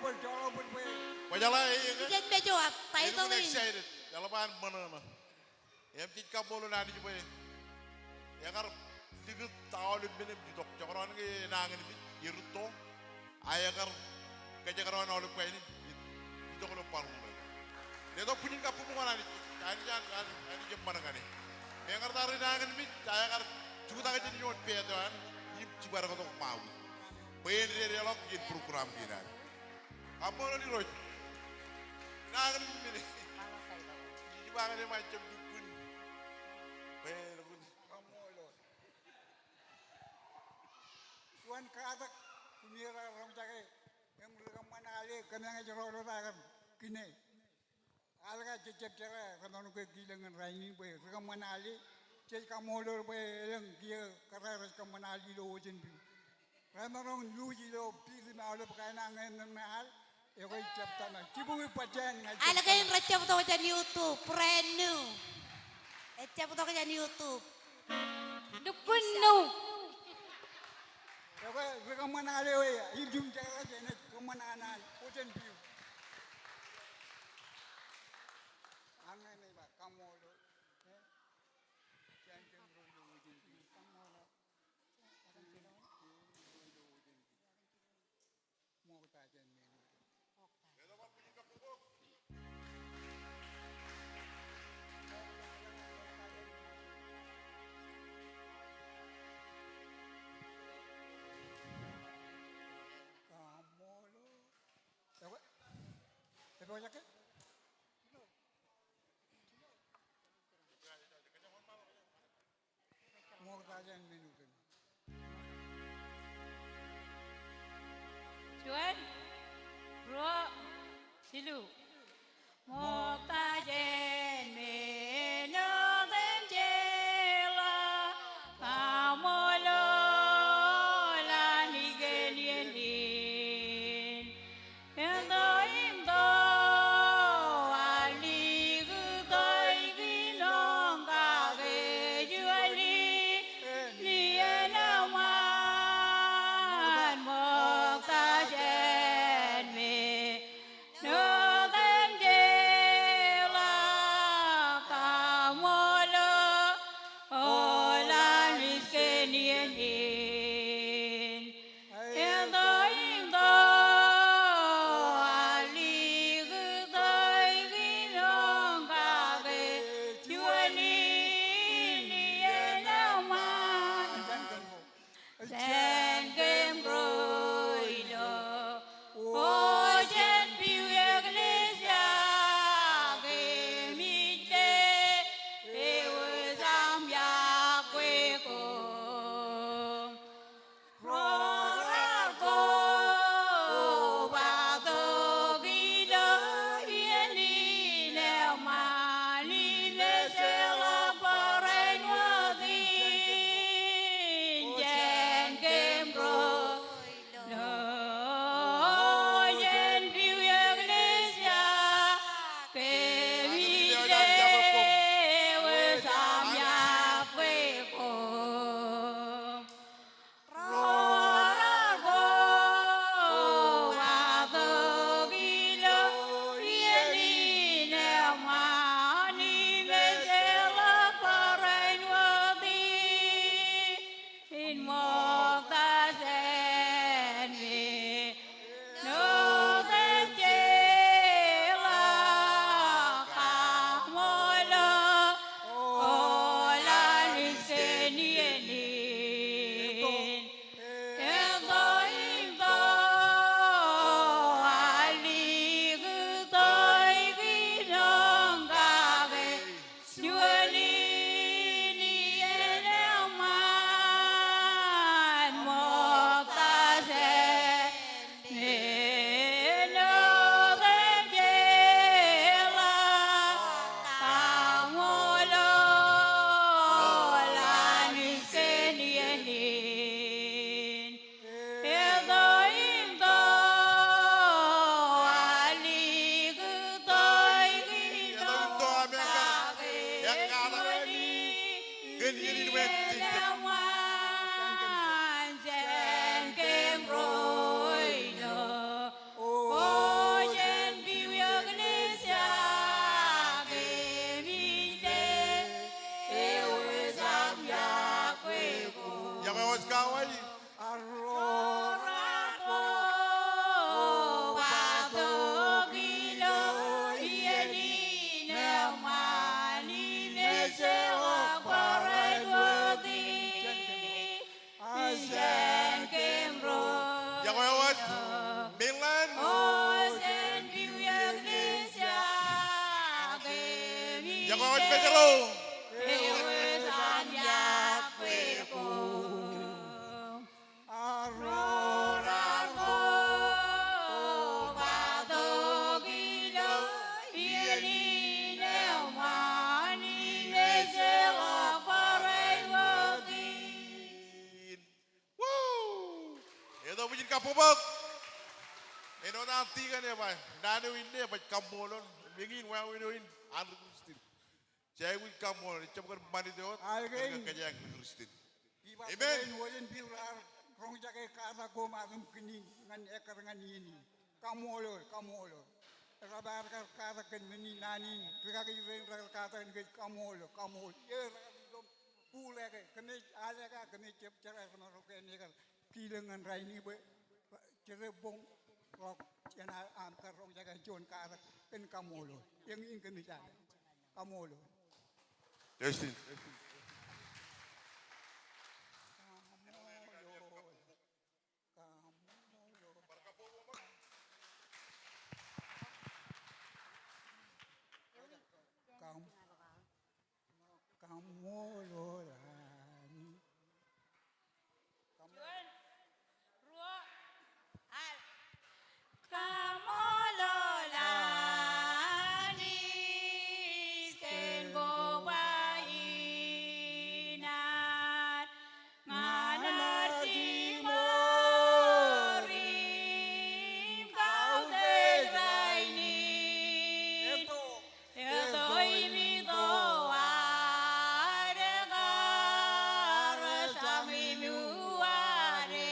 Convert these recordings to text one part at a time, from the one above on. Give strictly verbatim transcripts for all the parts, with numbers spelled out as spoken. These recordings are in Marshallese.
Bwe jeḷā eñin, jen mejua, title in. Excited. Eḷap an ṃōṇōṇō. Im jej kaṃṃoolol Anij bwe ekar likūt aolep men im itok. Jekdọọn ke enañinmej, erūtto, a ekar kōjekdọọn aolep kain im itok ilo bar eo. Letok bwijin kabbokbok ñan Anij. Anij, Anij, Anij, Anij eṃṃan ñan e. Meñe tar enañinmej, a ekar jutak jān ioon pāāt eo an im jibadektok Ṃaui bwe en dedeḷọk iien program kein an. Kaṃṃoolol Irooj. Enañinmej men e. Ij ba ñan eṃṃan jab lukkuun. Bwe lukkuun. Juon katak, kumi raar roñjake im ri kōṃṃan ale, kōmeañ ej rọọl wōt aō kar kine. Al ko jej jab jeḷā remaroñ ke kilōñ ñan rainin bwe ri kōṃṃan ale, jej kaṃṃoolol bwe elōñ kiiō kōrā rej kōṃṃan al ilo ocean view. Remaroñ luuj ilo field im aolep kain añemem al, ekwe ij jab tōmak. Jibukwi bajjāān ña ij jab tōmak. Al kein rej jab tok jān YouTube, brand new. Ej jab tok jān YouTube. Lukkuun nu. Ekwe ri kōṃṃan al eo e, ij jab jeḷā jenaaj kōṃṃan an al ocean view. Añin ej ba kaṃṃoolol. Juon, ruo, jilu. Ṃokta jān men otemjej ḷọk, kaṃṃoolol Anij kōn iien in. Kōn to im to, al likūt eo ikijjien kake juon iien eṃṃan, ṃokta jān men otemjej Ewōr an iọkwe ko. Ro raar kobatok ilo iien in eṃṃan im ejjeḷọk bōran eo kein. Woo! Eto bwijin kabbokbok. Āinwōt an ti kaṇe ba, naan eo inne ej ba kaṃṃoolol. Eñin wāween eo in an ri Kristian. Jej aikuj kaṃṃoolol, ejjab kar ṃanit eo wōt, kar kōjeañ ri Kristian. Amen. Wōj in biu raar roñjake katak ko ṃaan im kōn in ñan ekkar ñan iien in. Kaṃṃoolol, kaṃṃoolol. Rej bar kar katak kōn men in naan in, rikaki rein rekar katak kōn kōj, kaṃṃoolol, kaṃṃoolol. Eo rekar ilo buḷ eo ke, kōmij al eo ke, kōmij jab jerkakpeḷ ro ke ej kar kilōñ ñan rainin bwe jete boñ ḷọk jān aṃ kar roñjake juon katak kōn kaṃṃoolol. Eñin kōmij al. Kaṃṃoolol. Justin. Kaṃ-, kaṃṃoolol Anij. Juon, ruo, al. Kaṃṃoolol Anij kōn koba in ad ñan ad jimor im kautiej rainin. Eto im ito ad kar jañ im uwaade.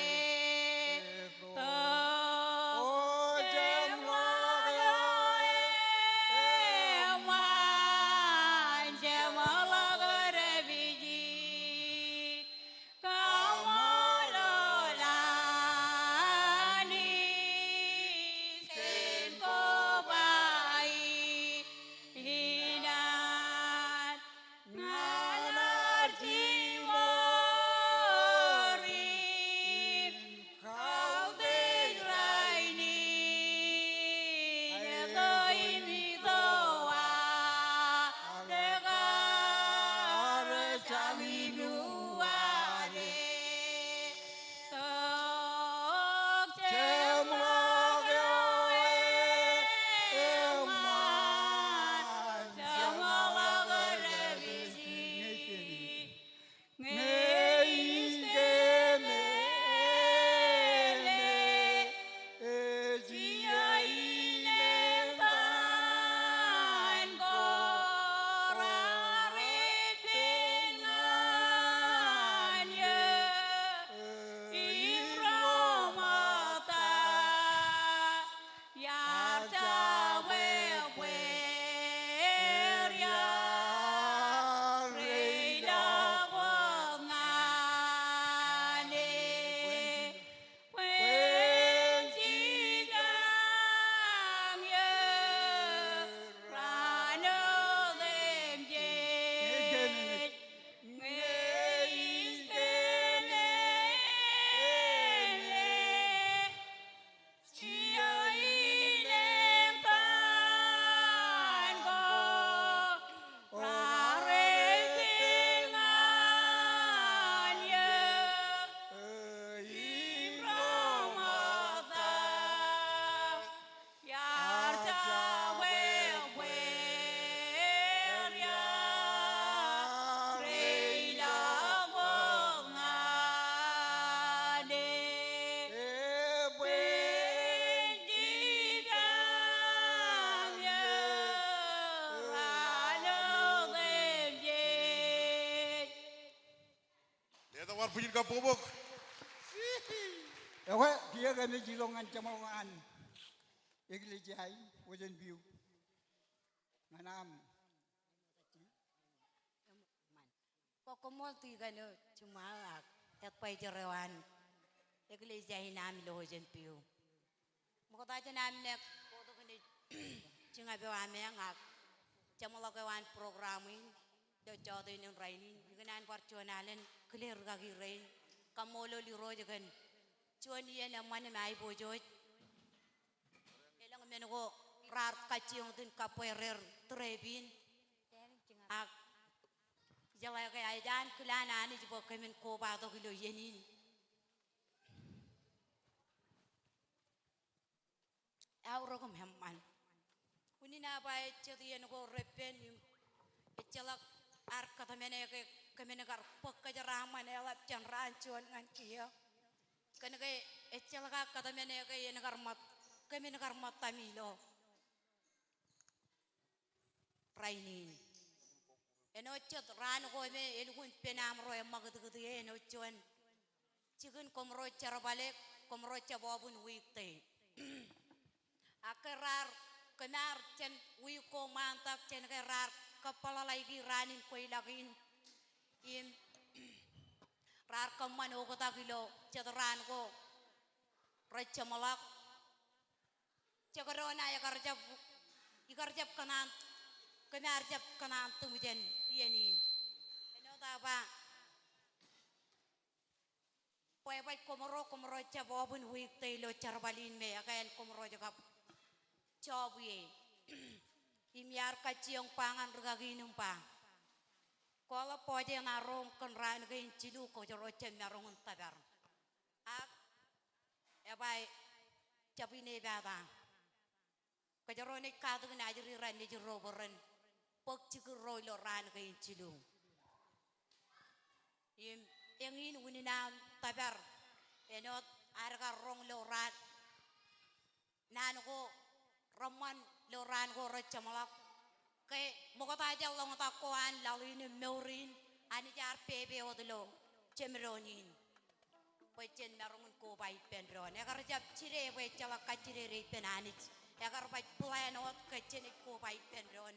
Eto jeṃḷọk eo eṃṃan, jeṃḷọk dāpiji. Kaṃṃoolol Anij kōn koba in ad ñan ad jimor im kautiej rainin. Eto im ito ad kar jañ im uwaade. Tok jeṃḷọk eo eṃṃan, jeṃḷọk dāpiji. Ñe ij kememej, ej iiō in etan ko raar ippān ñan eō im ro ṃokta. Iar jabwebweer, iar reilọk wōt ñan e. Bwe en jipañ eō raan otemjej, ñe ij kememej. Iiō in etan ko raar ippān ñan eō im ro ṃokta. Iar jabwebweer, iar reilọk wōt ñan e. Bwe en jipañ eō raan otemjej. Letok bar bwijin kabbokbok. Ekwe, kiiō kōmij ilọk ñan jeṃḷọkin eklejia in, ojenpiu. Ñan aṃ Koṃṃool tikōn eo jiṃṃaō ak advisor eo an eklejia in aṃ ilo ojenpiu. Ṃokta jān aṃ make kotok ṇe jiñap eo aṃ eañ ak jeṃḷọk eo an program in ilo jọteen in rainin, ikōṇaan bar juon alen kile rikaki rein, kaṃṃoolol Irooj kōn juon iien eṃṃan im aiboojoj. Elōñ men ko raar kajjioñ iten kabbweer er trip in. Ak jeḷā ke ej ankilaan Anij bwe kōmin kobatok ilo iien in. Eaorōk im eṃṃan. Unin aō ba ejjet iien ko reppen im ejjeḷọk ad kōtmāne ke kōmin kar bōk kōjeraaṃṃan eḷap jān raan juon ñan kiiō. Kōnke ejjeḷọk aō kōtmāne ke en kar ṃōt, kōmin kar ṃōttami ilo rainin. Āinwōt jet raan ko me elukkuun pen aṃro eṃṃakūtkūt ie, āinwōt juon jikin kōmro jerbale, kōmro jab open weekday. Ak ke raar kōmaar jān wiik ko ṃaantak jān ke raar kōpeḷḷọk raan in kweilọk in im raar kōṃṃan oktak ilo jet raan ko rej jeṃḷọk. Jekdọọn aō ikar jab, ikar jab kōṇaan, kōmaar jab kōṇaan tūṃ jān iien in. Āinwōt aō ba bwebwej kōmro, kōmro jab open weekday ilo jerbal in me ekāāl kōmro jab kab job ie. Im iar kajjioñ ba ñan rūkaki in im ba, kwōḷak bōjāān arro im kōn raan kein jilu kōjro jab maroñ in tōpar. Ak eba jab inepata. Kōjro naaj katakin ajri raṇ nejid ro bwe ren bōk jikūr ro ilo raan kein jilu. Im eñin unin aṃ tōpar āinwōt ad kar roñ ilo raan naan ko reṃṃan ilo raan ko rej jeṃḷọk. Ke ṃokta jān ḷōñtak ko an laḷ in im mour in, Anij ear pepe wōt ilo jemdoon in bwe jen maroñ in koba ippān doon. Ekar jab jide bwe ejjeḷọk kajjidede ippān Anij. Ekar baj plan wōt ke jenaaj koba ippān doon.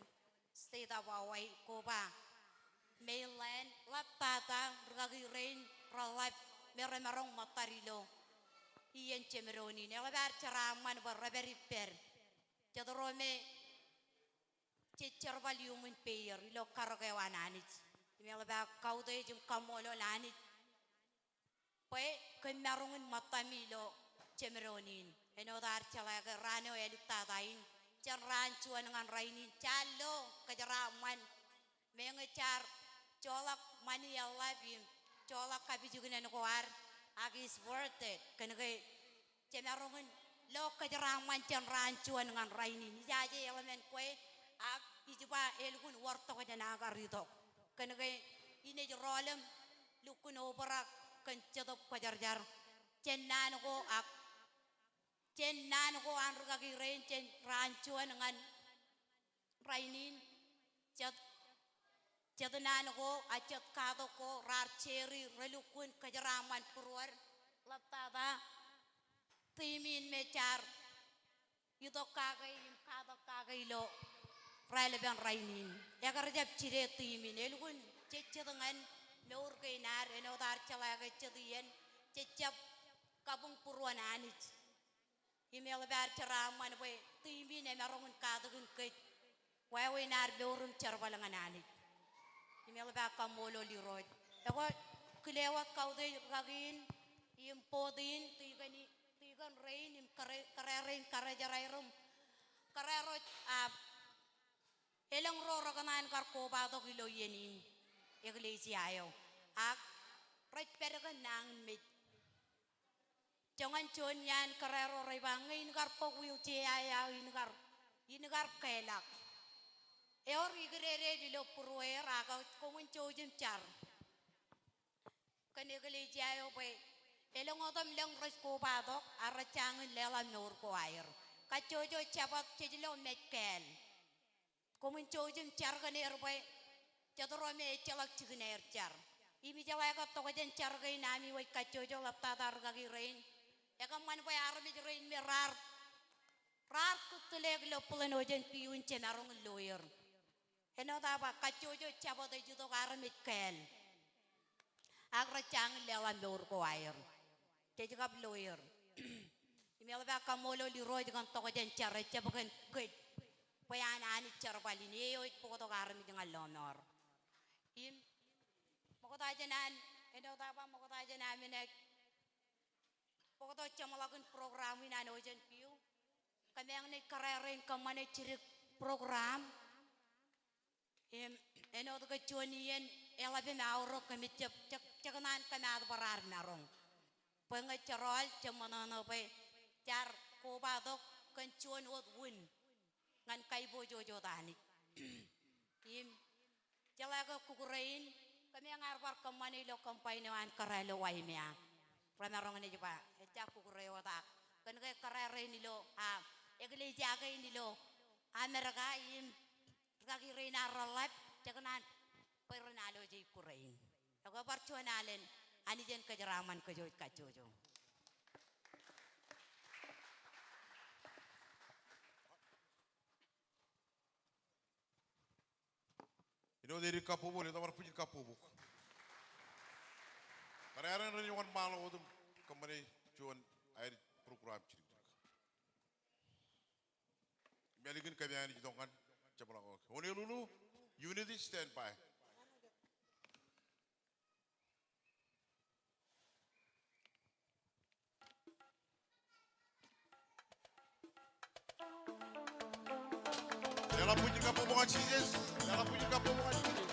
State of Hawaii, koba mainland, ḷaptata rūkaki rein reḷap me remaroñ ṃōttad ilo iien jemdoon in. Eḷap ad jeraaṃṃan bwe repād ippād. Jet ro me jej jerbal iuṃwin peier ilo karōk eo an Anij. Im eḷap aō kautiej im kaṃṃoolol Anij bwe kōm maroñ in ṃōttami ilo jemdoon in. Āinwōt ad jeḷā ke raan eo āliktata in, jān raan juon ñan rainin, jaar lo kōjeraaṃṃan. Meñe jaar joḷọk ṃani eḷap im joḷọk kapijuknen ko ad, ak it's worth it. Kōnke jemaroñ in lo kōjeraaṃṃan jān raan juon ñan rainin. Ijaje eḷmān kwe, ak ij ba elukkuun wōr tokjān aō kar itok. Kōnke inaaj rọọl im lukkuun obrak kōn Jetōb Kwōjarjar jān naan ko, ak jān naan ko an rūkaki rein jān raan juon ñan rainin, jet, jet naan ko, ak jet katok ko, raar jeuri relukkuun kōjeraaṃṃan būruod, ḷaptata team in me jaar itok kake im katak kake ilo raelepen rainin. Ekar jab jide team in, elukkuun jejjet ñan mour kein ad, āinwōt ad jeḷā ke jet iien jej jab kabuñ būruon Anij. Im eḷap ad jeraaṃṃan bwe team in emaroñ in katakin kōj wāween ad mour im jerbal ñan Anij. Im eḷap aō kaṃṃoolol Irooj. Ekwe, kile wōt kautiej rūkaki in im board in, tikōn i-, tikōn rein im kōrā-, kōrā rein, kōrā jeraer im kōrā ro, a, elōñ ro rekōṇaan kar kobatok ilo iien in eklejia eo. Ak rej pād kōn nañinmej. Joñan juon iaan kōrā ro rej ba ñe in kar bōk wheelchair eo aō in kar, in kar kālọk. Ewōr ikidede ilo būrueer ak koṃwin jouj im jar kōn eklejia eo bwe elōñ otemlōñ rej kobatok ak rej jañin leḷọk mour ko aer. Kajjojo Jabōt jej lo mej kāl. Koṃwin jouj im jar kōn er bwe jet ro me ejjeḷọk jikin aer jar. Im ijeḷā ke tokjān jar kein ami wōj kajjojo ḷaptata rūkaki rein. Ekōṃṃan bwe armej rein me raar, raar kūtleek ilo būḷōn ojen piu in jemaroñ in lo er. Āinwōt aō ba kajjojo Jabōt ej itok armej kāl. Ak rej jañin leḷọk mour ko aer. Jej kab lo er. Im eḷap aō kaṃṃoolol Irooj kōn tokjān jar ejjab kōn kōj. Bwe an Anij jerbal in, e eo ej bōktok armej ñan lọmọọr. Im ṃokta jān an, āinwōt aō ba ṃokta jān aō men ej bōktok jeṃḷọkin program in an ojen piu. Kōmeañ naaj kōrā rein kōṃṃane jidik program. Im, āinwōt ke juon iien eḷap im aorōk kōmij jab, jab, jab kōṇaan kōmaat bar ad maroñ. Bwe ñe jeraol, jab ṃōṇōṇō bwe jaar kobatok kōn juon wōt wūn ñan kaiboojoj wōt Anij. Im jeḷā ke kukure in, kōmeañ ar bar kōṃṃane ilo combine eo an kōrā ilo Waimea. Remaroñ naaj ba, ejja kukure wōt ak kōn ke kōrā rein ilo, a, eklejia kein ilo Amerika im rūkaki rein ar reḷḷap, jekōṇaan bwe ren alooj kukure in. Ekwe bar juon alen Anij en kōjeraaṃṃan kōj kajjojo. Āinwōt edik kabbokbok, letok bar bwijin kabbokbok. Kōrā rein ren wōnṃaanḷọk wōt im kōṃṃane juon aer program jidik jidik. Im ālikin kōmeañ in ej itok ñan jepḷaakḷọk. Honolulu, Unity, stand by. Leḷọk bwijin kabbokbok ñan Jisōs. Leḷọk bwijin kabbokbok ñan Jisōs.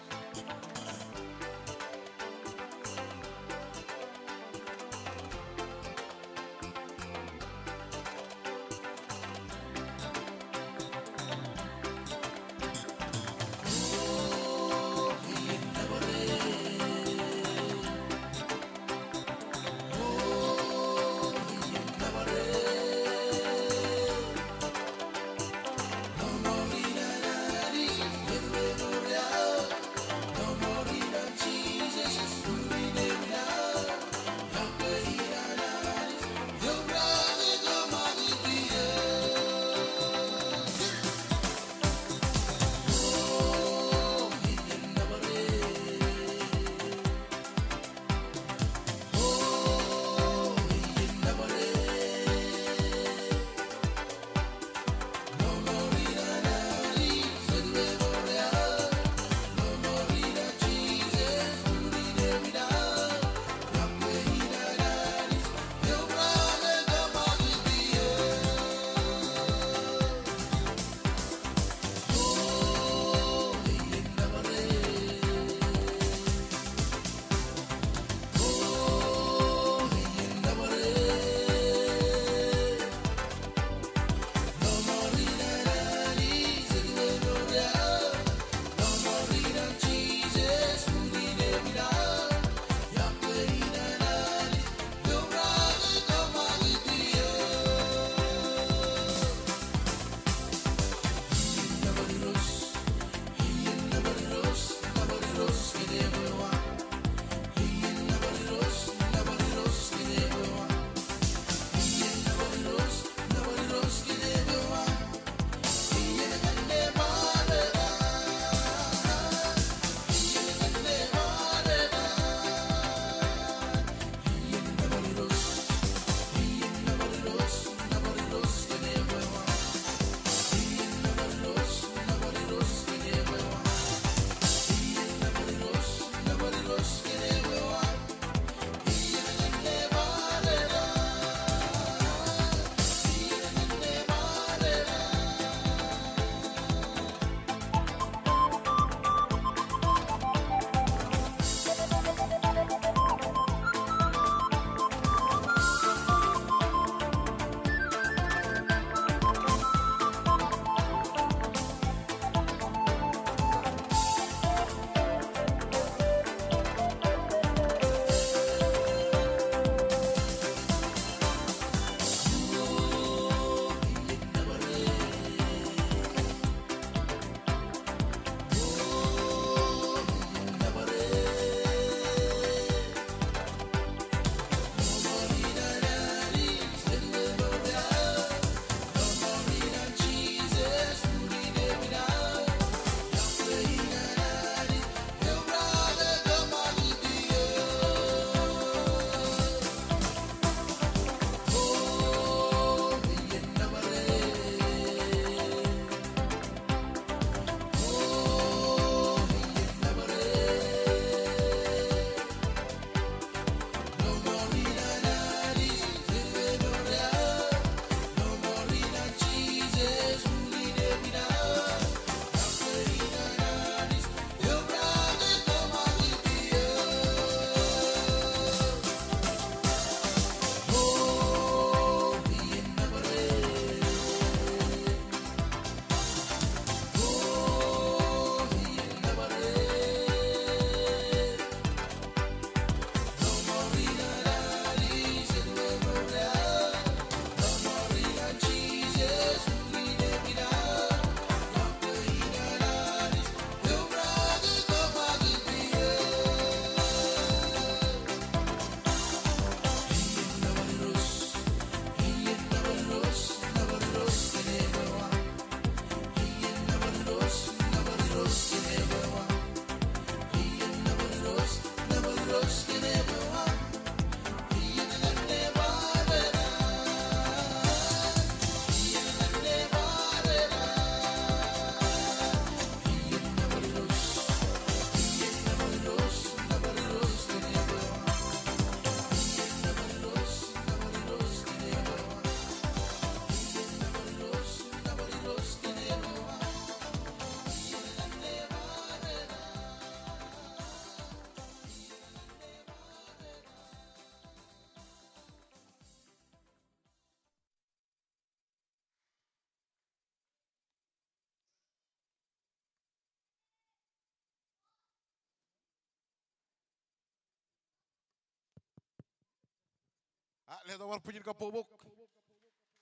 Letok bar bwijin kabbokbok.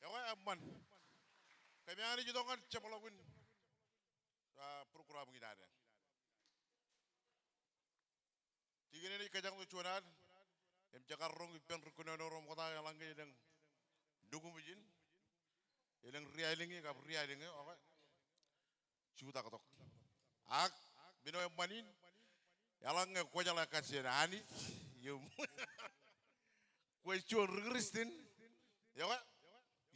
Ekwe, eṃṃan. Kōmij aikuj itok ñan jemḷọkin, ah, program in ad. Dikon eṇ ej kōjañtok juon ad im jekar roñ ippān ri kōnono ro ṃokta eḷaññe elōñ nukuṃ ijin, elōñ rialiñe kab rialiñe, okay. Jutak tok. Ak men eo eṃṃan in, eḷaññe kwōjeḷā kajjien Anij im kwōj juon ri Kristian, ekwe,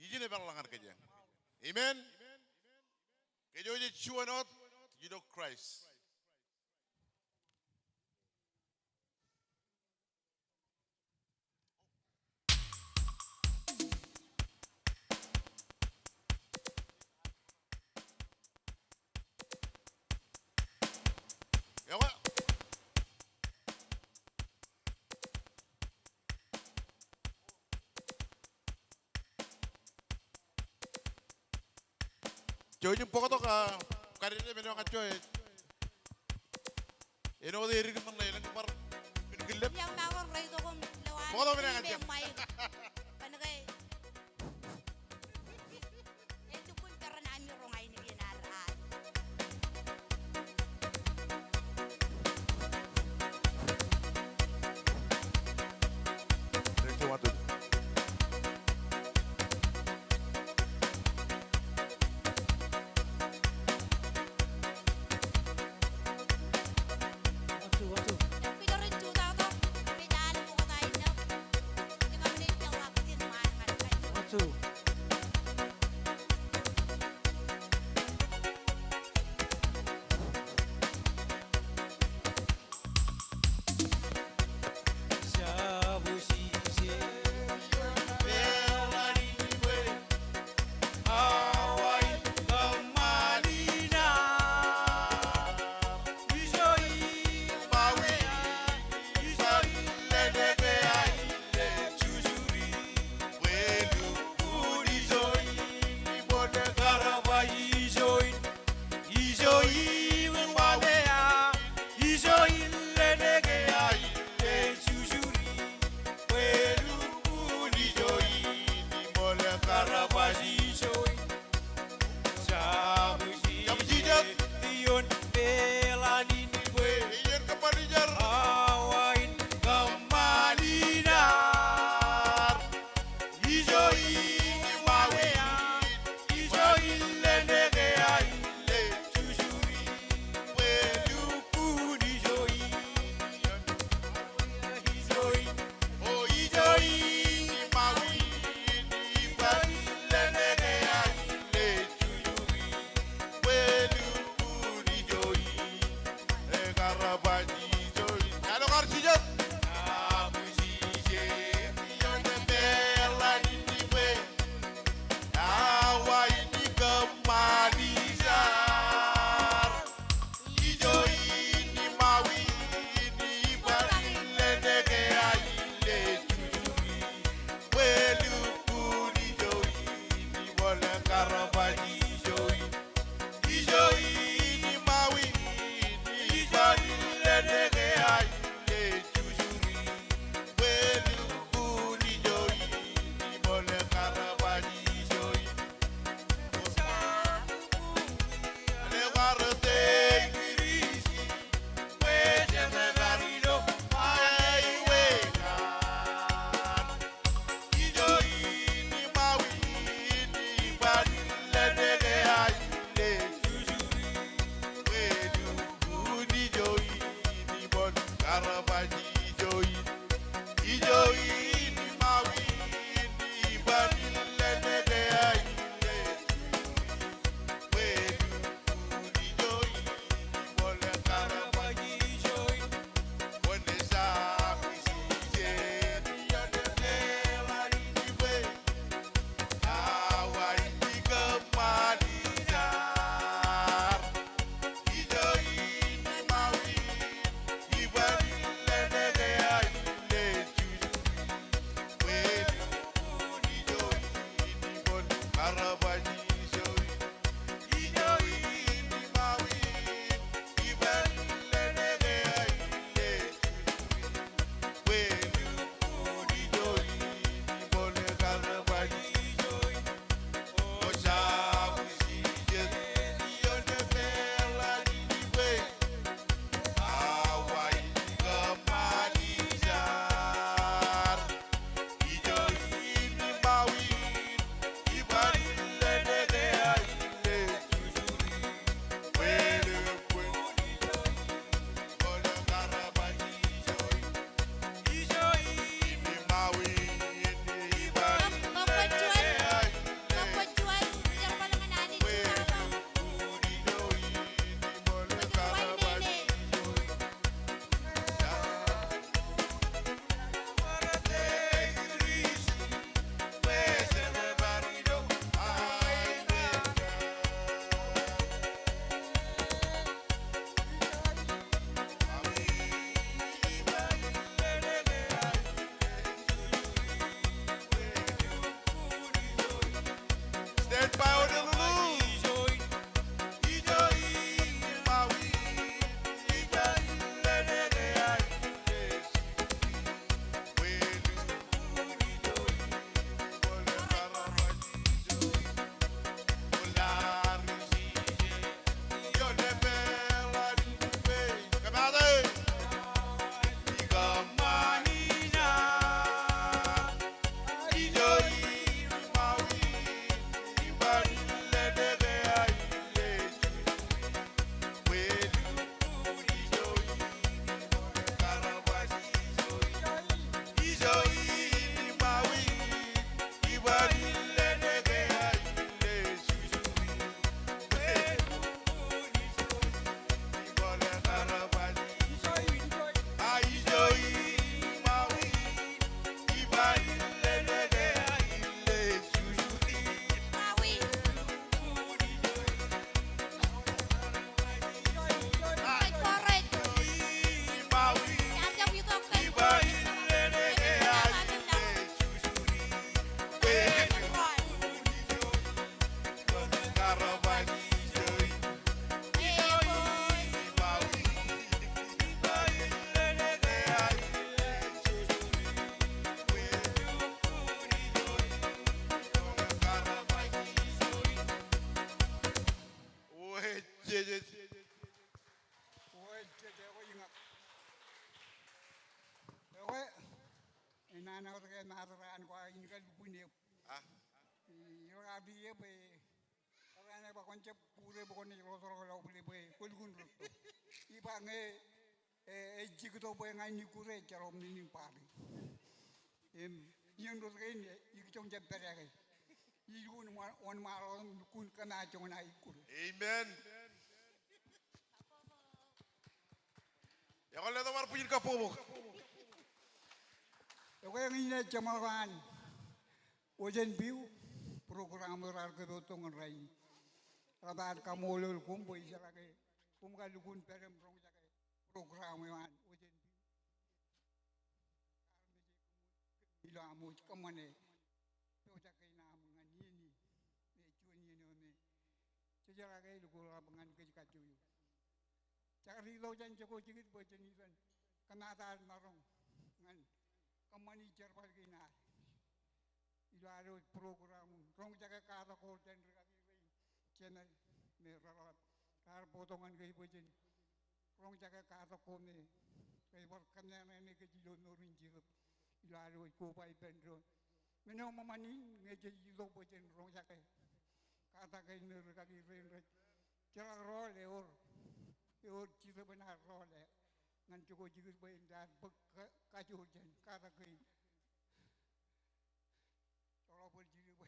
ijin epeḷḷọk ñan kōj. Amen. Kōj wōj juon wōt ilo Kraist. Ekwe. Jouj im bōktok, ah, kadedepe men eo ñan ijo. Āinwōt edik im ṇe elōñ bar kile. Bōktok men eo ñan ijo. Kōn ke elukkuun peran ami roñ ainikien ad. Ekwe, enana wōt ke ṃaat raan ko aō in kar lukkuun eok. Ah. Ij kar lukkuun eok bwe raan eo ba kwōn jab kure bwe kwōn ej ḷotak ḷọk bwe kwō lukkuun rūtto. Ij ba ñe, e, ej jikto bwe ña in ikkure ejjeḷọk men in bar. Im, iien rot kein, e, ikijjien jab pād ake. Ij lukkuun wōnṃaanḷọk im lukkuun kōṃṃan joñan aō ikkure. Amen. Ekwe, letok bar bwijin kabbokbok. Ekwe, ña in ej jeṃḷọk an Ocean View, program eo raar kōpooj tok ñan rainin. Eḷap ad kaṃṃoolol koṃ bwe ijeḷā ke koṃ kar lukkuun pād im roñjake program eo an Ocean View. Ilo aṃ wōj kōṃṃane pojak kein aṃ ñan iien in, me juon iien eo me jejeḷā ke eḷap ko ḷap ñan kōj kajjojo. Jekar ilo jān jokwe jikid bwe jen itok kōmaat ad maroñ ñan kōṃṃani jerbal kein ad ilo ad wōj program in roñjake katak ko jān rūkaki rein jemed me reḷap raar bōktok ñan kōj bwe jen roñjake katak ko me rej bar kōmmeañ ñan kōj ilo mour in Jetōb ilo ad wōj koba ippān doon. Men eo ṃōṃan in ñe jej itok bwe jen roñjake katak kein me rūkaki rein rej jeḷā rọọl ewōr, ewōr Jetōb in ad rọọl e ñan jokwe jikid bwe en ad bōk ka-, kajoor jān katak kein. Joḷọk bōd jidik bwe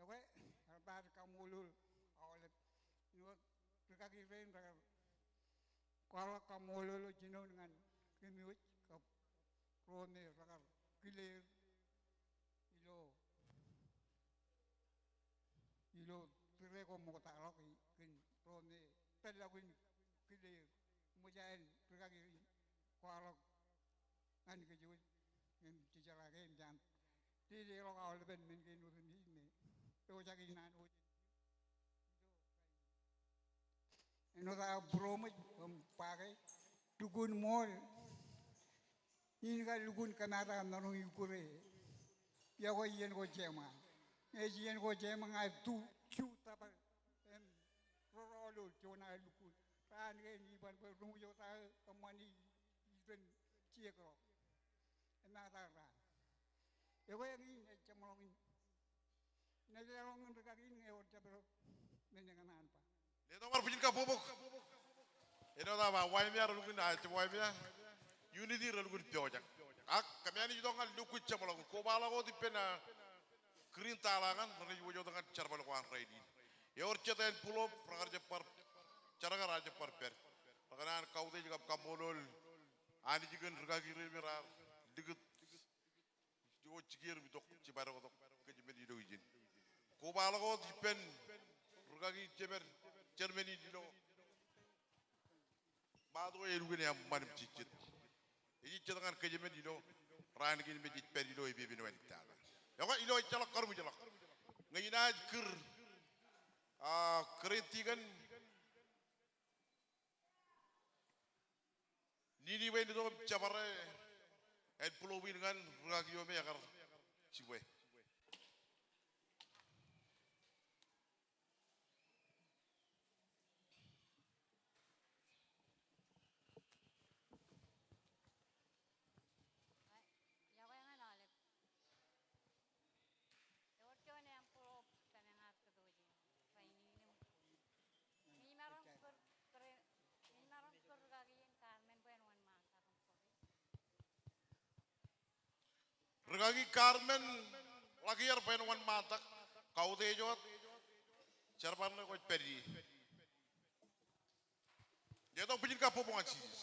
Ekwe, eḷap ad kaṃṃoolol aolep. Āinwōt rūkaki rein rekar kwaḷọk kaṃṃoolol eo jinoin ñan kōm wōj kab ro me rekar kile er ilo, ilo tūreko ṃoktaḷọk kōn ro me pād ḷọk in kile er. Ṃōj an rūkaki rein kwaḷọk ñan kōj wōj im jejeḷā ke eṃōj an dedeḷọk aolepen men kein otemjej me pojak in an wōj. Āinwōt aō būroṃōj im ba ke lukkuun ṃool in kar lukkuun kōmaat aō maroñ ikkure. Iọkwe iien ko jeṃaan. Ñe ej iien ko jeṃaan ña ij tu, ju tōpar im rorọọlol juon aō lukkuun. Raan kein iban bwe roñjake wōt aō kōṃṃani iten jekḷọk. Emaat aō raan. Ekwe ña in ej jeṃḷọkin. Ij leḷọk ñan rūkaki in ñe ewōr jabdewōt men eñtaan ba. Letok bar bwijin kabbokbok. Āinwōt aō ba Waimea relukkuun, a, jab Waimea. Unity relukkuun pojak. Ak kōm naaj itok ñan lukkuun jeṃḷọkin. Kobaḷọk wōt ippān, a, Green Tala ñan renaaj wōj wōt ñan jerbal ko an rainin. Ewōr jet envelope rekar jab bar, jar ke raar jab bar pād. Rekōṇaan kautiej kab kaṃṃoolol Anij kōn rūkaki rein me raar likūt ilo jikier im itok jibadtok kōjmān ilo ijin. Kobaḷọk wōt ippān rūkaki jemed, chairman in ilo ṃaat eo elukkuun eṃṃan im jejjet. Ej jejjet ñan kōjmān ilo raan kein me jej pād ilo epepen eo āliktata. Ekwe ilo ejjeḷọk karuṃwijḷọk. Ñe inaaj kūr, a, kōrā in tikōn Nini bwe en itok im jabdewōt envelope in ñan rūkaki eo me ekar jibwe. Ewōr juon envelope kōm eñak kōtwōj rainin im ij maroñ kūr, kūr, ij maroñ kūr rūkaki in Carmen bwe en wōnṃaantak im kōtwōj. Rūkaki Carmen Ḷakier bwe en wōnṃaantak, kautiej wōt jerbal ṇe kwōj pād ie. Letok bwijin kabbokbok ñan Jisōs.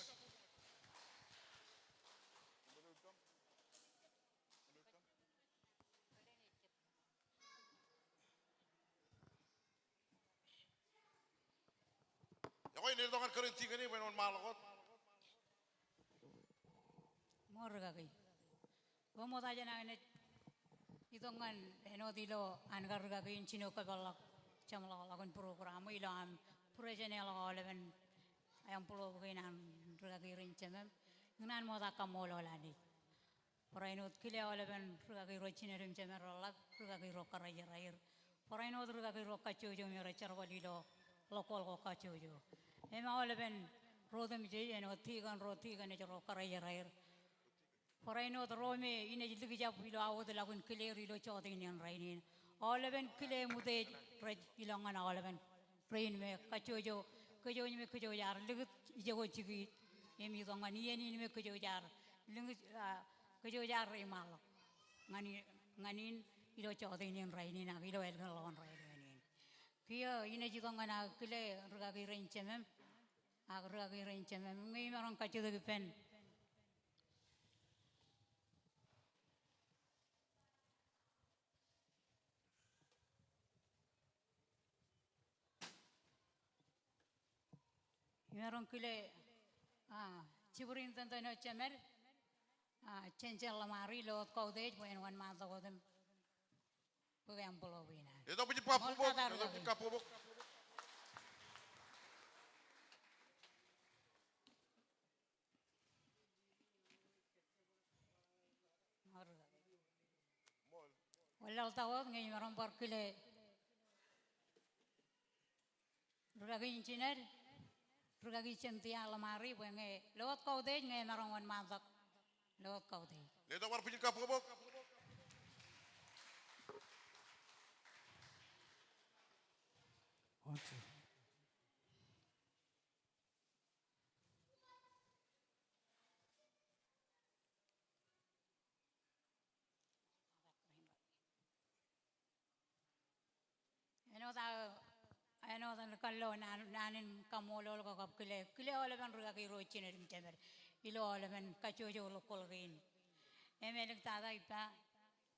Ekwe, letok ñan kōrā in tikōn e bwe en wōnṃaanḷọk wōt. Ṃool rūkaki. Koṃ wōt, a, jenaaj Itok ñan āinwōt ilo an kar rūkaki in jino kōpeḷḷọk jeṃḷọkḷọk in program eo ilo aṃ būrejeneḷọk aolepen envelope kein an rūkaki rein jemān. Ikōṇaan ṃokta kaṃṃoolol Anij. Barāinwōt kile aolepen rūkaki ro jined im jemed reḷḷap, rūkaki ro kōrā ijeraer. Barāinwōt rūkaki ro kajjojo im rej jerbal ilo ḷokkol ko kajjojo. Im aolepen ro otemjej āinwōt tikōn ro, tikōn ej ro kōrā ijeraer. Barāinwōt ro me inaaj likjab ilo aō wōtlọk in kile er ilo jọteen in rainin. Aolepen kile im utiej rej ilọk ñan aolepen rein me kajjojo, kōj eo me kōj eo jaar likūt ijoko jikiij im itok ñan iien in me kōj eo jaar likūt, a, kōj eo jaar reiṃaanḷọk ñan i-, ñan in ilo jọteen in rainin ak ilo ālikin ḷọk in raelep in. Kiiō inaaj itok ñan aō kile rūkaki rein jemān, ak rūkaki rein jemān, ñe imaroñ kajjitōk ippān. Imaroñ kile, a, jibwidin tōntōn eo jemed, a, Jensen Ḷōṃaari, lo wōt kautiej bwe en wōnṃaantok wōt im bōk envelope in an. Letok bwijin kabbokbok, letok bwijin kabbokbok. Wōnlaḷtak wōt ñe imaroñ bar kile rūkaki in jined, rūkaki Cynthia Ḷōṃaari, bwe ñe lo wōt kautiej ñe emaroñ wōnṃaantok lo wōt kautiej. Letok bar bwijin kabbokbok. Āinwōt aō, āinwōt an kar lo naan, naan in kaṃṃoolol ko kab kile, kile aolepen rūkaki ro jined im jemed ilo aolepen kajjojo ḷokkol kein. Im āliktata ippa,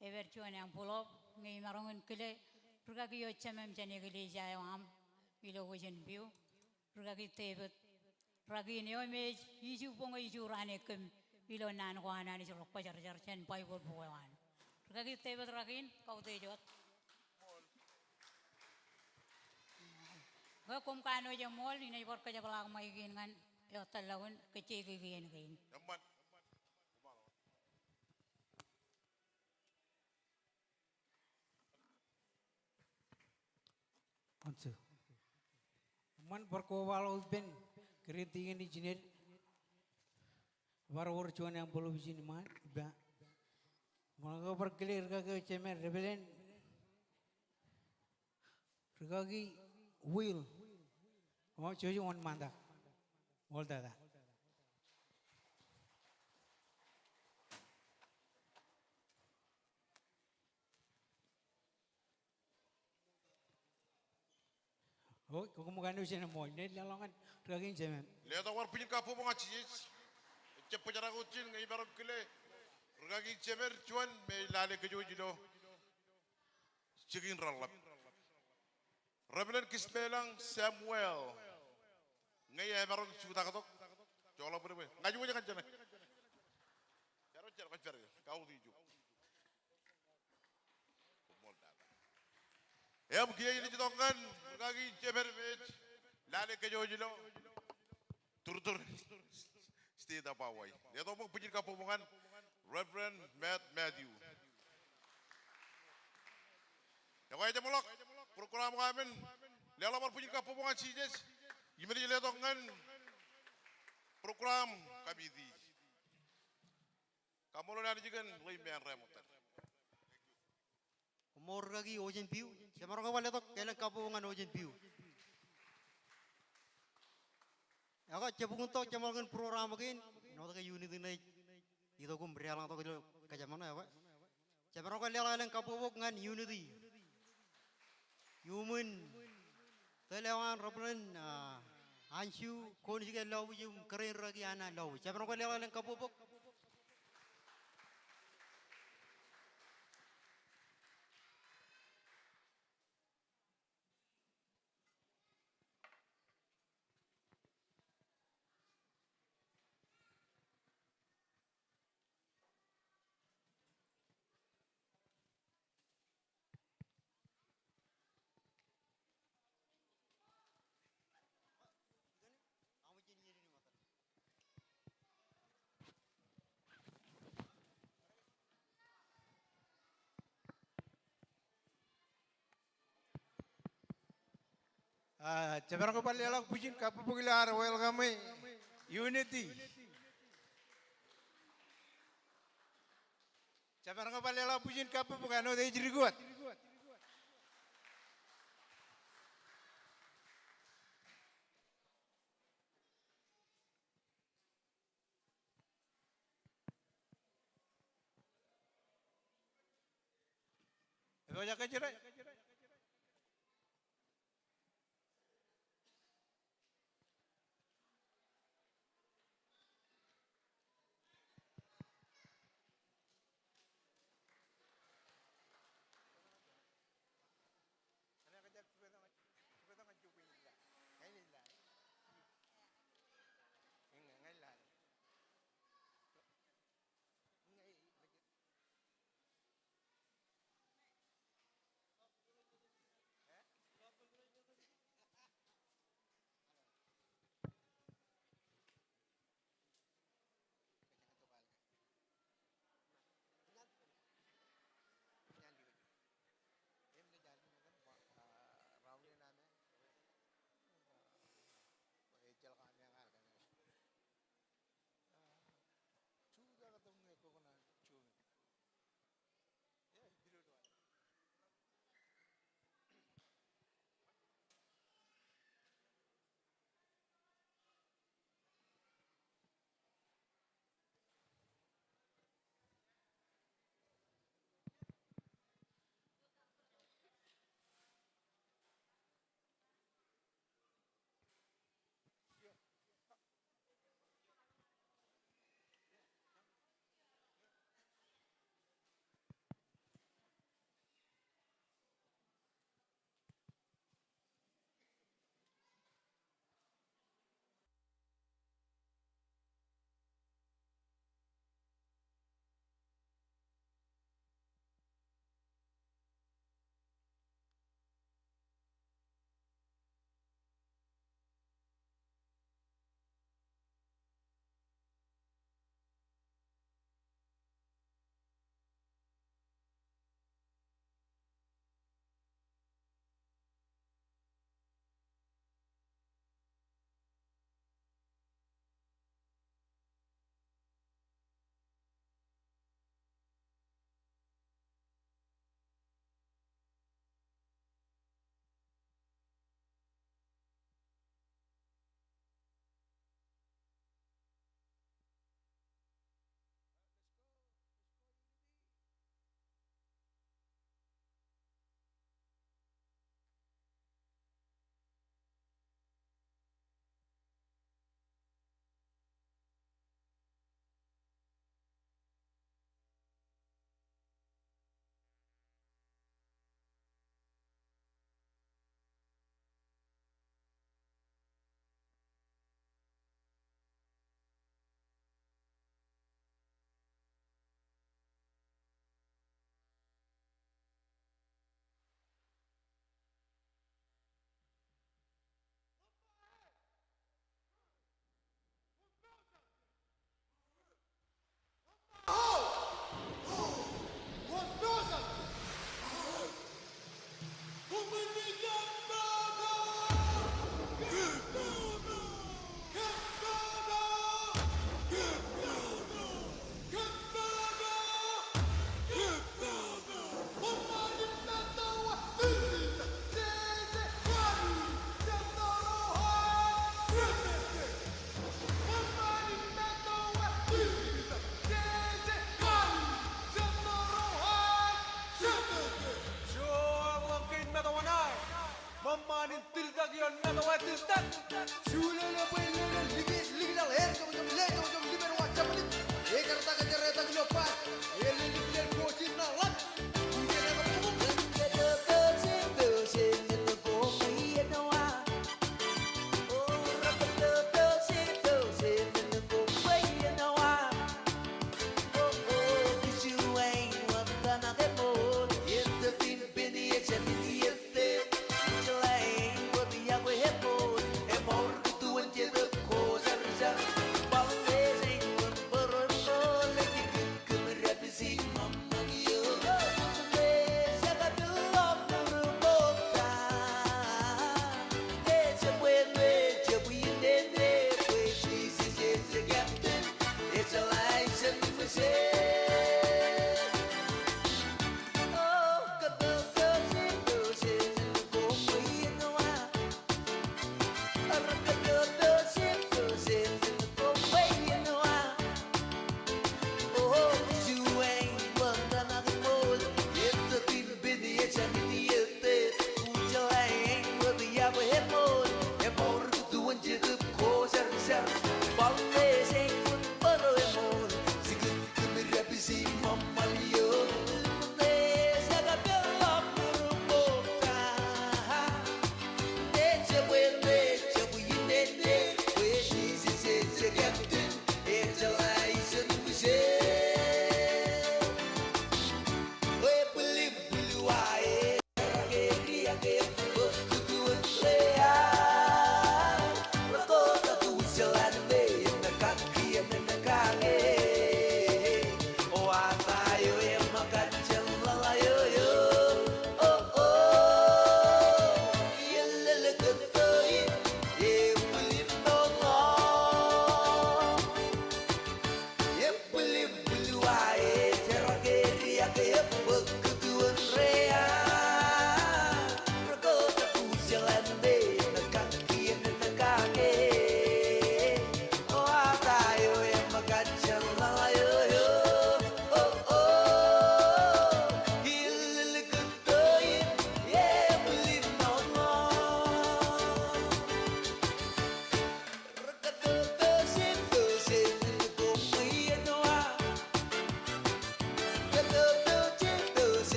epād juon envelope, ñe imaroñ in kile rūkaki eo jemān jān eklejia eo aṃ ilo Ocean View. Rūkaki David Rakin eo me ej iju boñō iju raan ekōm ilo naan ko an Anij ro kwōjarjar jān Baibōḷ bok eo an. Rūkaki David Rakin, kautiej wōt. Ke koṃ kanooj eṃool, inaaj bar kōjepḷaak ṃaik in ñan eo tōl ḷọk in kōjjeiki kien kein. Eṃṃan. Eṃṃan, bar kobaḷọk ippān kōrā tikōn ijin er. Bar wōr juon envelope ijin iṃaan, ippa. Ṃōṇōṇō ke bar kile rūkaki eo jemed, Reverend Rūkaki Will. O, jouj im wōnṃaantak. Ṃool tata. O, koṃ kanooj jen ṃool. Jen leḷọk ñan rūkaki in jemed. Letok bar bwijin kabbokbok ñan Jisōs. Ejjab bōjrak wōt ijin ñe imaroñ kile rūkaki in jemed juon me ej lale kōjwōj ilo jikin reḷḷap. Reverend Kismelang Samuel. Ñe emaroñ jutaktok. Joḷọk bōd bwe ña juon ñan jeṇe. Jaro jaro kajjitōk. Kautiej eo. Im kiiō inaaj itok ñan rūkaki in jemed me ej lale kōjwōj ilo Turtur State of Hawaii. Letok bwijin kabbokbok ñan Reverend Matt Matthew. Ekwe ejjeṃḷọk program ko aṃ in. Leḷọk bar bwijin kabbokbok ñan Jisōs. Im inaaj letok ñan program committee. Kaṃṃoolol Anij kōn ḷein me en reṃōttad. Koṃṃool rūkaki Ocean View. Jemaroñ ke bar letok elōñ kabbokbok ñan Ocean View. Ekwe, jab bukun tok jeṃḷọkin program kein, āinwōt ke Unity ṇe ej itok im deḷọñtok ilo kōjepḷaak ṇe, ekwe. Jemaroñ ke leḷọk elōñ kabbokbok ñan Unity. Iuṃwin tōl eo an Reverend, ah, Anju Kounijke Lobij im kōrā in rūkaki an Lobij. Jemaroñ ke leḷọk elōñ kabbokbok. Ah, jemaroñ ke bar leḷọk bwijin kabbokbok ilo ad welcome e Unity. Jemaroñ ke bar leḷọk bwijin kabbokbok āinwōt ej dik wōt. Epojak kōjro.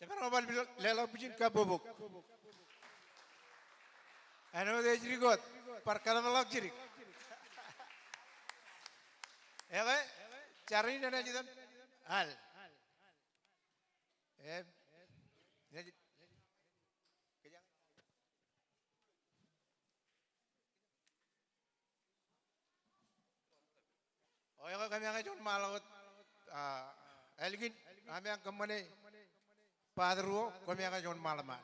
Jemaroñ bar leḷọk bwijin kabbokbok. Āinwōt ej dik wōt, bar kōtōmḷọk jidik. Ekwe, jar in enaaj itok al. Im, O, ekwe kōmeañ ej wōnṃaanḷọk wōt, ah, ālikin, kōmeañ kōṃṃane, Father eo, kōmeañ ej wōnṃaanḷọk ṃaan.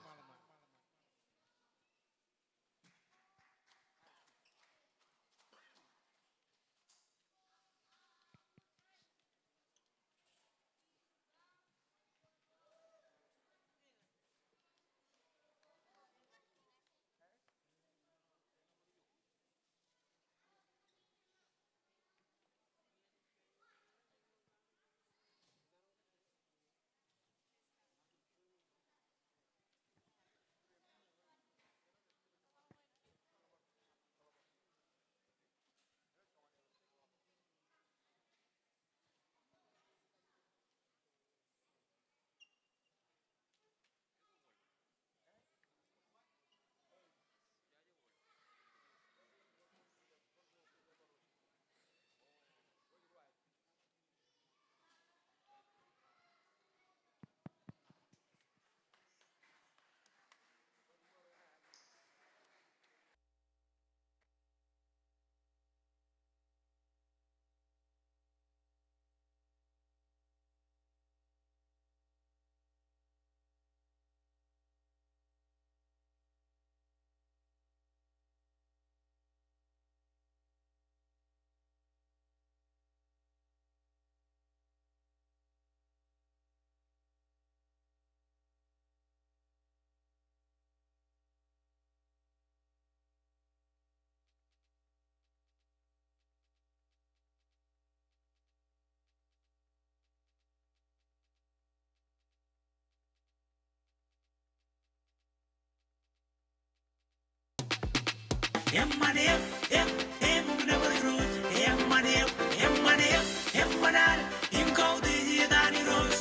Eṃṃan eok, eok, eok, nabōr Irooj. Eṃṃan eok, eṃṃan eok, eṃṃan al im kautiej etan Irooj.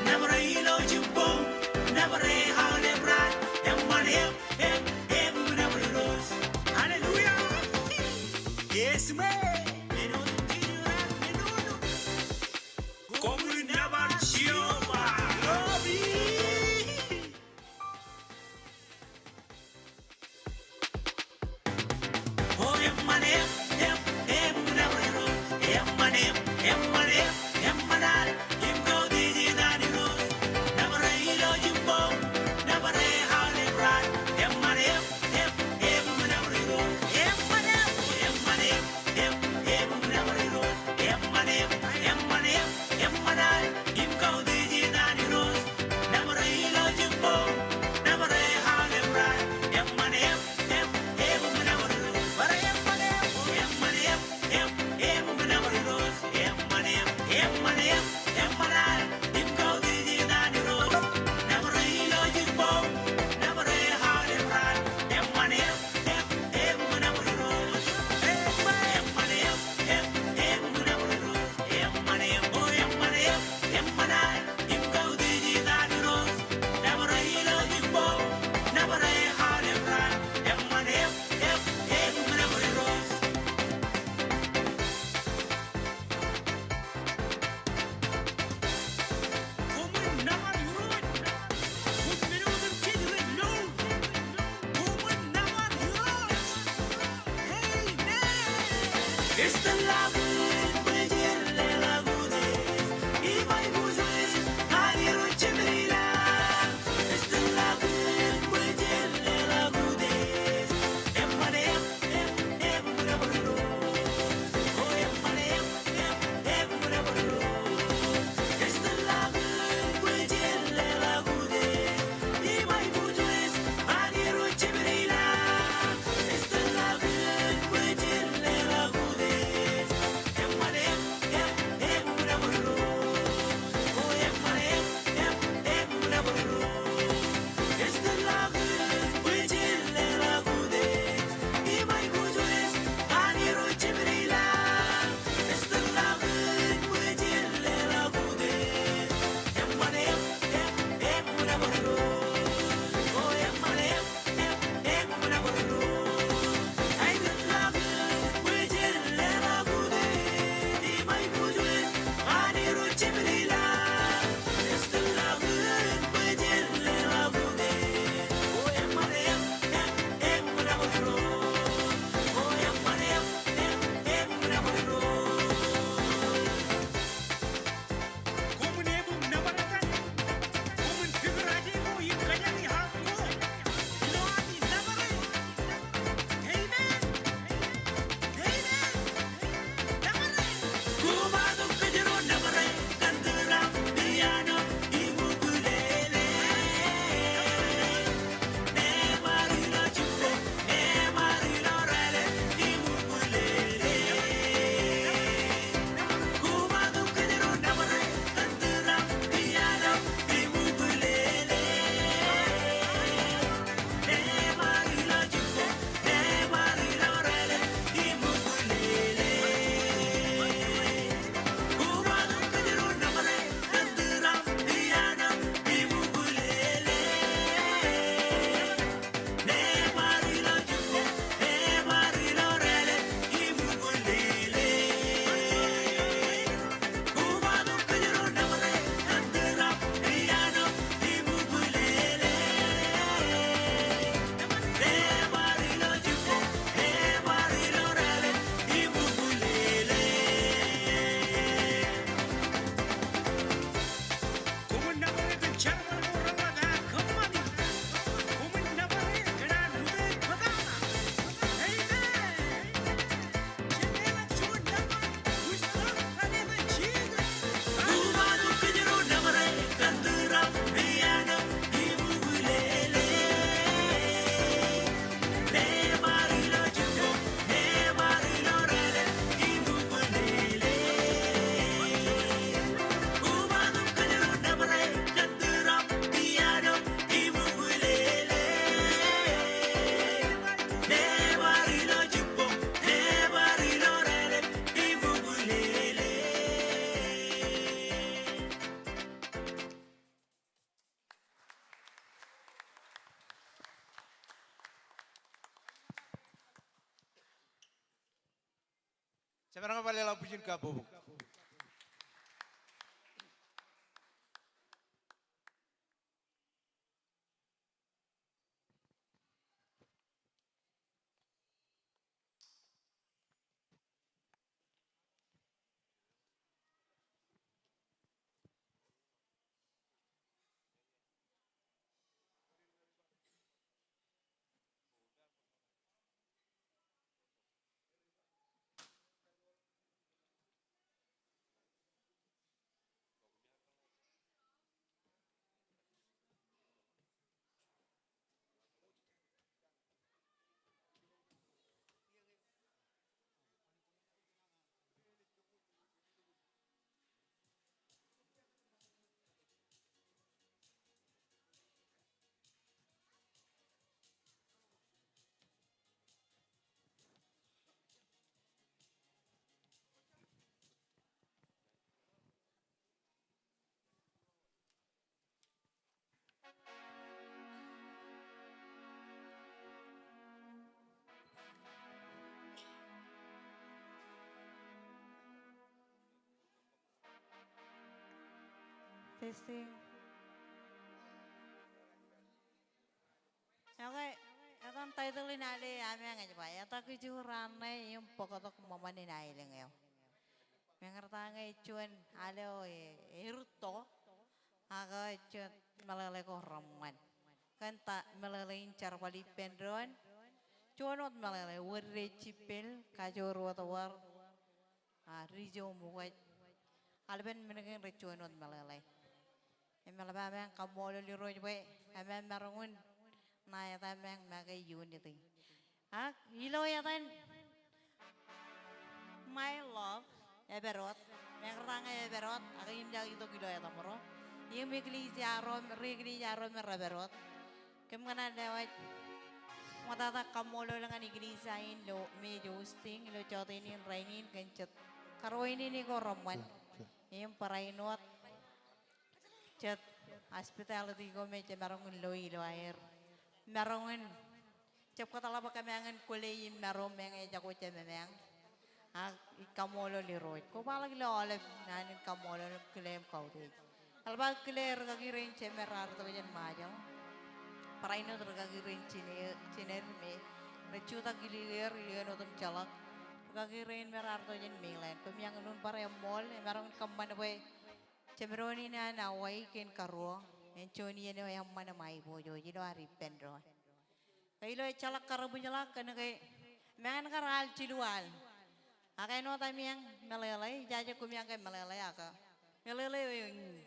Nabōr eo ilo jibboñ, nabōr eo aolep raan. Eṃṃan eok, eok, eok, nabōr Irooj. Hallelujah. Yes, man. Koṃwin nōbar Jeova. Jemaroñ bar leḷọk bwijin kabbokbok. Testing. Okay, etan title in ale ameañ ej ba, Etōk Ijo Raṇe im Bōktok Ṃōṃan in Aelōñ eo. Meñe rej ta ñe ej juon ale eo e, erūtto, ak ej juon meḷeḷe ko reṃṃan. Kōn ta meḷeḷe in jerbal ippān doon, juon wōt meḷeḷe, wōt rej jippel, kajoor wōt wōr, a, ri-ijo ṃōkwōj. Aḷap in men kein rej juon wōt meḷeḷe. Im eḷap ameañ kaṃṃoolol Irooj bwe emaroñ in ṇa etaṃ make unity. Ak ilo etan My Love, epād wōt, meñe rej ta ñe epād wōt, ak im jab itok ilo etaṃro. Im eklejia ro, ri-eklejia ro me rej pād wōt. Kōm kōṇaan lewōj ṃōttan kaṃṃoolol ñan eklejia in ilo me ej hosting ilo jọteen in rainin kōn jet karuwainene ko reṃṃan. Im barāinwōt jet hospitality ko me jemaroñ in lo ilo aer. Maroñ in jab kōtḷọk bwe kōmeañ in kwōle imaroñ meñe ejako jememaañ. Ak ij kaṃṃoolol Irooj. Kobaḷọk ilo aolep naan in kaṃṃoolol im kile im kautiej. Eḷap aō kile rikaki rein jemed raar itok jān Ṃajeḷ. Barāinwōt rikaki rein jined, jined me rej jutak ilikier, ilikin otemjeḷọk. Rikaki rein me raar itok jān mainland. Koṃeañ in bar eṃṃool, emaroñ in kōṃṃan bwe jemed in an Hawaii kein karuo, en juon iien eo eṃṃan im aiboojoj ilo ad ippān doon. Ke ilo ejjeḷọk karrebwijḷọk kōn ke meñe kar al jilu al. Ak āinwōt ameañ meḷeḷe, ijaje koṃeañ ke meḷeḷe ak meḷeḷe eo eñin.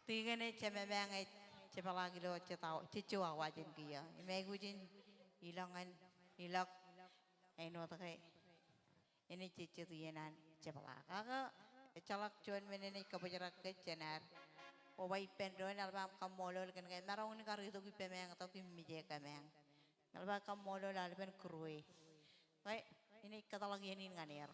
Tikōn eo jememaañ ej jepḷaak ilo jet awa, jejjo awa jān kiiō. Im aikuj in ilọk ñan, ilọk āinwōt ke enaaj jejjet iien an jepḷaak. Ak ejjeḷọk juon men enaaj kōbōjrak kōj jān ad. Koba ippān doon eḷap aṃ kaṃṃoolol kōn ke emaroñ in kar itok ippemaañ tok im mije kōmeañ. Eḷap aō kaṃṃoolol aolepen kūrwe. Ke enaaj kōtḷọk iien in ñan er.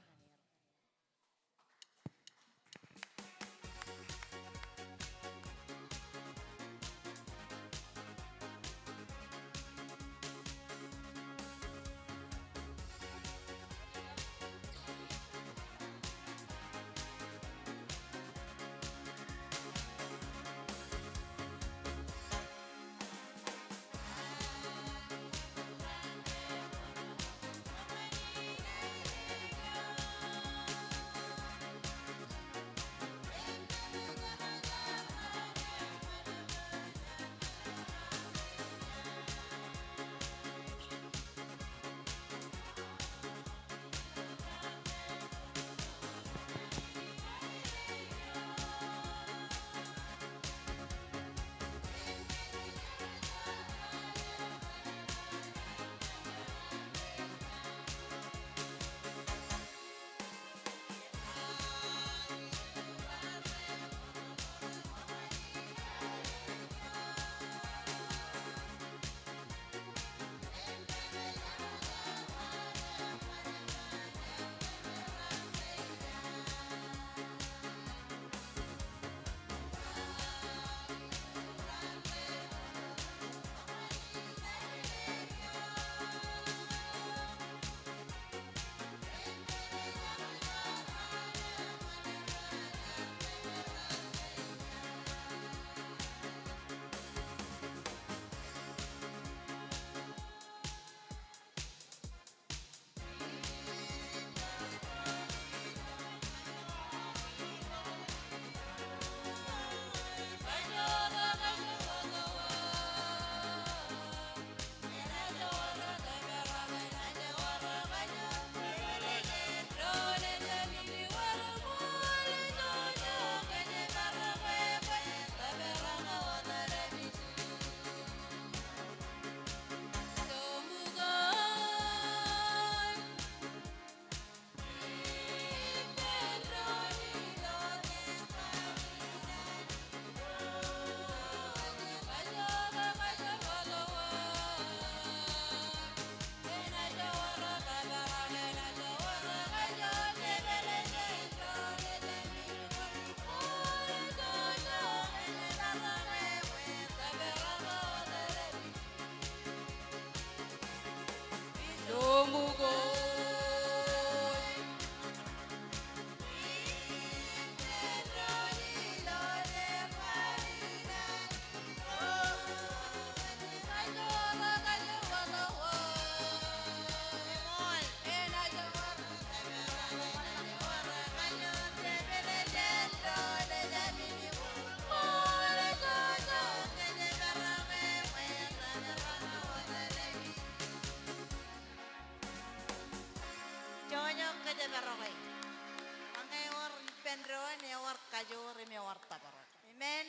eo ear tōpar. Amen.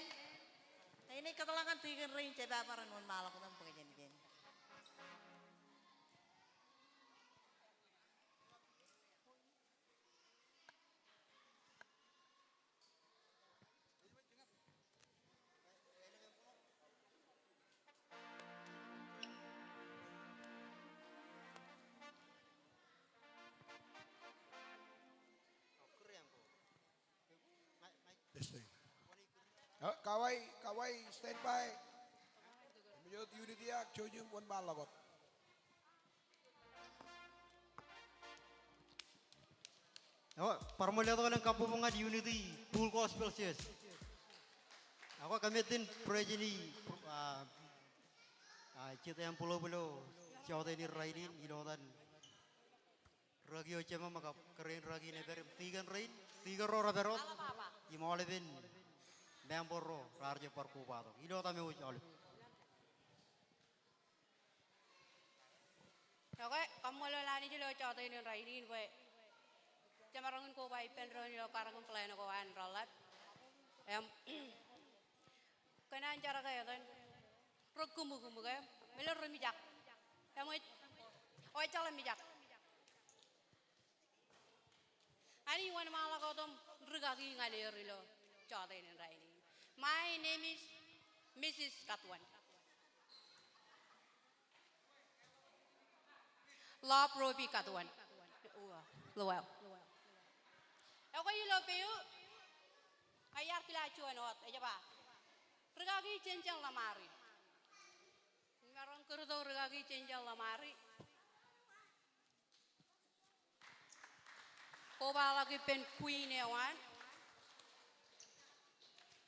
Inaaj kōtḷọk ñan tikōn rein jebaba ren wōnṃaanḷọk tok bwe jen ippān. Testing. Ā, kawai, kawai, stand by. Eṃōj wōt Unity ak jouj im wōnṃaanḷọk wōt. Eo, bar ṃool letok lōñ kabbokbok ñan Unity Full Gospel Church. Ak kōmij itōn president, ā, ā, jet envelope ilo jọteen in rainin, ilo etan rūkaki eo jemām kab kōrā in rūkaki in ej pād im tikōn rein, tikōn ro rej pād wōt, im aolepen member ro raar jab bar kobatok. Ilo etan eo aolep. Okay, kaṃṃoolol Anij ilo jọteen in rainin bwe jemaroñ in koba ippān doon ilo karōk im plan ko an reḷap. Im kōn an jar ke etan rej kōmukūm ke, ilo rej mijak. Im ej, eo ejjeḷọk mijak. Anij wōnṃaanḷọk wōt im rūkaki ñan er ilo jọteen in rainin. My name is Missus Katuan. Love Robi Katuan. Ua, lowell. Ekwe ilo peiū, iar kilaaj juon wōt, ej ba, rūkaki Jenjen Ḷōṃari. Imaroñ kūrtok rūkaki Jenjen Ḷōṃari. Kobaḷọk ippān queen eo an.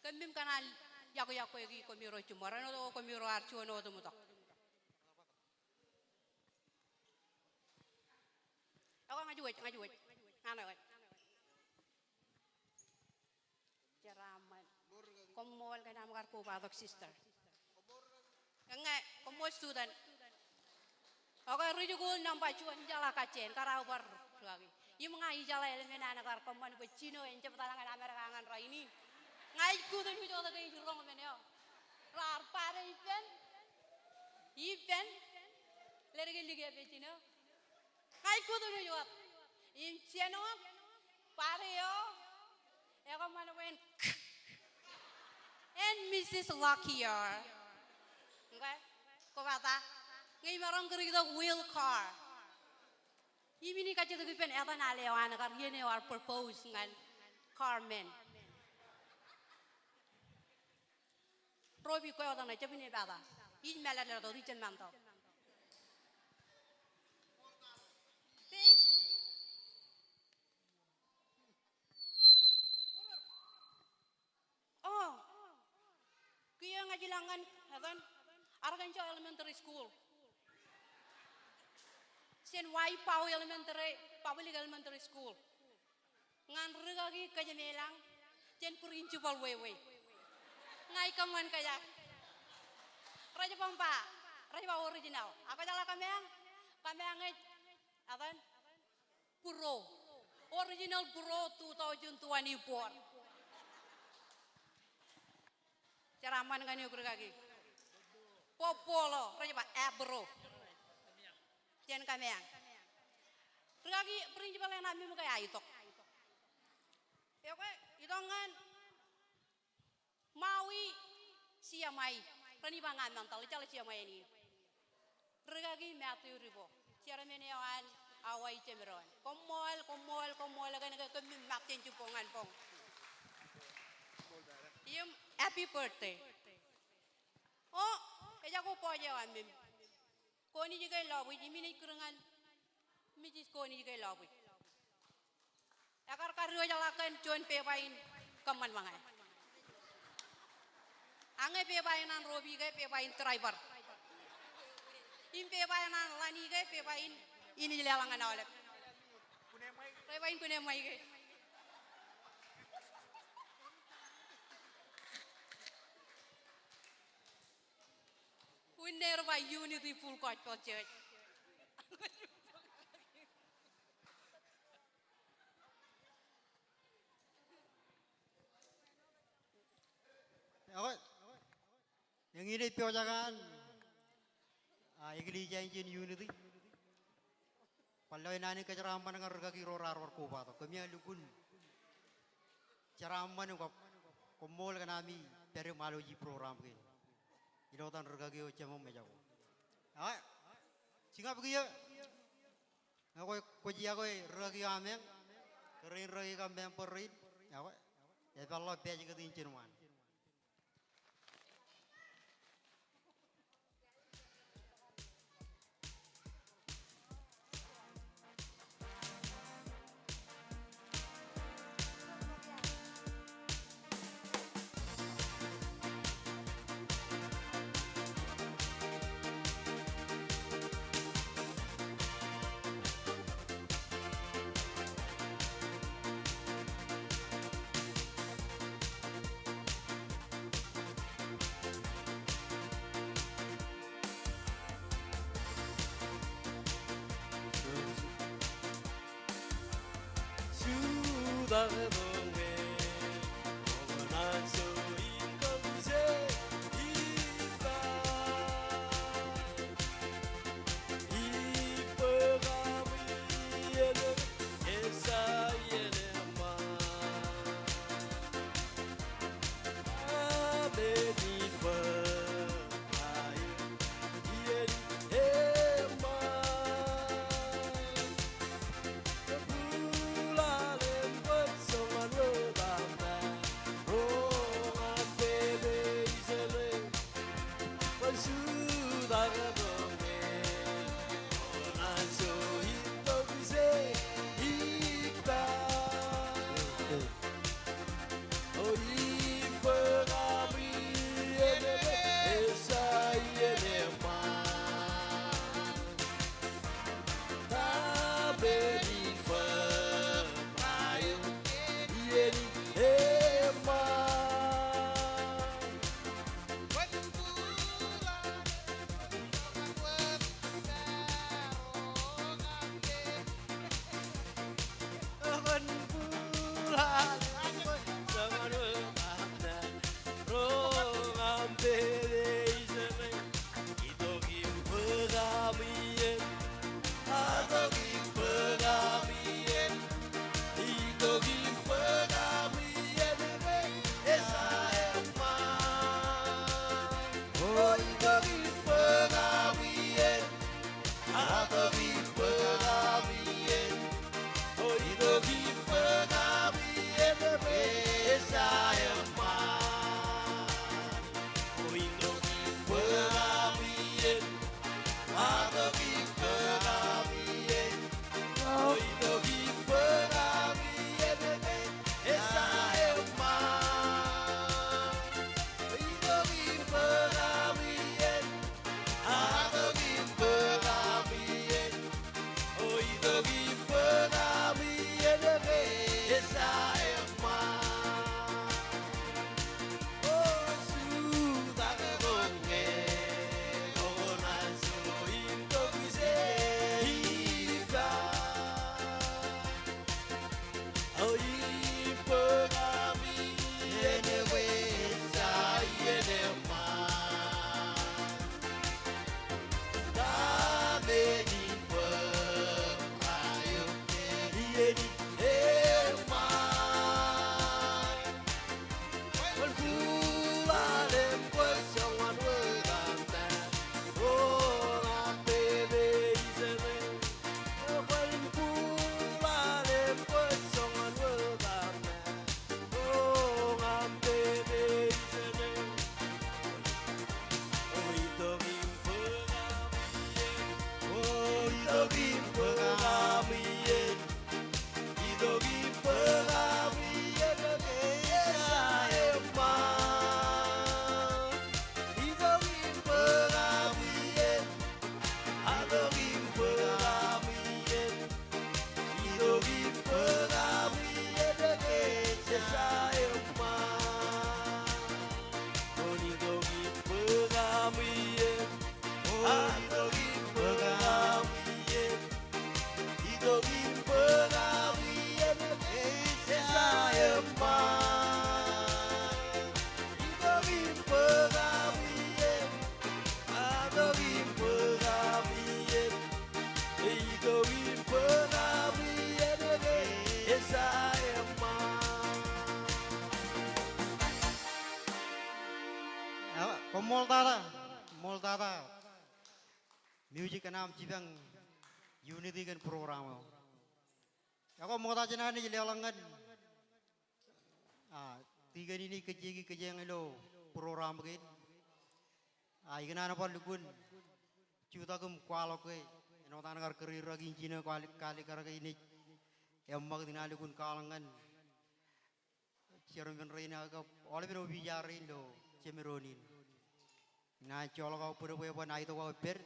Kōmij kōṇaan yokwe, yokwe kōmij ro jiṃor, āinwōt ko kōmij ro ar juon otemtok. Ekwe ña ij wōj, ña ij wōj. Ña ij wōj. Jeraaṃṃan. Koṃṃool kōn aṃ kar kobatok, sister. Ñe, koṃṃool student. Okay, ri-school nōṃba juon, ijeḷā kajjien, kar aō bar rūkaki. Im ña ijeḷā eḷmen an kar kōṃṃan bwe jino en jab etal ñan Amerika ñan rainin. Ña ij kūtōnuj wōt ke ij roñ men eo raar pād ippān, ippān, ledik eo likepej jino. Ña ij kūtōnuj wōt. Im jān wōt, pād eo, ekōṃṃan bwe en, en Missus Luckier. Okay? Kwōpata. Ñe imaroñ kūr itok wheel car. Im inaaj kajjitōk ippān etan al eo an kar iien eo ear propose ñan Carmen. Robi, kwe otak ṇe, jab in epata. Ij mālōtlōt wōt, ij jab mantok. Thank you. Oh. Kiiō ña ij ilọk ñan etan Arkansas Elementary School. Jān Waipahu Elementary, Public Elementary School. Ñan rūkaki kōjām ilañ jān principal wewe. Ña ij kōṃṃan kōjak. Rej ba, rej ba original. Ak kwōjeḷā kōmeañ, kōmeañ ej etan Bro. Original Bro two thousand twenty-four. Jeraaṃṃan ñan eok rūkaki. Bobolo, rej ba, eh, Bro. Jān kōmeañ. Rūkaki principal eṇ aṃ im ke aetok. Ekwe, itok ñan Maui C M I, ren iba ña mantal, ejjeḷọk C M I āne in. Rūkaki Matthew Ribo, chairman eo an Hawaii Jemdoon. Koṃṃool, koṃṃool, koṃṃool kōn ke kōmij ṃōk jān jibboñ ñan boñ. Im happy birthday. O, ejako boss eo aṃ im Konij ke Lobwij, im inaaj kūr ñan Missus Konij ke Lobwij. Ekar kadiwōjḷọk kōn juon pepa in kōṃṃan ṃōñā. Ak ñe pepa eṇ an Robi ke pepa in driver. Im pepa eṇ an Lani ke pepa in, in ij leḷọk ñan aolep. Pepa in kune ṃaik e. Unner ba Unity Full Gospel Church. Ekwe, eñin ej pojak an, a, eklejia in jān Unity. Bar lewōj naan in kōjeraaṃṃan ñan rikaki ro raar bar kobatok. Kōmij lukkuun jeraaṃṃan im kab koṃṃool kōn ami pād im alwōj program kein. Ilo etan rikaki eo, jemem ej jako. Ekwe, jiñap kiiō. Ekwe, kwōj yokwe rikaki eo ameañ, kōrā in rikaki kab member rein. Ekwe, epeḷḷọk pād kōn in jān wōn. Koṃṃool tata, koṃṃool tata. Music kōn aṃ jipañ unity kōn program eo. Ekwe ṃokta jān an naaj leḷọk ñan, ah, tikōn in ej kōjjiki kōjeañ ilo program kein. Ah, ikōṇaan bar lukkuun jutak im kwaḷọk ke āinwōt an kar kūr rūkaki in jino, kalikkar ke inaaj eṃṃakūt inaaj lukkuun kwaḷọk ñan chairman rein ak kab aolepen opiij rein ilo jemedoon in. Inaaj joḷọk aō bōd bwe eban aitok aō pād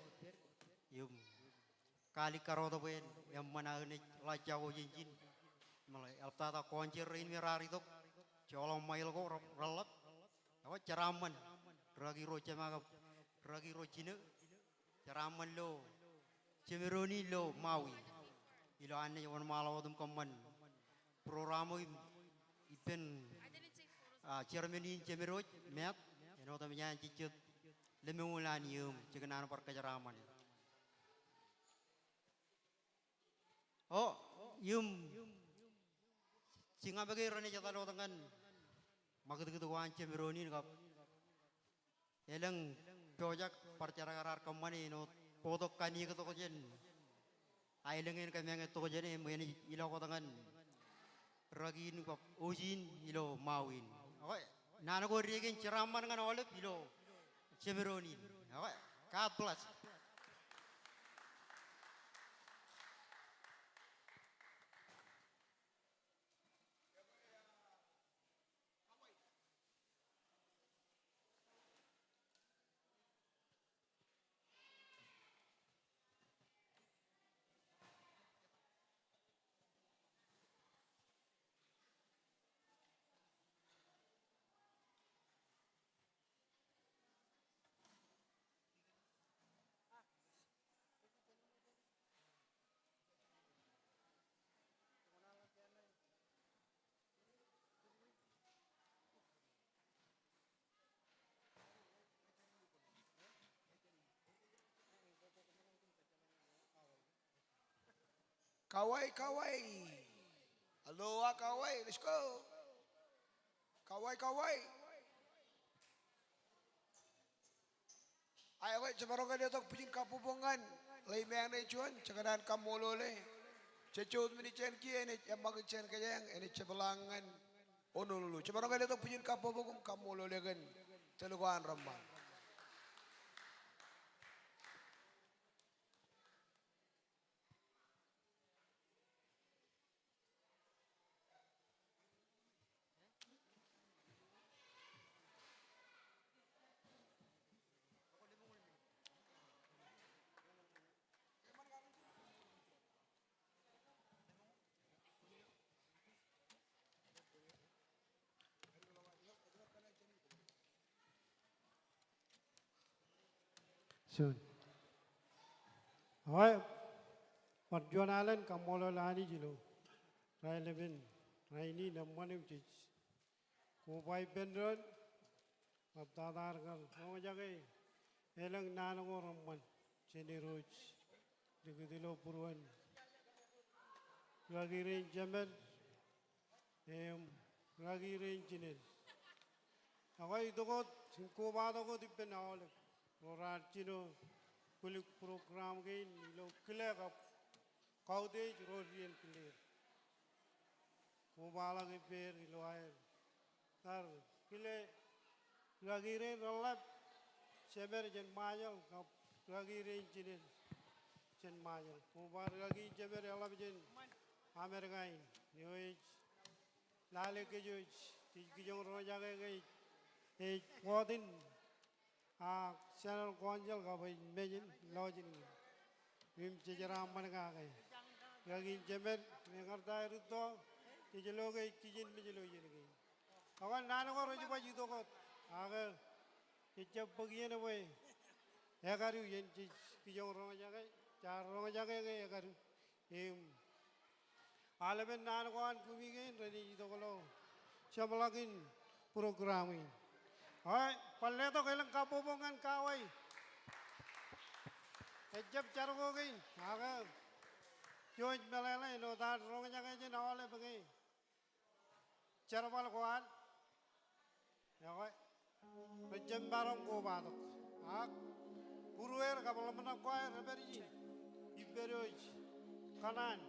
im kalikkar wōt bwe en eṃṃan aō naaj ḷak jako jān ijin. Im eḷaptata kọọnjer rein me raar itok, joḷọk ṃail ko reḷḷap. Ekwe jeraaṃṃan rūkaki ro jema kab rūkaki ro jino. Jeraaṃṃan ilo jemedoon in ilo Maui ilo an naaj wōnṃaanḷọk wōt im kōṃṃan program eo im ippān, ah, chairman in jemedooj, Matt, āinwōt eṃōj an jejjet lemñoul an iiō im jekōṇaan bar kōjeraaṃṃan. O, im jiṃ eo ke renaaj etal wōt ñan ṃakūtkūt ko an jemedoon in kab elōñ pojak bar jerkakar kōṃṃane āinwōt bōktok kanniōktok jān aelōñ in kōmeañ ettok jāne im enaaj ilọk wōt ñan rūkaki in kab O C in ilo Maui in. Ekwe, naan ko dike in jeraaṃṃan ñan aolep ilo jemedoon in. Ekwe, God bless. Kauwai, kauwai. Aloha, kauwai. Let's go. Kauwai, kauwai. Ak ekwe, jemaroñ ke letok bwijin kabbokbok ñan ḷeemeañ ṇe juon, jekōṇaan kaṃṃoolole. Jejjo wōt men ijjien kiiō enaaj eṃṃakūt jān kōjeañ, enaaj jepḷaak ñan Honolulu. Jemaroñ ke letok bwijin kabbokbok im kaṃṃoolole kōn tōl ko an reṃṃan. Soon. Ekwe, bar juon alen kaṃṃoolol Anij ilo raelepen rainin eṃṃan im jej koba ippān doon, ḷaptata ad kar roñjake elōñ naan ko reṃṃan jān Irooj likūt ilo būruon rūkaki rein jemed im rūkaki rein jined. Ekwe itok wōt im kobatok wōt ippān aolep ro raar jino kwōlik program kein ilo kile kab kautiej ro ri-iien kile. Kobaḷọk ippāer ilo aer kar kile rūkaki rein reḷḷap, jemed jān Ṃajeḷ kab rūkaki rein jined jān Ṃajeḷ. Koba rūkaki jemed eḷap jān Amerika in eo ej lale kōj wōj, jej kijoñ roñjake ke ej, ej wōt in ak General Council kab ej mejān lọjilñin. Im jej jeraaṃṃan kake. Rūkaki in jemed, eñin ta rūtto, jej lo ke ej kijenmej ilo iien kein. Ak naan ko rej baj itok wōt, ak jej jab bōk iien bwe ekadu iien jej kijoñ roñjake, jaar roñjake ke ekadu. Im aolepen naan ko an kumi kein renaaj itok ilo jeṃḷọkin program in. Ekwe, bar letok elōñ kabbokbok ñan Kauwai. Ejjab jar ko kein, ak jouj meḷeḷe āinwōt ad roñjake jān aolep ke jerbal ko ad. Ekwe. Rej jab maroñ kobatok. Ak būrueir kab ḷōmṇak ko aer rej pād ie. Ippād wōj kōṇaan.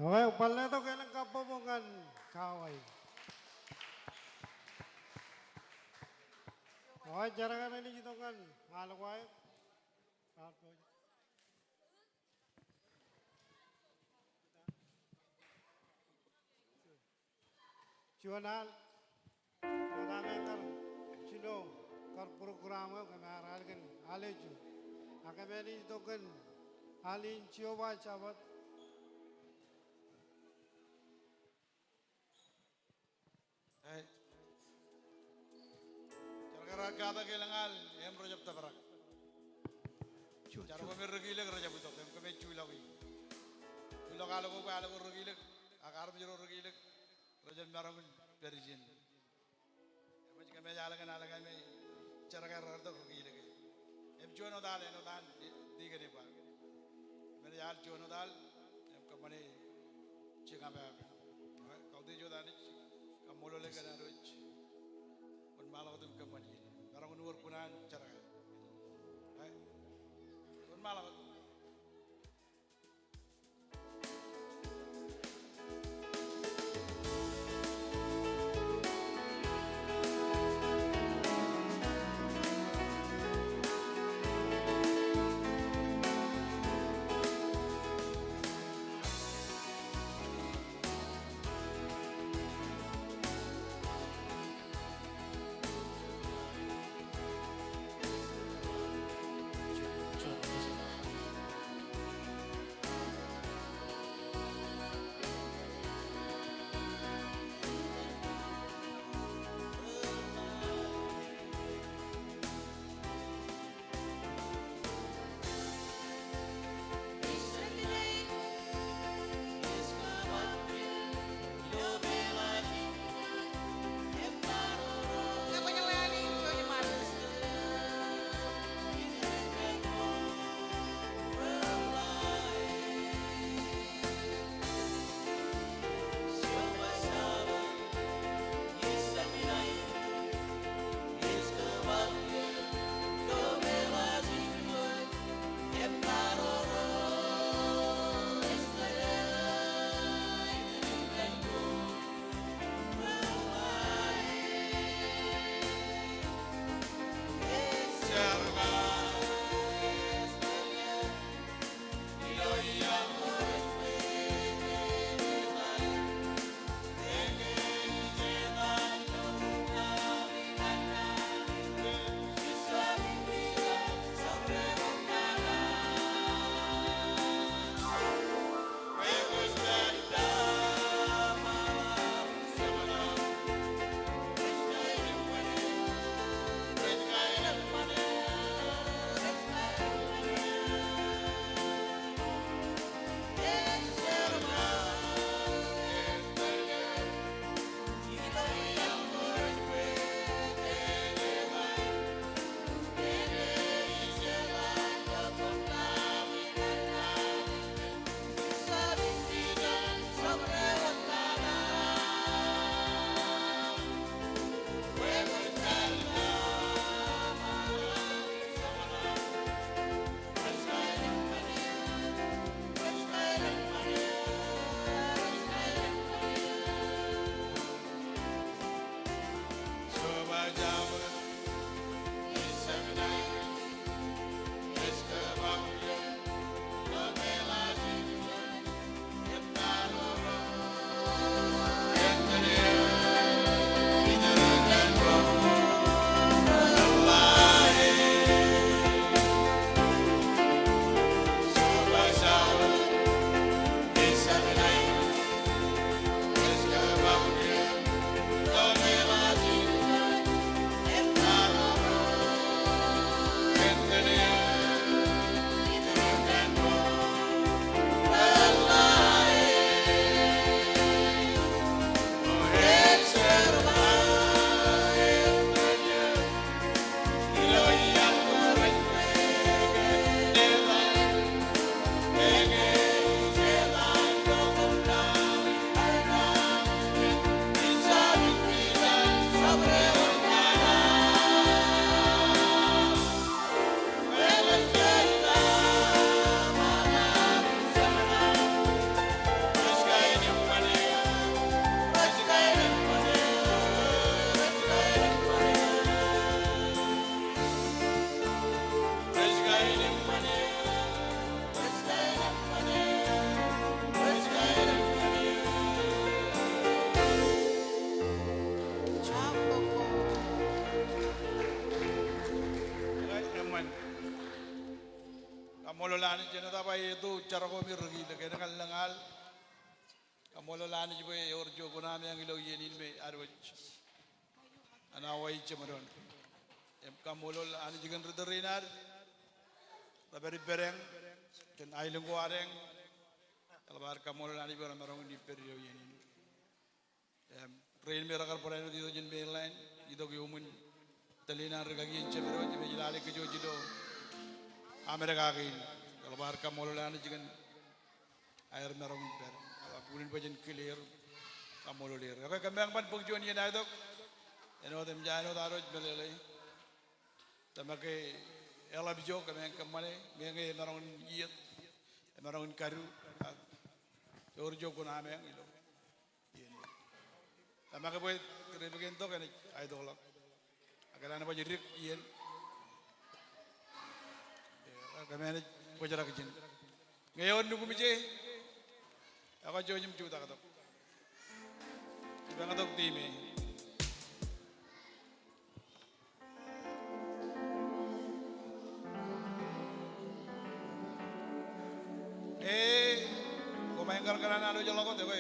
Ekwe, bar letok elōñ kabbokbok ñan Kawai. Eo, jar kar eṇ ej itok ñan al ko aer. Juon al, eo, eo kar jino kar program eo, kōm ar al kōn al eo juon. Ak kōm eṇ ej itok kōn al in Jeova Jabōt. Eo, jar kar katak elōñ al im rejjab tōprak. Jar ko me ri kilōk rejjab itok im kōmij juḷọk e. Juḷọk al ko bwe al ko ri kilōk, ak armej ro ri kilōk rejjab maroñ in pād ijin. Eṃōj kōmij al kōn al ko me jar kar ri kilōk e. Im juon wōt al, āinwōt an di-, dikon eo ba. Im enaaj al juon wōt al, im kōṃṃane jikin eo. Kautiej wōt Anij, kaṃṃoolol e kōn ad wōj. Wōnṃaanḷọk wōt im kōṃṃan iien. Maroñ in wōr kuṇaan jar kar. Wōnṃaanḷọk wōt. Eto jar ko me ri kilōk, en ñan lōñ al. Kaṃṃoolol Anij bwe ewōr ijo kuṇaaṃeañ ilo iien in me ad wōj. An awa ej jeṃdoon. Im kaṃṃoolol Anij kōn ri tōre in ad. Rej pād ippādeañ kōn aelōñ ko adeañ. Eḷap ad kaṃṃoolol Anij bwe remaroñ in ippād ilo iien in. Im, rein me rekar barāinwōt itok jān mainland, itok iuṃwin tōl in an ri kaki in jemed eo, im ej lale kōj wōj ilo aṃ ed kake in. Eḷap ad kaṃṃoolol Anij kōn aer maroñ in pād. Eḷap unin bwe jen kile er, kaṃṃoolol er. Ekwe kōmeañ ban bōk juon iien aetok. Āinwōt im ja āinwōt ad wōj meḷeḷe. Tōmak ke eḷap ijo kōmeañ kōṃṃane, meñe emaroñ in iiet, emaroñ in kadu, ak ewōr ijo kuṇaaṃeañ ilo iien in. Tōmak ke bwe ri pād iien tok enaaj aetokḷọk. Ak enaaj baj dik iien. Kōmeañ enaaj bōjrak ijin. Ñe ewōr nukumje, ekwe jouj im jutak tok. Jipañ tok team e. Ee, koṃeañ kar kōṇaan alwōjḷọk wōt, ekwe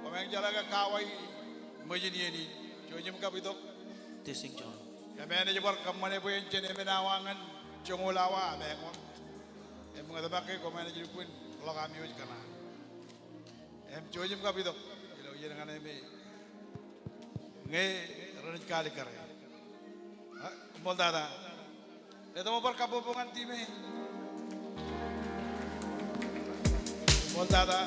koṃeañ jeḷā ke kawa iṃōj in iien in. Jouj im kab itok. Testing, John. Kōmeañ ej bar kōṃṃane bwe en jān emān awa ñan joñoul awa ameañ wōt. Im ñe tōmak ke koṃeañ ej lukkuun ḷọk ami wōj kōṇaan. Im jouj im kab itok ilo iien ñan eo me ñe renaaj kaalikkare. Ha, ṃool tata. Letok bar kabbokbok ñan team e. Ṃool tata.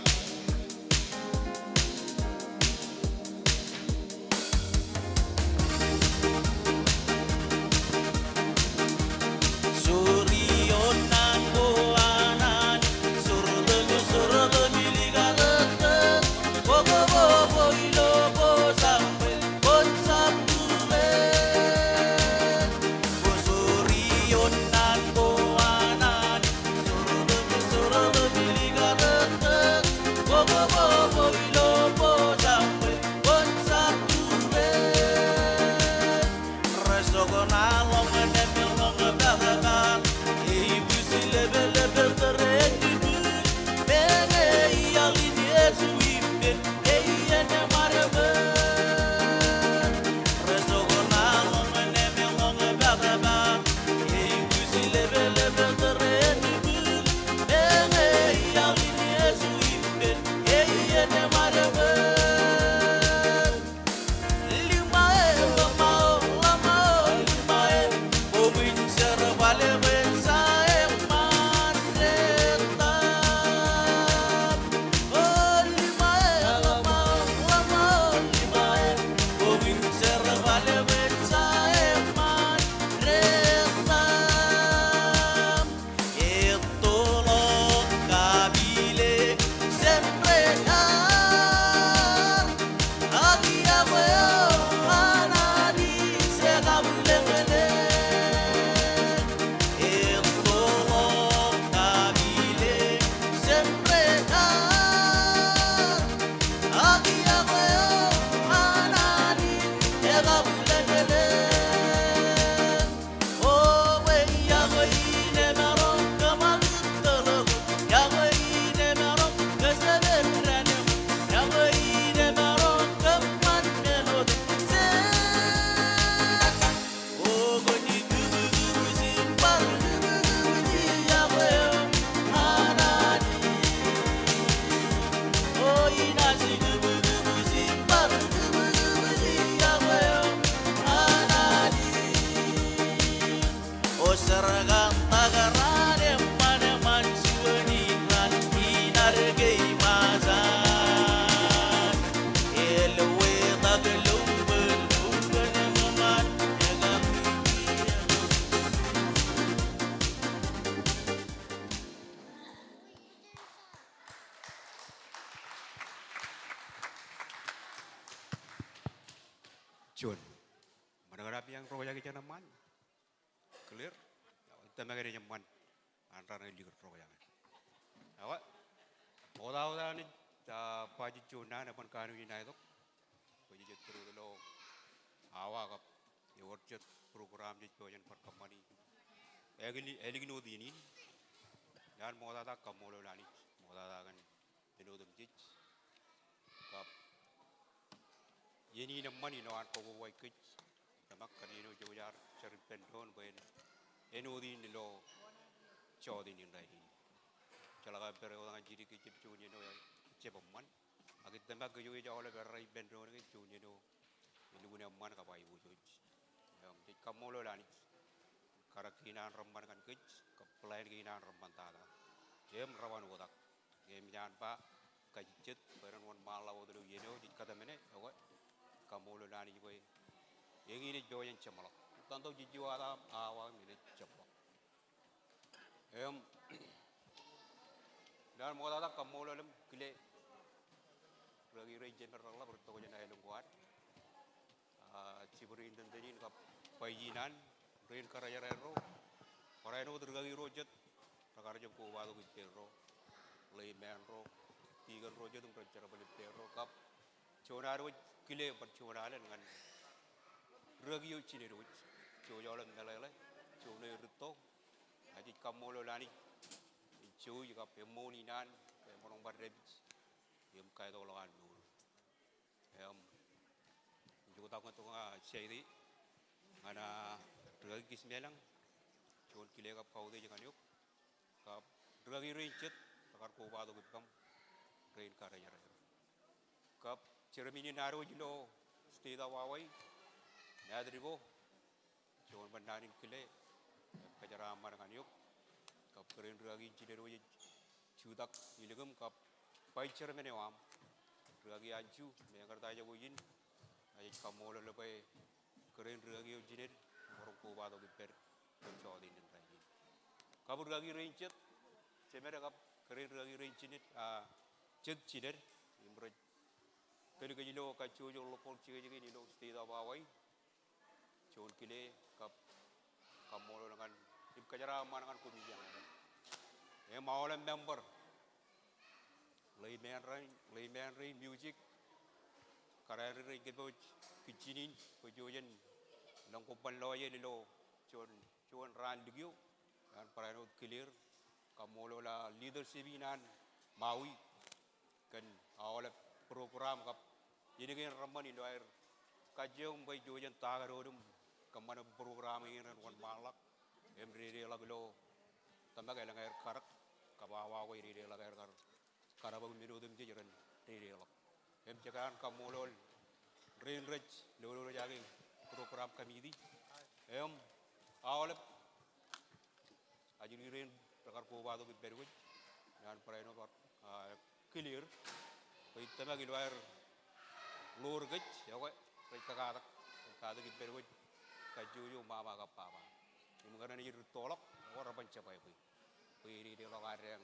Juon. Ṃōṇōṇō eo aṃ roñjake jān eṃṃaan. Clear? Tōmak ke enaaj eṃṃan an raṇe eo likūt roñjake. Ak wōt wōt Anij, ej ba juon naan eban kanooj in aetok. Bwe jej ej tōre ilo awa kab ewōr jet program jej pojak in bar kōṃṃani. Ālikin, ālikin wōt iien in. Ear ṃoktata kaṃṃoolol Anij, ṃoktata kōn men otemjej. Kab iien in eṃṃan ilo an kobaik kōj, tōmak kar iien eo jej ar jar ippān doon bwe en āinwōt in ilo jọteen in rainin. Jeḷā ke bar eoktak ñan jidik ke ejjab juon iien eo ejjab eṃṃan. Ak tōmak kōj eo ej aolep errā ippān doon ke juon iien eo elukkuun eṃṃan kab aiboojoj. Im jej kaṃṃoolol Anij. Karak kein an reṃṃan ñan kōj, kab plan kein an reṃṃantata. Im reban oktak. Im ij ba kajejjet bwe ren wōnṃaanḷọk wōt ilo iien eo jej kōtmāne, ekwe. Kaṃṃoolol Anij bwe eñin ej pojak in jeṃḷọk. Etan tok jejjo awa, awa im enaaj jeṃḷọk. Im, ilo an ṃoktata kaṃṃoolol im kile rūkaki rein jemed reḷap rej itok jān aelōñ ko ad. A, jibwid in tōntōn in kab bwij in an, rein kōrā jerā ro. Barāinwōt rūkaki ro jet, rekar jab kobatok ippāerro. Ḷeeṃṃan ro, dikon ro jet im rej jerbal ippāerro. Kab juon ad wōj kile bar juon alen ñan rūkaki eo jined wōj. Jouj aolep meḷeḷe, juon eo rūtto. Ak jej kaṃṃoolol Anij, ej jouj kab eṃṃool in an, bwe emaroñ bar dāpij, im kaetokḷọk an mour. Im, ij oktak ñan tok ña Saide, ñan, a, rūkaki Kismeḷañ, juon kile kab kautiej ñan eok, kab rūkaki rein jet, rekar kobatok ippaṃ, rein kōrā jerā. Kab chairman in ad wōj ilo state of Hawaii, Matt Ribo, juon bar naan in kile, kōjeraaṃṃan ñan eok, kab kōrā in rūkaki in jined wōj ej jutak ilikim kab vice chairman eo aṃ, rūkaki Anju, meñe kar ta ejako ijin, ak jej kaṃṃoolol bwe kōrā in rūkaki eo jined, emaroñ kobatok ippād, kōn jọteen in rainin. Kab rūkaki rein jet, jemed kab kōrā in rūkaki rein jined, a, jet jined, im rej tōl kōj ilo kajjojo ḷọk ko jekjekin ilo state of Hawaii, juon kile kab kaṃṃoolol ñan im kōjeraaṃṃan ñan koṃij eṇ. Im aolep member, ḷeeṃṃan rein, ḷeeṃṃan rein music, kōrā in ri rej kōpooj kijjien in, kōj jen lōñ kobban lọjien ilo juon, juon raan likio, ear barāinwōt clear, kaṃṃoolol, a, leadership in an Maui, kōn aolep program kab iien kein reṃṃan ilo aer kajjioñ bwe ijo jen ta kōn otem kōṃṃan program in ren wōnṃaanḷọk im dedeḷọk ilo tōmak elōñ aer karōk kab awa ko ededeḷọk aer kar kōrā bwe men otemjej ren dedeḷọk. Im jekar kaṃṃoolol rein rej lolorjake program committee im aolep ajri rein rekar kobatok ippād wōj, ear barāinwōt bar, a, clear bwe ij tōmak ilo aer ḷoor kōj, ekwe, rej kakatak, rej katak ippād wōj kajjojo ṃaṃa kab baba. Im ñe renaaj rūttoḷọk, ekwe, reban jebwābwe bwe ededeḷọk ad deñ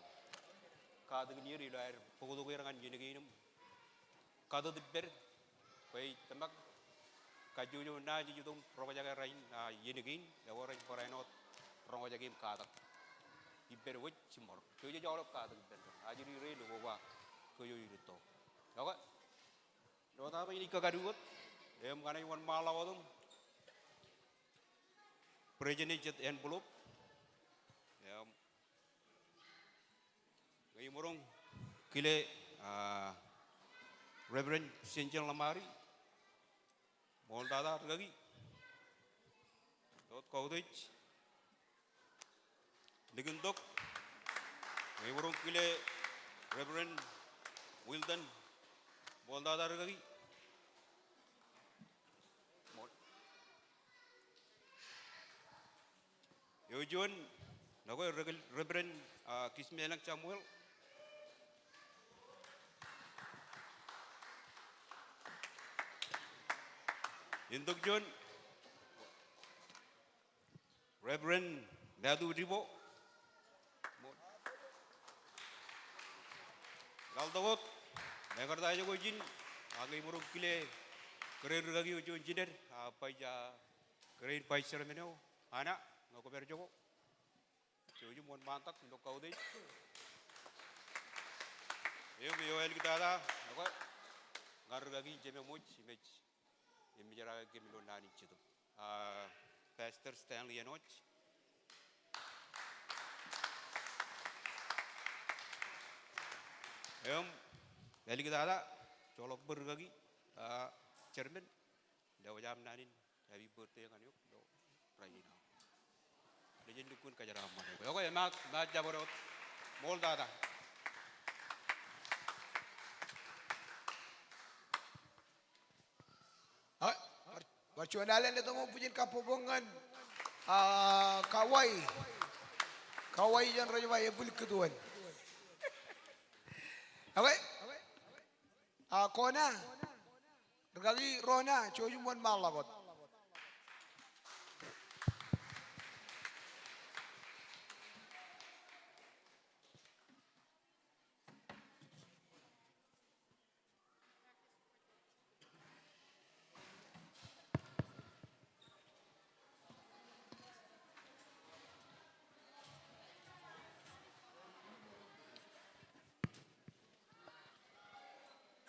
katakin er ilo aer bōktok er ñan iien kein im katōt ippād, bwe ij tōmak kajjojo naaj ej itok im roñjake rainin, a, iien kein, ekwe rej barāinwōt roñjake im katak ippād wōj jiṃor. Kōj jej aolep katak ippād, ajri rein ilo koba kōj eo rūtto. Ekwe, ilo tata ij kakaduwōt, im ña ij wōnṃaanḷọk wōt im President jet envelope. Im ñe imaroñ kile, a, Reverend Senjen Ḷamari, ṃool tata rūkaki. Wōt kautiej. Likintok. Ñe imaroñ kile Reverend Wilton, ṃool tata rūkaki. Ṃool. Eo juon, ekwe, Reverend, a, Kismeḷañ Samuel. Intok juon, Reverend Matthew Dibo. Laḷ tok wōt, meñe kar ta ejako ijin, ak ñe imaroñ kile kōrā in rūkaki eo juon jined, a, vice, a, kōrā in vice chairman eo, Ana, ñe kwōpād ijoko. Jouj im wōnṃaantak ilo kautiej. Im eo āliktata, ekwe, ñan rūkaki in jemeṃōj, im ej im ij jeraak kōm ilo naan in Jetōb. A, Pastor Stanley Enoch. Im āliktata, joḷọk bwe rikaki, ah, chairman, lewōj aṃ naan in happy birthday ñan eok ilo rainin aṃ. Ilo jen lukkuun kōjeraaṃṃan eok. Ekwe, emaat, emaat jabdewōt. Ṃool tata. Ah, bar, bar juon alen eo ej ṃōk bwijin kabbokbok ñan, ah, Kauai. Kauai jān rej ba ebwiljitōl. Ekwe, ah, Kona, rikaki Rona, jouj im wōnṃaanḷọk wōt.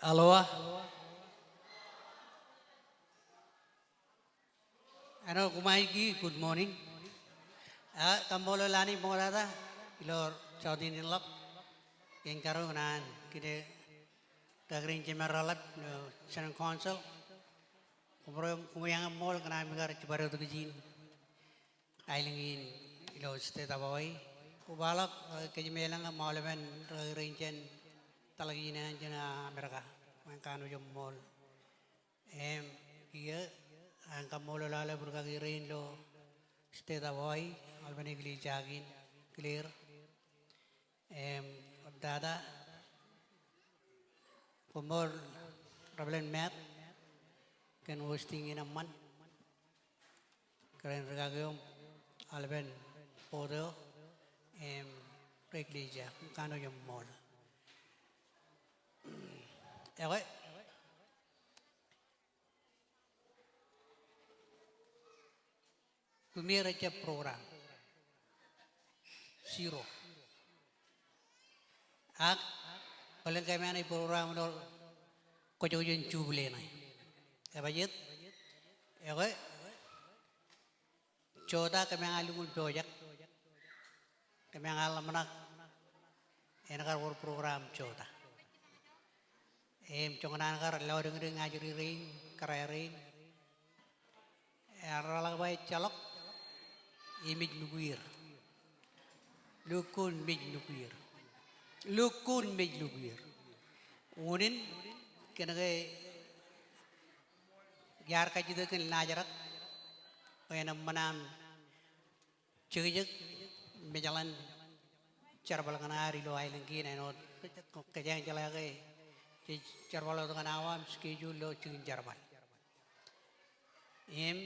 Aloha. Āinwōt koṃ aikuj, good morning. Ah, kaṃṃoolol Anij ṃoktata ilo jota in ḷọk. Kōn karuo ñan kōn rikaki rein jemed reḷap ilo Senate Council. Koṃro, koṃeañ eṃṃool kōn ami kar jibadwōj tok ijin aelōñ in ilo state of Hawaii. Kobaḷọk, eh, kōj im elōñ im aolepen rikaki rein jān taḷ kein eṇ jān Amerika. Koṃeañ kanooj im ṃool. Im kiiō, an kaṃṃoolol aolep rikaki rein ilo state of Hawaii, aolepen eklejia kein, clear. Im ḷaptata, koṃṃool Reverend Matt kōn hosting in eṃṃan. Kōrā in rikaki eo, aolepen board eo, im ri eklejia, kanooj im ṃool. Ekwe, kumi rej jab program. Zero. Ak bōlen kōmeañ naaj program ilo kōjkōj in Jubilee ṇe. Ebajet? Ekwe, jota kōmeañ lukkuun pojak. Kōmeañ ḷōmṇak en kar wōr program jota. Im joñan an kar lọdiñdiñ ajri rein, kōrā rein. Ear ḷak ba ejjeḷọk, im ej nukier. Lukkuun mej nukier. Lukkuun mej nukier. Unin, kōnke iar kajjitōk kōn laajrak, bwe en eṃṃan aṃ jekjek, mejaḷan jerbal ñan ad ilo aelōñ kein āinwōt kōjeañ jeḷā ke jej jerbal wōt ñan awa im schedule ilo jikin jerbal. Im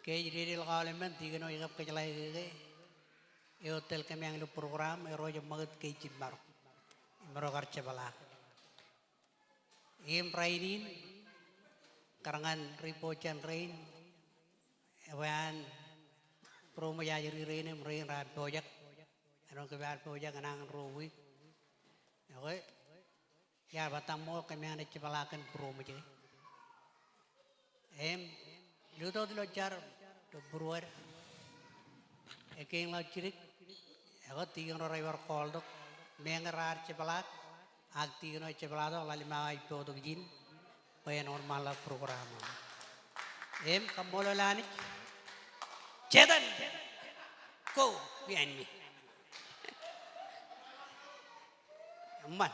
ke ej dedeḷọk aolepen tikōn eo ekab kōjeḷā ke, ke eo tōl kōmeañ ilo program, erro ej ṃakūt ke ej jiṃṃaro. Im erro kar jepḷaak. Im rainin, kar ñan report jān rein, ebwe an būroṃōj ajri rein im rein raar pojak. Āinwōt kōm ar pojak kōn ruo wiik. Ekwe, iar ba ta ṃool kōmeañ naaj jepḷaak kōn būroṃōj e. Im, lutōt ilo jar, ilo būruod. Ekkā in ḷọk jidik, ekwe tikōn ro rej bar call tok. Meñe raar jepḷaak, ak tikōn eo ej jepḷaak tok, ḷalem awa ej bōktok ijin, bwe en wōnṃaanḷọk program. Im, kaṃṃoolol Anij. Setan, go behind me. Eṃṃan.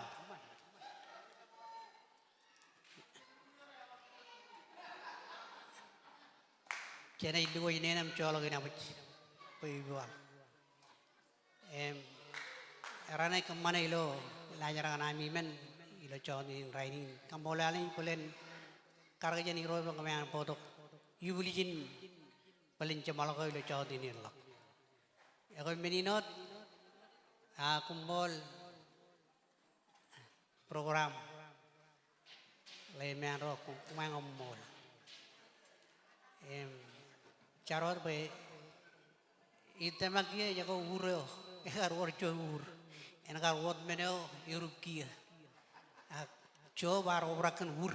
Jenaaj lukkuun naan im joḷọk inaaj bwe ij ba. Im, erro naaj kōṃṃane ilo laajrak ṇe ami men ilo jota in rainin. Kaṃṃoolol Anij bōlen kar kōj jān Irooj bwe kōmeañ bōktok. Iubiljin bōlen jeṃḷọk eo ilo jota in ḷọk. Ekwe men in wōt, a koṃṃool program ḷe men ro, koṃ, koṃeañ ṃool. Im, jar wōt bwe ij tōmak kiiō ejako ur eo, ekar wōr juon ur. En kar wōt men eo erup kiiō. Ak Job ear obrak kōn ur.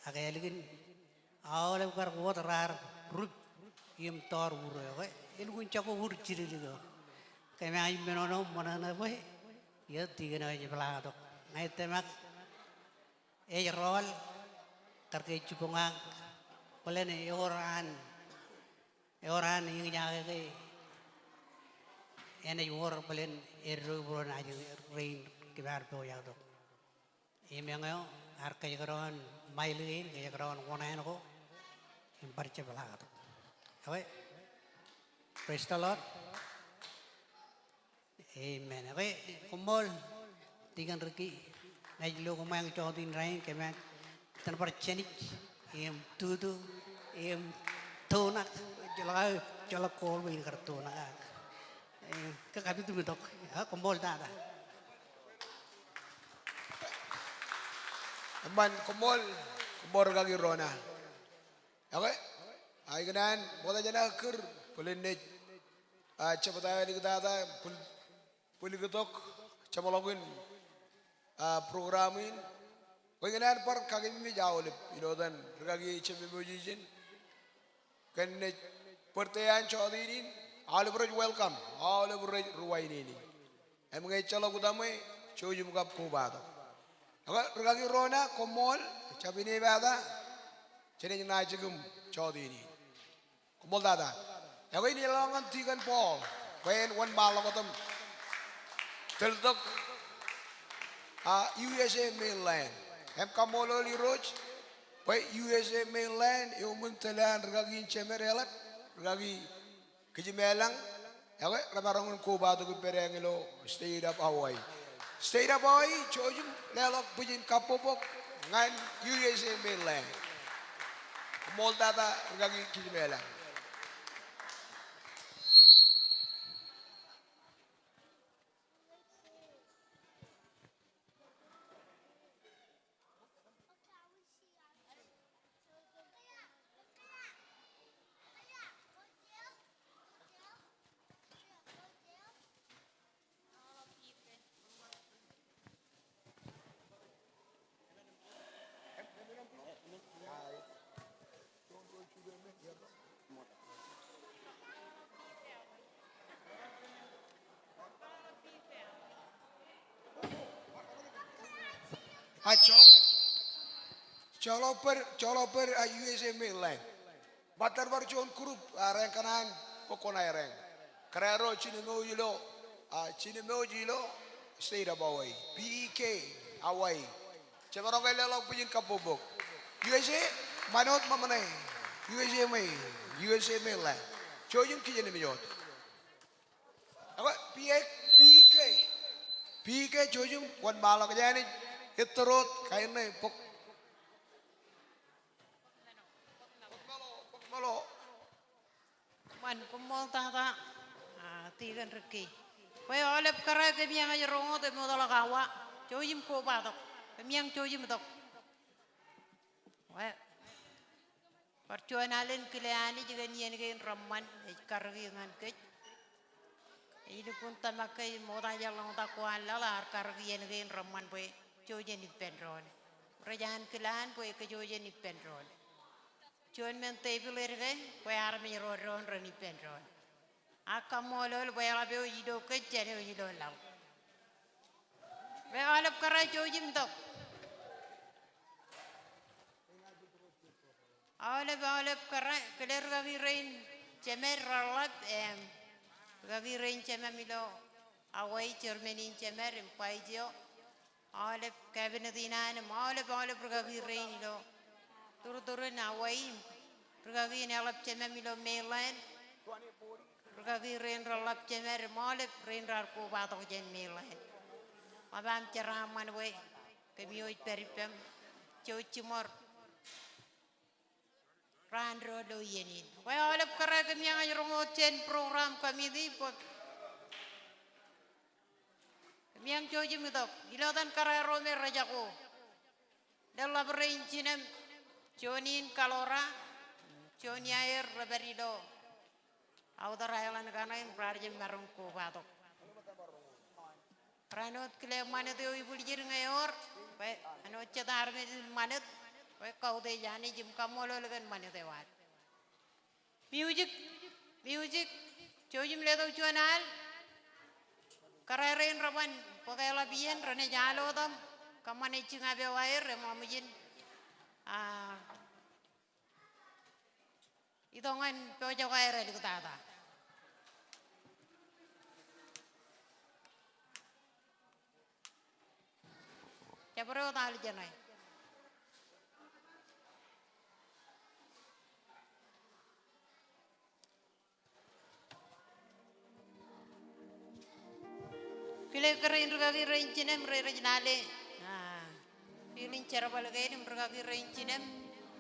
Ak ālikin aolep kar wōt raar rup im tọọr ur eo ke, elukkuun jako ur jidikdik eo. kōm ej menono ṃōṇōṇō bwe eō tikōn eo ej peḷaatok. Ña ij tōmak ej rọọl kar ke ej jibboñ ak bōlen ewōr an, ewōr an eñjake ke enaaj wōr bōlen eddo būruon ajri rein kōm ar pojak tok. Im eñeo ear kōjekdọọn mail kein, kōjekdọọn oṇāān ko im bar jepḷaaktok. Okay. Praise the Lord. Amen. Okay, koṃṃool Deacon Ricky. Ña ij lo koṃeañ jọteen rainin, kōmeañ itōn bar jānij im tutu im tunak. Ejjeḷọk aō, ejjeḷọk kool bwe in kar tunak ak, eh, ke kapit im itok. Ah, koṃṃool tata. Eṃṃan, koṃṃool, koṃṃool rikaki Rona. Okay. Ak ikōṇaan ṃokta jān aō kūr bōlen naaj, ah, jebta āliktata, bōl, bōlikitok jeṃḷọkin, ah, program in. Bwe ikōṇaan bar kakememej aolep ilo etan rikaki ej jememej ijin. Kōn naaj birthday an jọteen in, aolep rej welcome, aolep rej ruwainene. Im ñe ejjeḷọk utaṃwe, jouj im kab kobatok. Ak rikaki Rona, koṃṃool, jab inepata, jenaaj ṇa jikin jọteen in. Koṃṃool tata. Ekwe in eḷọk ñan Deacon Paul bwe en wōnṃaanḷọk wōt im tōl tok, ah, U S A mainland. Im kaṃṃoolol Irooj bwe U S A mainland eo eṃṃan tōl an rikaki in jemed eḷap, rikaki Kijemeḷañ, ekwe, remaroñ in kobatok ippād eñ ilo State of Hawaii. State of Hawaii, jouj im leḷọk bwijin kabbokbok ñan U S A mainland. Koṃṃool tata rikaki Kijemeḷañ. A joḷọk, joḷọk pād, joḷọk pād, a, U S A mainland. Bar bar juon group, a, rein kōṇaan bwe kwōnaaj rein. Kōrā ro jino mouj ilo, a, jino mouj ilo State of Hawaii, P E K, Hawaii. Jemaroñ ke leḷọk bwijin kabbokbok. U S A, ṃanit wōt ṃōṃōṇe. U S A ṃwe, U S A mainland. Jouj im kijenmej wōt. Ekwe, P E K, P E K, P E K, jouj im wōnṃaanḷọk jān ej ettōr wōt kain ṇe bok. Ṃan, koṃṃool tata, a, Deacon Ricky. Bwe aolep kōrā kōm ej roñ wōt im ṃootḷọk awa, jouj im kobatok. Kōm ej jouj im itok. Bwe bar juon alen kile Anij kōn iien kein reṃṃan ej karōki ñan kōj. Ij lukkuun tōmak ke ṃokta jān ḷọk ṃokta ko an laḷ ear karōk iien kein reṃṃan bwe jouj en ippān doon. Rej an kile an bwe kōj jouj en ippān doon. Juon men tepil edke bwe armej ro doon ren ippān doon. Ak kaṃṃoolol bwe eḷap eo ilo kōj jān eo ilo laḷ. Bwe aolep kōrā jouj im itok. Aolep, aolep kōrā, kile rikaki rein jemed reḷap, em, rikaki rein jemām ilo Hawaii, chairman in jemed, im vice eo, aolep cabinet in an, im aolep, aolep rikaki rein ilo turturin Hawaii, rikaki in eḷap jemām ilo mainland, rikaki rein reḷap jemed, im aolep rein raar kobatok jān mainland. Ṃōk aṃ jeraaṃṃan bwe kōm eo ej pād ippaṃ, jouj jiṃor raan doon ilo iien in. Bwe aolep kōrā kōm ej roñ wōt jān program committee, bwe kōm ej jouj im itok. Ilo etan kōrā ro me rejako. Leḷḷap rein jinem, juon in Kalora, juon iaer rej pād ilo outer island kaṇe im raar jab maroñ kobatok. Bar āinwōt kile ṃanit eo ibwiljid ñe ewōr, bwe āinwōt jet armej in ṃanit, bwe kautiej Anij im kaṃṃoolol kōn ṃanit eo ad. Music, music, jouj im letok juon al. Tōre rein reban bōk eḷap iien renaaj al otem, kōṃṃane jiñap eo aer, eṃōṃ ijin. A, itok ñan pojak eo aer eliktata. Jabdewōt al jeṇe. Kile kōrā in rikaki rein jinem rej, rej lale. A, field in jerbal kein im rikaki rein jinem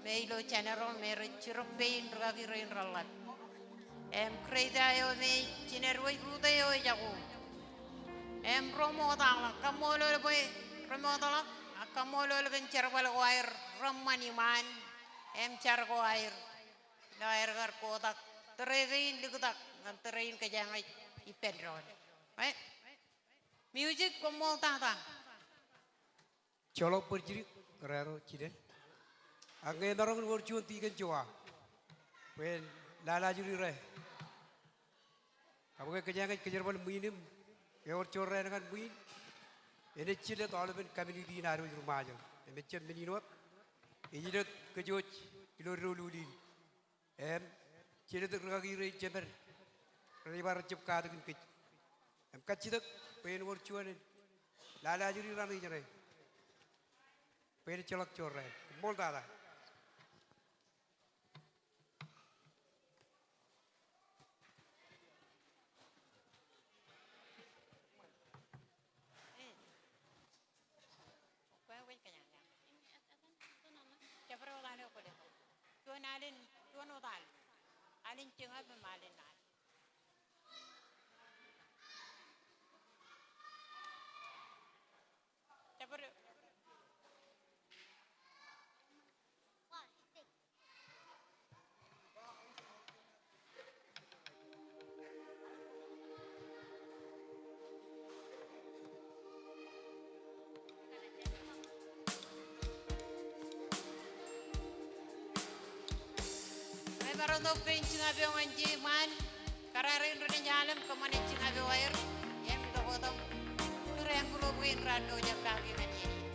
me ilo general me rej jirōk pein rikaki rein reḷḷap. Im grade eo me jined wōj rūtto eo ejako. Im ro ṃoktaḷọk, kaṃṃoolol bwe remootḷọk, ak kaṃṃoolol kōn jerbal ko aer reṃṃan iṃaan im jar ko aer. Ilo aer kar kotak tōre kein liktak ñan tōre in kōjeañ ej ippān doon. Eo, music, koṃṃool tata. Joḷọk bōd jidik, kōrā ro jided. Ak ñe emaroñ in wōr juon tikōn jowa bwe en lale ajri ro. Ak bwe kōjeañ ej kōjerbal ṃwiin im ewōr jorrāān ñan ṃwiin, enaaj jelōt aolepen community in ad wōj ri Ṃajeḷ. Im ejjab men in wōt, ej jelōt kōj wōj ilo doulul in. Im jelōt rikaki rein jemed renaaj bar jab katakin kōj. Im kajjitōk bwe en wōr juon in lale ajri raṇ ijeṇe bwe en ejjeḷọk jorrāān. Koṃṃool tata. Juon alen, juon wōt al. Alen jiñap im alen al. Jabdewōt. Emaroñ tok pein jiñap eo ñan je iṃaan. Kōrā rein renaaj al im kōṃṃane jiñap eo aer im itok otem. Kūr envelope kein raar lo jab kake ñan iien in.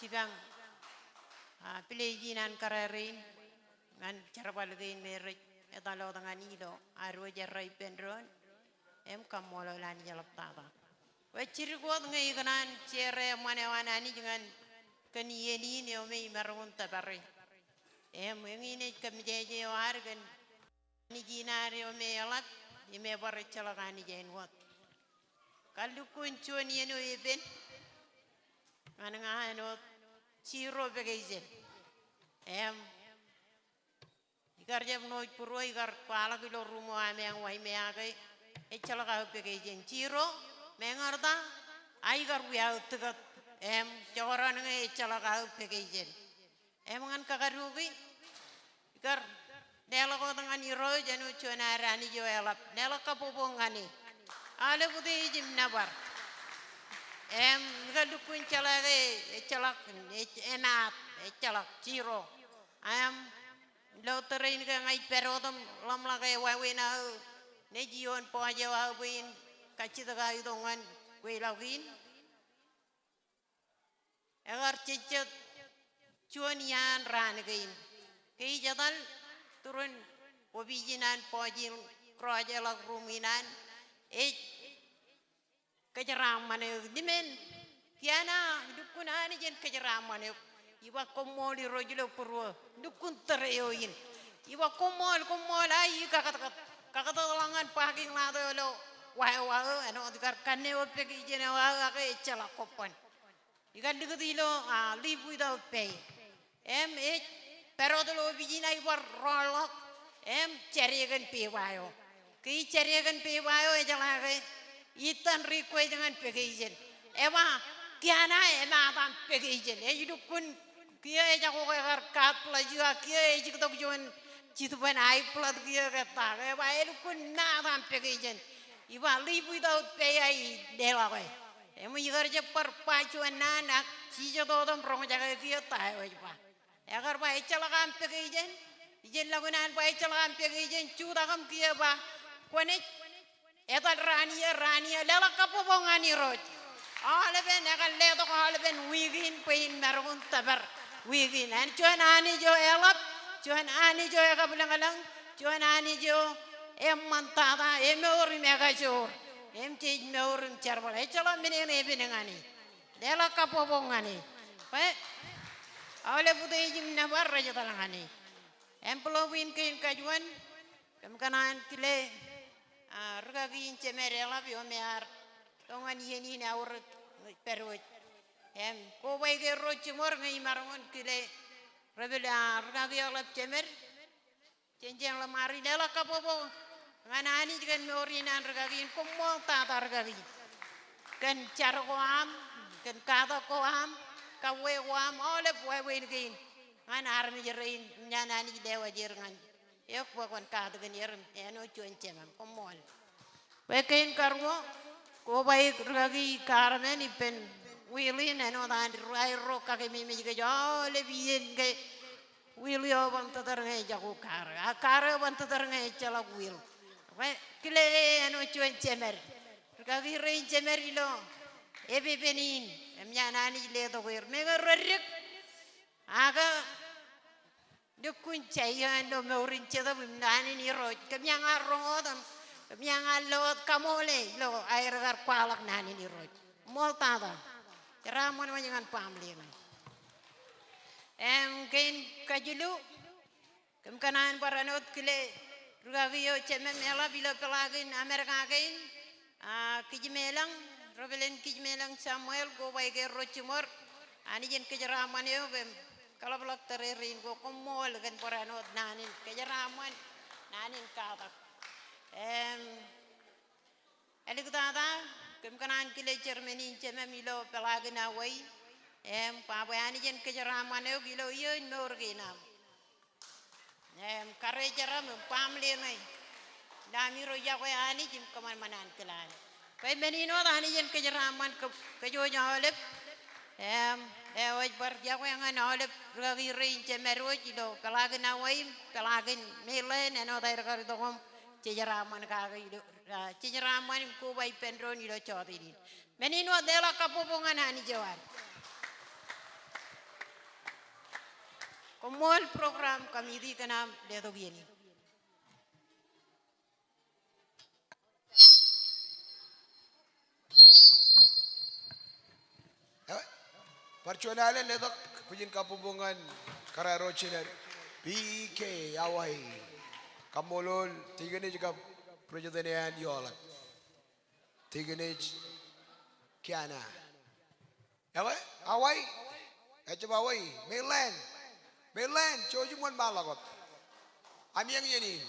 jipañ, a, pledge in an kōrā rein ñan jerbal kein me rej etal wōt ñan e ilo ad wōj errā ippān doon. Im kaṃṃoolol Anij eḷaptata. Bwe jidik wōt ñe ikōṇaan share eṃṃan eo an Anij ñan kōn iien in eo me imaroñ in tōpare. Im eñin ej kōmmejeje eo ad kōn Anij in ad eo me eḷap im ebar ejjeḷọk Anij āinwōt. Kar lukkuun juon iien eo epen ñan ña āinwōt zero vacation. Im ikar jab ṇooj būruō, ikar kwaḷọk ilo ruuṃ eo ameañ wāween eo ke ejjeḷọk aō vacation. Zero, meñe ear ta, a ikar wia aō ticket. Im jekdọọn ñe ejjeḷọk aō vacation. Im ñan kakaduki, ikar leḷọk wōt ñan Irooj āinwōt juon ad Anij eo eḷap. Leḷọk kabbokbok ñan e. Aolep utiej im nōbar. Im ikar lukkuun jeḷā ke ejjeḷọk, ej-, emaat, ejjeḷọk, zero. Im ilo tōre in ke ña ij pād wōt im ḷōmṇak e wāween aō, nejin bọọj eo aō bwe in kajjitōk aō itok ñan kweilọk in. Ekar jejjet juon iaan raan kein. Ke ij etal turun opiij in an bọọj in, cross ḷọk ruuṃ in an, ej kōjeraaṃṃan eō. Limen, kiiō an lukkuun Anij en kōjeraaṃṃan eok. Iba koṃṃool Irooj ilo būruō. Lukkuun tōre eo in. Iba koṃṃool, koṃṃool, a ikakōtkōt. Kakōtkōtḷọk ñan parking lot eo ilo wa eo aō, āinwōt ikar kanne eo vacation eo aō ak ejjeḷọk kobban. Ikar likūt ilo, a, leave without pay. Im ej pād wōt ilo opiij in a ibar rọọlḷọk im jade kōn pepa eo. Ke ij jade kōn pepa eo ejeḷā ke itōn request ñan vacation. Eba, kiiō an emaat aṃ vacation. Ej lukkuun kiiō ejako ke kar God bless you, a kiiō ejiktok juon jitōb in high blood kiiō ke ta. Eba elukkuun maat aṃ vacation. Iba leave without pay a ij leḷọk e. Im ikar jab bar ba juon naan ak jijet wōt im roñjake kiiō ta eo ej ba. Ekar ba ejjeḷọk aṃ vacation. Ijellọk in an ba ejjeḷọk aṃ vacation, jutak im kiiō ba kwōnaaj etal raan iiō, raan iiō, leḷọk kabbokbok ñan Irooj. Aolepen, ekar letok aolepen wiik in bwe in maroñ in tōpar wiik in. Āinjuon Anij eo eḷap, juon Anij eo ekabwilōñlōñ, juon Anij eo eṃṃantata, emour im ekajoor. Im jej mour im jerbal. Ejjeḷọk men eṇ epen ñan e. Leḷọk kabbokbok ñan e. Bwe aolep utiej im nōbar rej etal ñan e. Envelope in kein kajuon, kōm kōṇaan kile, a, rūkaki in jemed eḷap eo me ear tok ñan iien in aorōk pād wōj. Im koba ke ro jiṃor ñe imaroñ in kile rebel, a, rūkaki eḷap jemed. Jen jeḷā ṃaari, leḷọk kabbokbok ñan Anij kōn mour in an rūkaki in. Koṃṃooltata rūkaki kōn jar ko aṃ, kōn katak ko aṃ, kauwe ko aṃ, aolep wāween kein ñan armej rein, ñan Anij lewōj er ñan eok bwe kwōn katakin er im āinwōt juon jemām. Koṃṃool. Bwe kein karuo, kobaik rūkaki Carmen ippān wheel in, āinwōt an aerro kakememej kōj aolep iien ke wheel eo ban tōtōr ñe ejako car. A car eo ban tōtōr ñe ejjeḷọk wheel. Bwe kile āinwōt juon jemed. Rūkaki rein jemed ilo epepen in. Im ñan Anij letok er. Meñe redik. Ak lukkuun jeiō ilo mour in Jetōb im naan in Irooj. Kōm iaan roñ wōt im kōm iaan lo wōt kaṃool e ilo aer kar kwaḷọk naan in Irooj. Ṃool tata. Jeraaṃṃan wōj ñan baaṃle ṇe. Im kein kajilu, kōm kōṇaan bar āinwōt kile rūkaki eo jemem eḷap ilo peḷaakin Amerika kein, a, Kijmeelōñ, Reverend Kijmeelōñ Samuel, kobaik er ro jiṃor, Anij en kōjeraaṃṃan eok im kaḷapḷọk tōre rein ko. Koṃṃool kōn bar āinwōt naan in kōjeraaṃṃan, naan in katak. Im āliktata, kōm kōṇaan kile chairman in jemem ilo peḷaakin Hawaii, im ba bwe Anij en kōjeraaṃṃan eok ilo iiō in mour kein aṃ. Im karijer aṃ im baaṃle ṇe. Ilo ami ro yokwe Anij im kōṃanṃan ankilaan. Bwe men in wōt Anij en kōjeraaṃṃan kōj, kōj aolep. Im ewōj bar yokwe ñan aolep rūkaki rein jemed wōj ilo peḷaakin Hawaii im peḷaakin mainland, āinwōt aer kar itok im jejeraaṃṃan kake ilo, a, jejeraaṃṃan im koba ippān doon ilo jọteen in. Men in wōt, leḷọk kabbokbok ñan Anij eo ad. Ṃool program committee iten aṃ letok iien in. Bar juon alen letok bwijin kabbokbok ñan kōrā ro jined, P E K Hawaii. Kaṃṃoolol Deaconess kab President eo an Iolep. Deaconess Kiana. Ewe, Hawaii. Ejjab Hawaii. Mainland. Mainland. Jouj im wōnṃaanḷọk wōt. Amieañ iien in.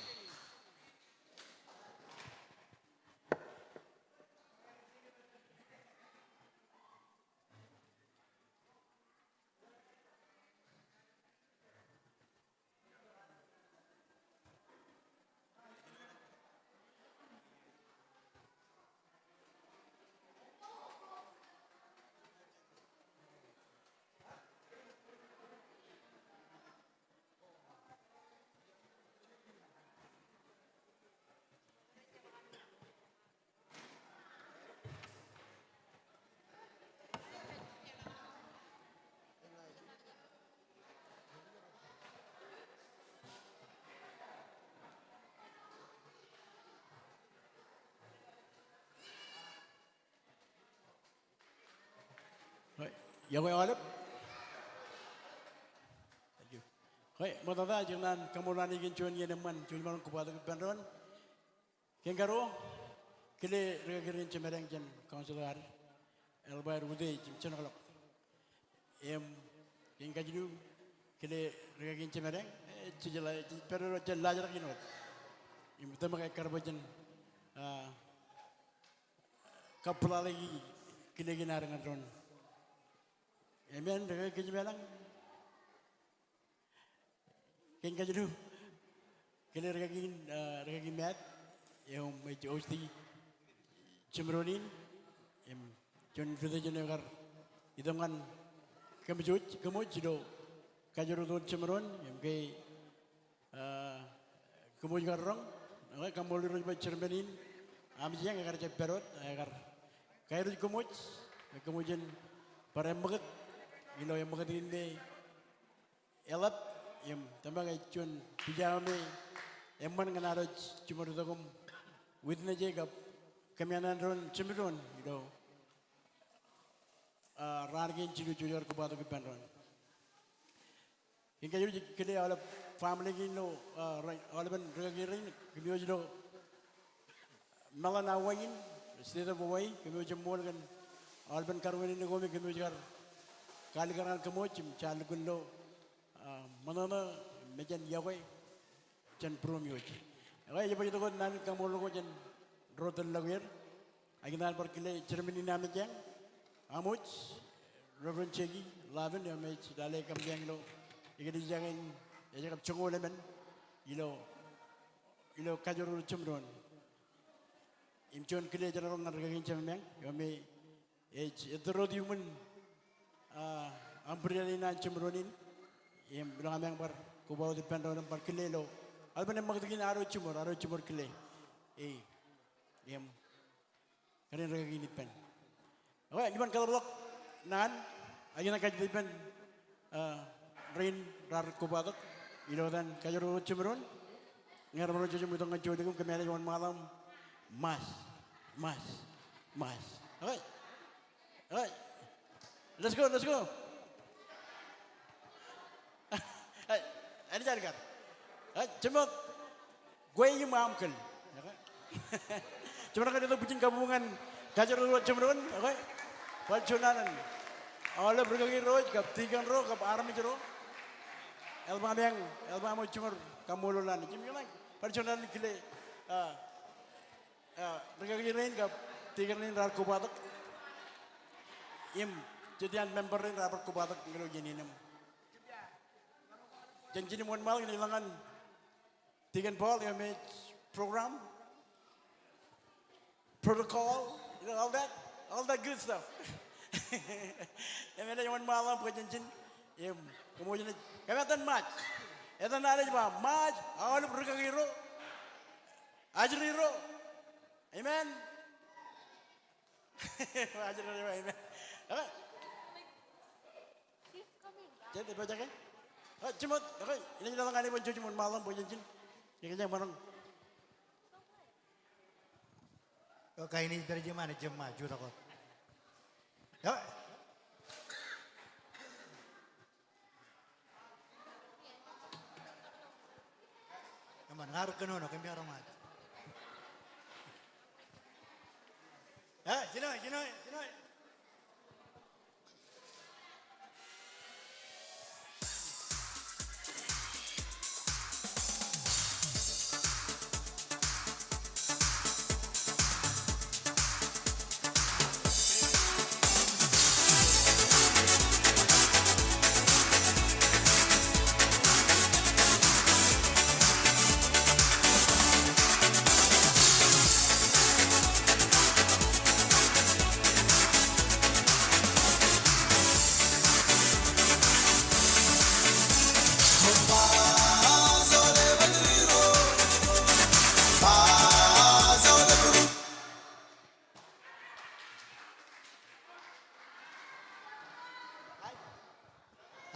Iọkwe aolep. Thank you. Ṃoktata ij kōṇaan kaṃṃoolol Anij kōn juon iien eṃṃan, juon iṃaan kobatok ippān doon. Kein karuo, kile rikaki rein jemedeañ jān council ad, eḷap aer utiej im jenokḷọk. Im kein kajilu, kile rikaki in jemedeañ, ej, ej pād ilo jān laajrak in wōt. Im ij tōmak ekkar bwe jen, ah, kappḷaḷḷọki kile kein ad ñan doon. Amen, rikaki kōjemedeañ. Kein kajilu, kile rikaki in, ah, rikaki Matt, eo ej host e jeṃdoon in, im juon invitation eo ekar itok ñan kōmwōj, kōmwōj ilo kajoor eo an jeṃdoon, im ke, ah, kōmwōj kar roñ, ekwe kaṃṃoolol Irooj bwe chairman in, Amjeañ, ekar jab pād wōt, ekar kairooj kōmwōj, kōmwōj en bar eṃṃakūt, ilo eṃṃakūt in me eḷap, im tōmak ej juon pija eo me eṃṃan ñan ad wōj jiṃor itok im witness e kab kōmeañ an doon jeṃdoon ilo, ah, raan kein jilu jej kar kobatok ippān doon. Kein kajilu, kile aolep family kein ilo, ah, aolepen rikaki rein, kōmwōj ilo Malan Hawaii in, State of Hawaii, kōmwōj im ṃool kōn aolepen karuwaineneik eo me kōmwōj kar kaalikkar ñan kōmwōj im jaar lukkuun ilo, ah, ṃōṇōṇō, mejān iọkwe jān būruōm iwōj. Ekwe, ij baj itok wōt naan in kaṃṃoolol ko jān ro tōllọk er. Ak ikōṇaan bar kile chairman in Amjeañ, Amwōj, Reverend Jackie Lavin, eo me ej lale kōmjeañ ilo eklejia kein, ej kab joñoul emān ilo ilo kajoor eo jeṃdoon. Im juon kile ej roñ ñan rikaki in jemāmeañ, eo me ej ettōr wōt iuṃwin, ah, umbrella in an jeṃdoon in. Im ilo ameañ bar koba wōt ippān doon im bar kile ilo aolepen eṃṃakūt kein ad wōj jiṃor, ad wōj jiṃor kile. E, im kōrā in rikaki in ippān. Ekwe, ij ban kaḷapḷọk naan, ak ikōṇaan kajjitōk ippān, ah, rein raar kobatok ilo etan kajoor eo jeṃdoon. Ñe emaroñ jejjab itok ñan jouj im kōm naaj wōnṃaanḷọk im march, march, march. Ekwe. Ekwe. Let's go, let's go. Ekwe. Āinwōt kar. Ekwe. Jeṃḷọk. Kwe im aṃ kōl. Jeṃḷọk kar itok bwijin kabuñ ñan kajoor eo jeṃdoon, ekwe. Bar juon alen. Aolep rikaki ro ej kab tikōn ro kab armej ro. Eḷap ameañ, eḷap aṃ wōj jiṃor kaṃṃoolol Anij. Im ikōṇaan bar juon alen kile, ah, ah, rikaki rein kab tikōn rein raar kobatok. Im jet iaan member rein raar bar kobatok ilo iien in im. Jān ijin im wōnṃaanḷọk, inaaj ilọk ñan Deacon Paul, eo me ej program, protocol, you know, all that, all that good stuff. Im enaaj wōnṃaanḷọk bwe jān ijin, im, kōṃṃool, enaaj, kōm etan march. Etan Anij ba, march, aolep rikaki ro, ajri ro. Amen. Ajri ro, amen. Ekwe. Jet, epojak e? A, jiṃor, okay, inaaj leḷọk ñan e bwe en jouj im wōnṃaanḷọk bwe jen jino. Ikōṇaan ṃōṇōṇō. O, kain eo ej pād ijin ṃaan, ejjab ṃaan, jutak wōt. Eo. Eṃṃan, ña rūkōnono, kōm bar ṃaaj. Eo, jino, jino, jino.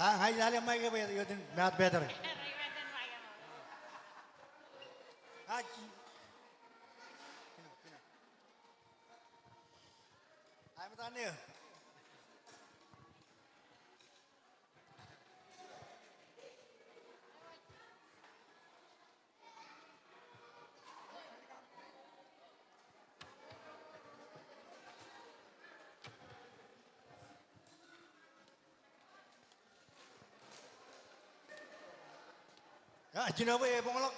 A, ña ij lale ṃaik eo bwe iotin maat battery. A, ji-, a, eṃṃan eo. Eo, jino bwe ebuñḷọk.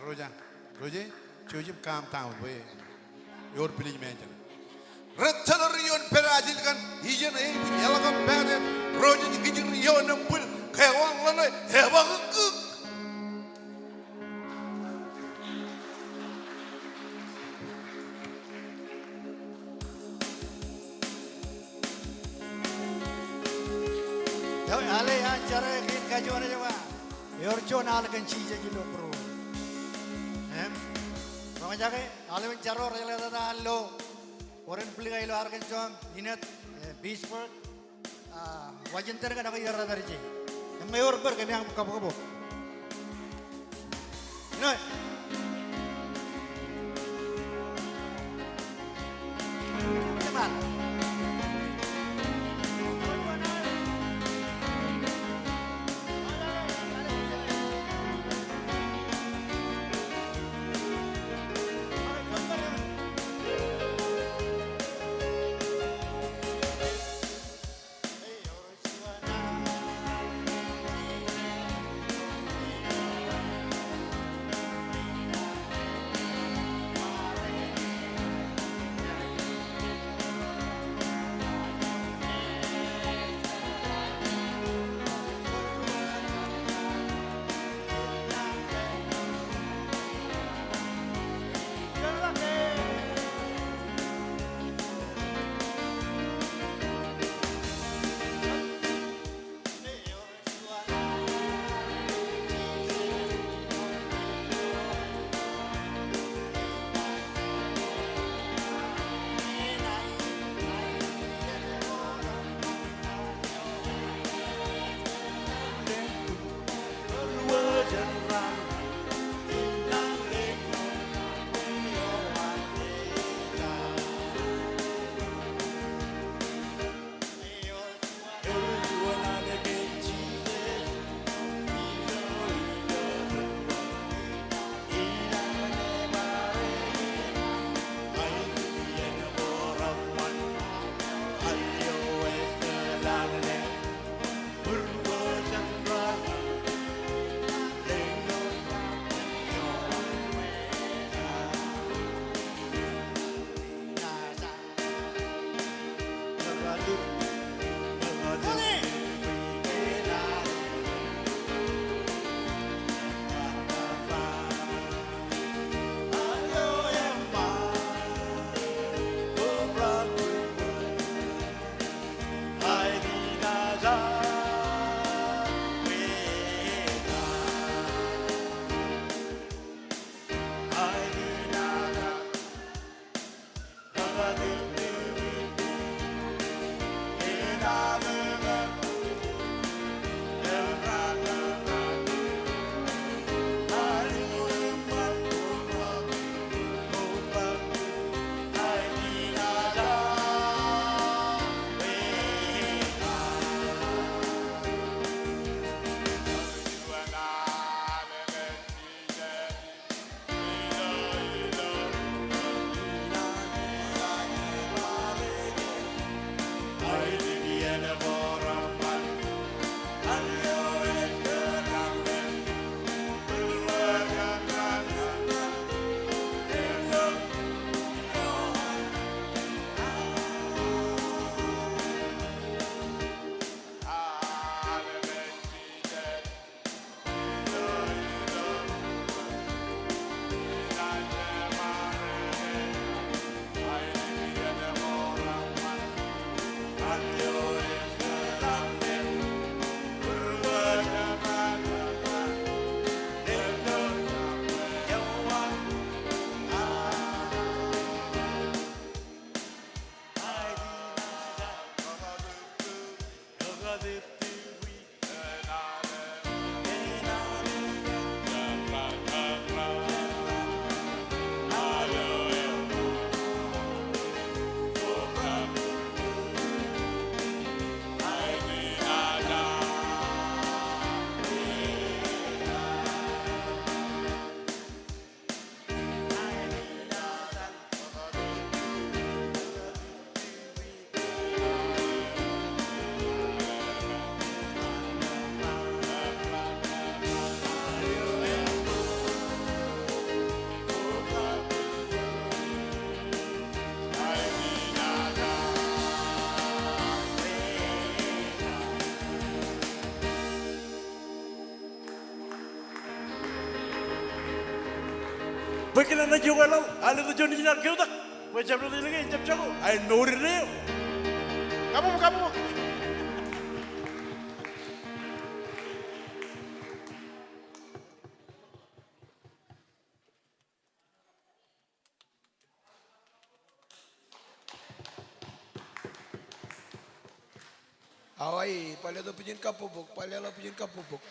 Roja, Roja, jouj im calm down bwe ewōr pilij mejān. Rej jeḷā ri ioon Brazil kaṇ, ijeṇ eḷap pād, ro jej kijir ioon im bwil, ke ewōr ḷe, ebakūkkūk. Eo, ale an jare kein kajuon ej ba, ewōr juon al kōn Jisōs ilo būruō. Im roñjake, aolepen jaro rej jeḷā tata allo, wōr in bwil ilo Arkansas, Enid, eh, Pittsburg, ah, Washington kaṇ ak ierrātārje. Im ewōr bōd kōm aṃ kabokbok. Bwe kōn an naaj iọkwe laḷ, al eto juon ijin ar keotak bwe jabdewōt eo ḷe ke en jab jako aer mour eo. Kabbokbok, kabbokbok. Awa e, bar leḷọk pijen kabbokbok, bar leḷọk pijen kabbokbok.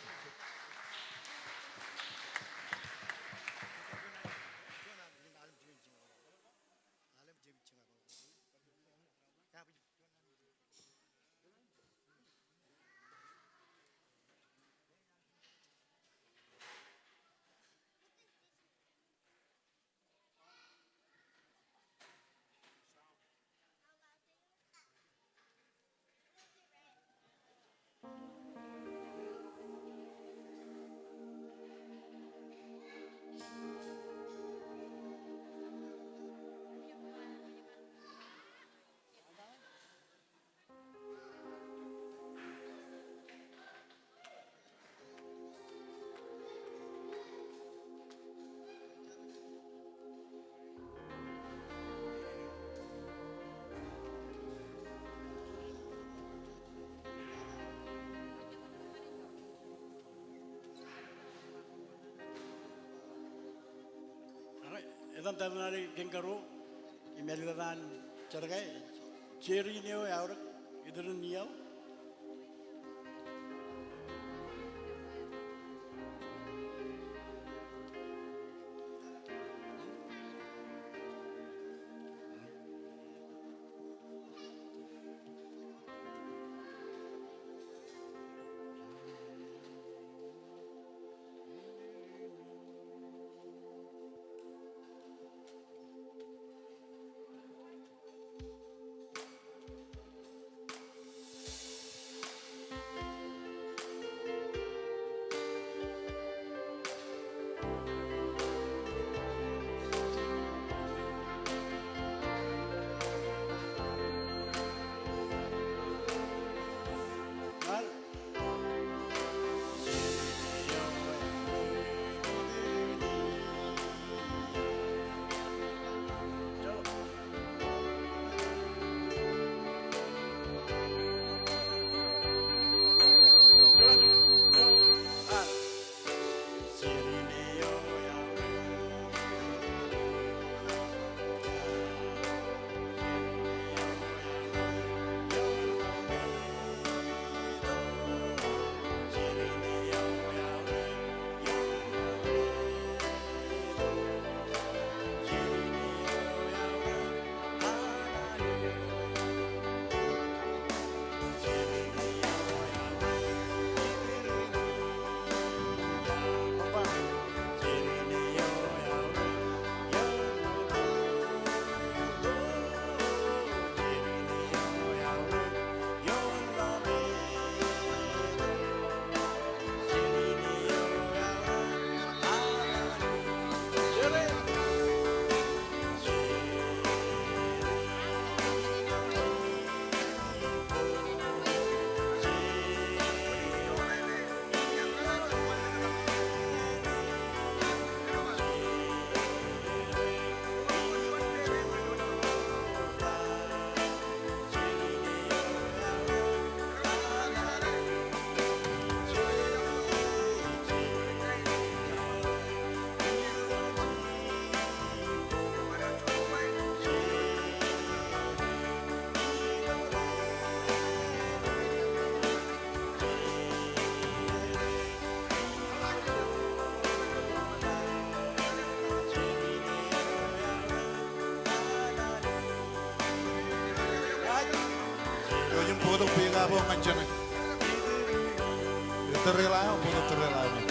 Etan, tōmak in kōn karuo im āliktata an jerkā, Jerry eo eaorōk, itōn in iiō. Jouj im bōktok pika bwe ñan jeṇe. Tōre ḷeo, bōktok tōre ḷeo ñe.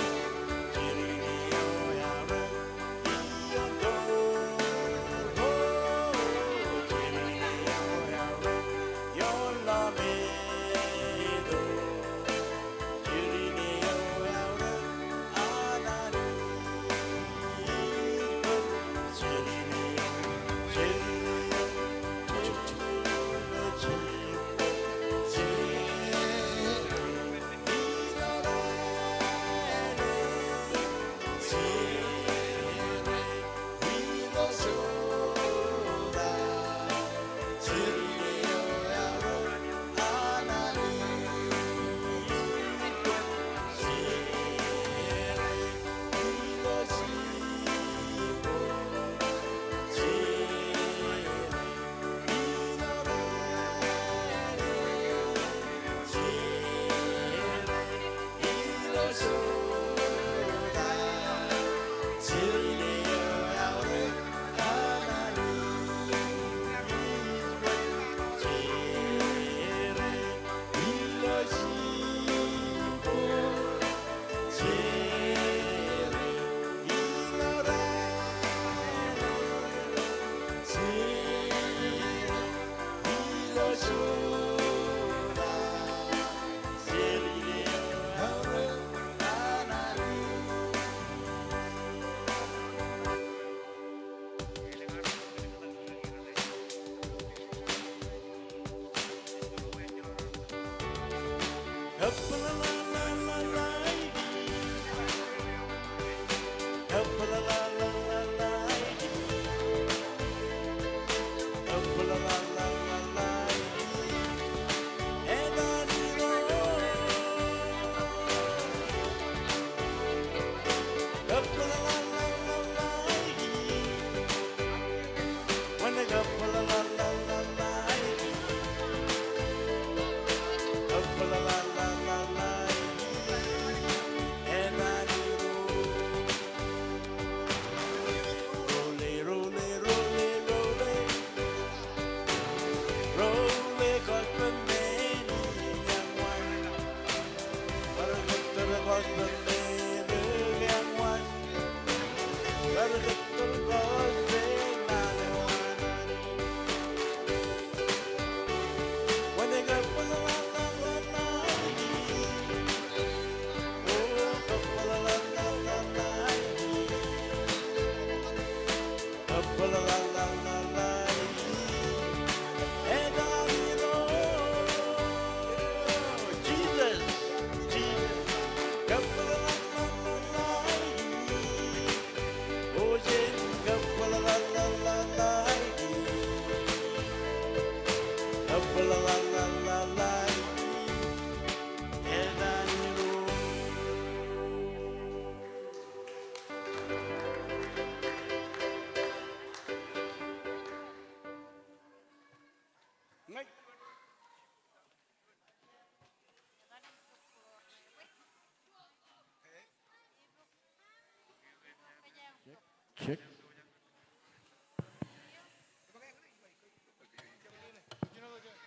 Check.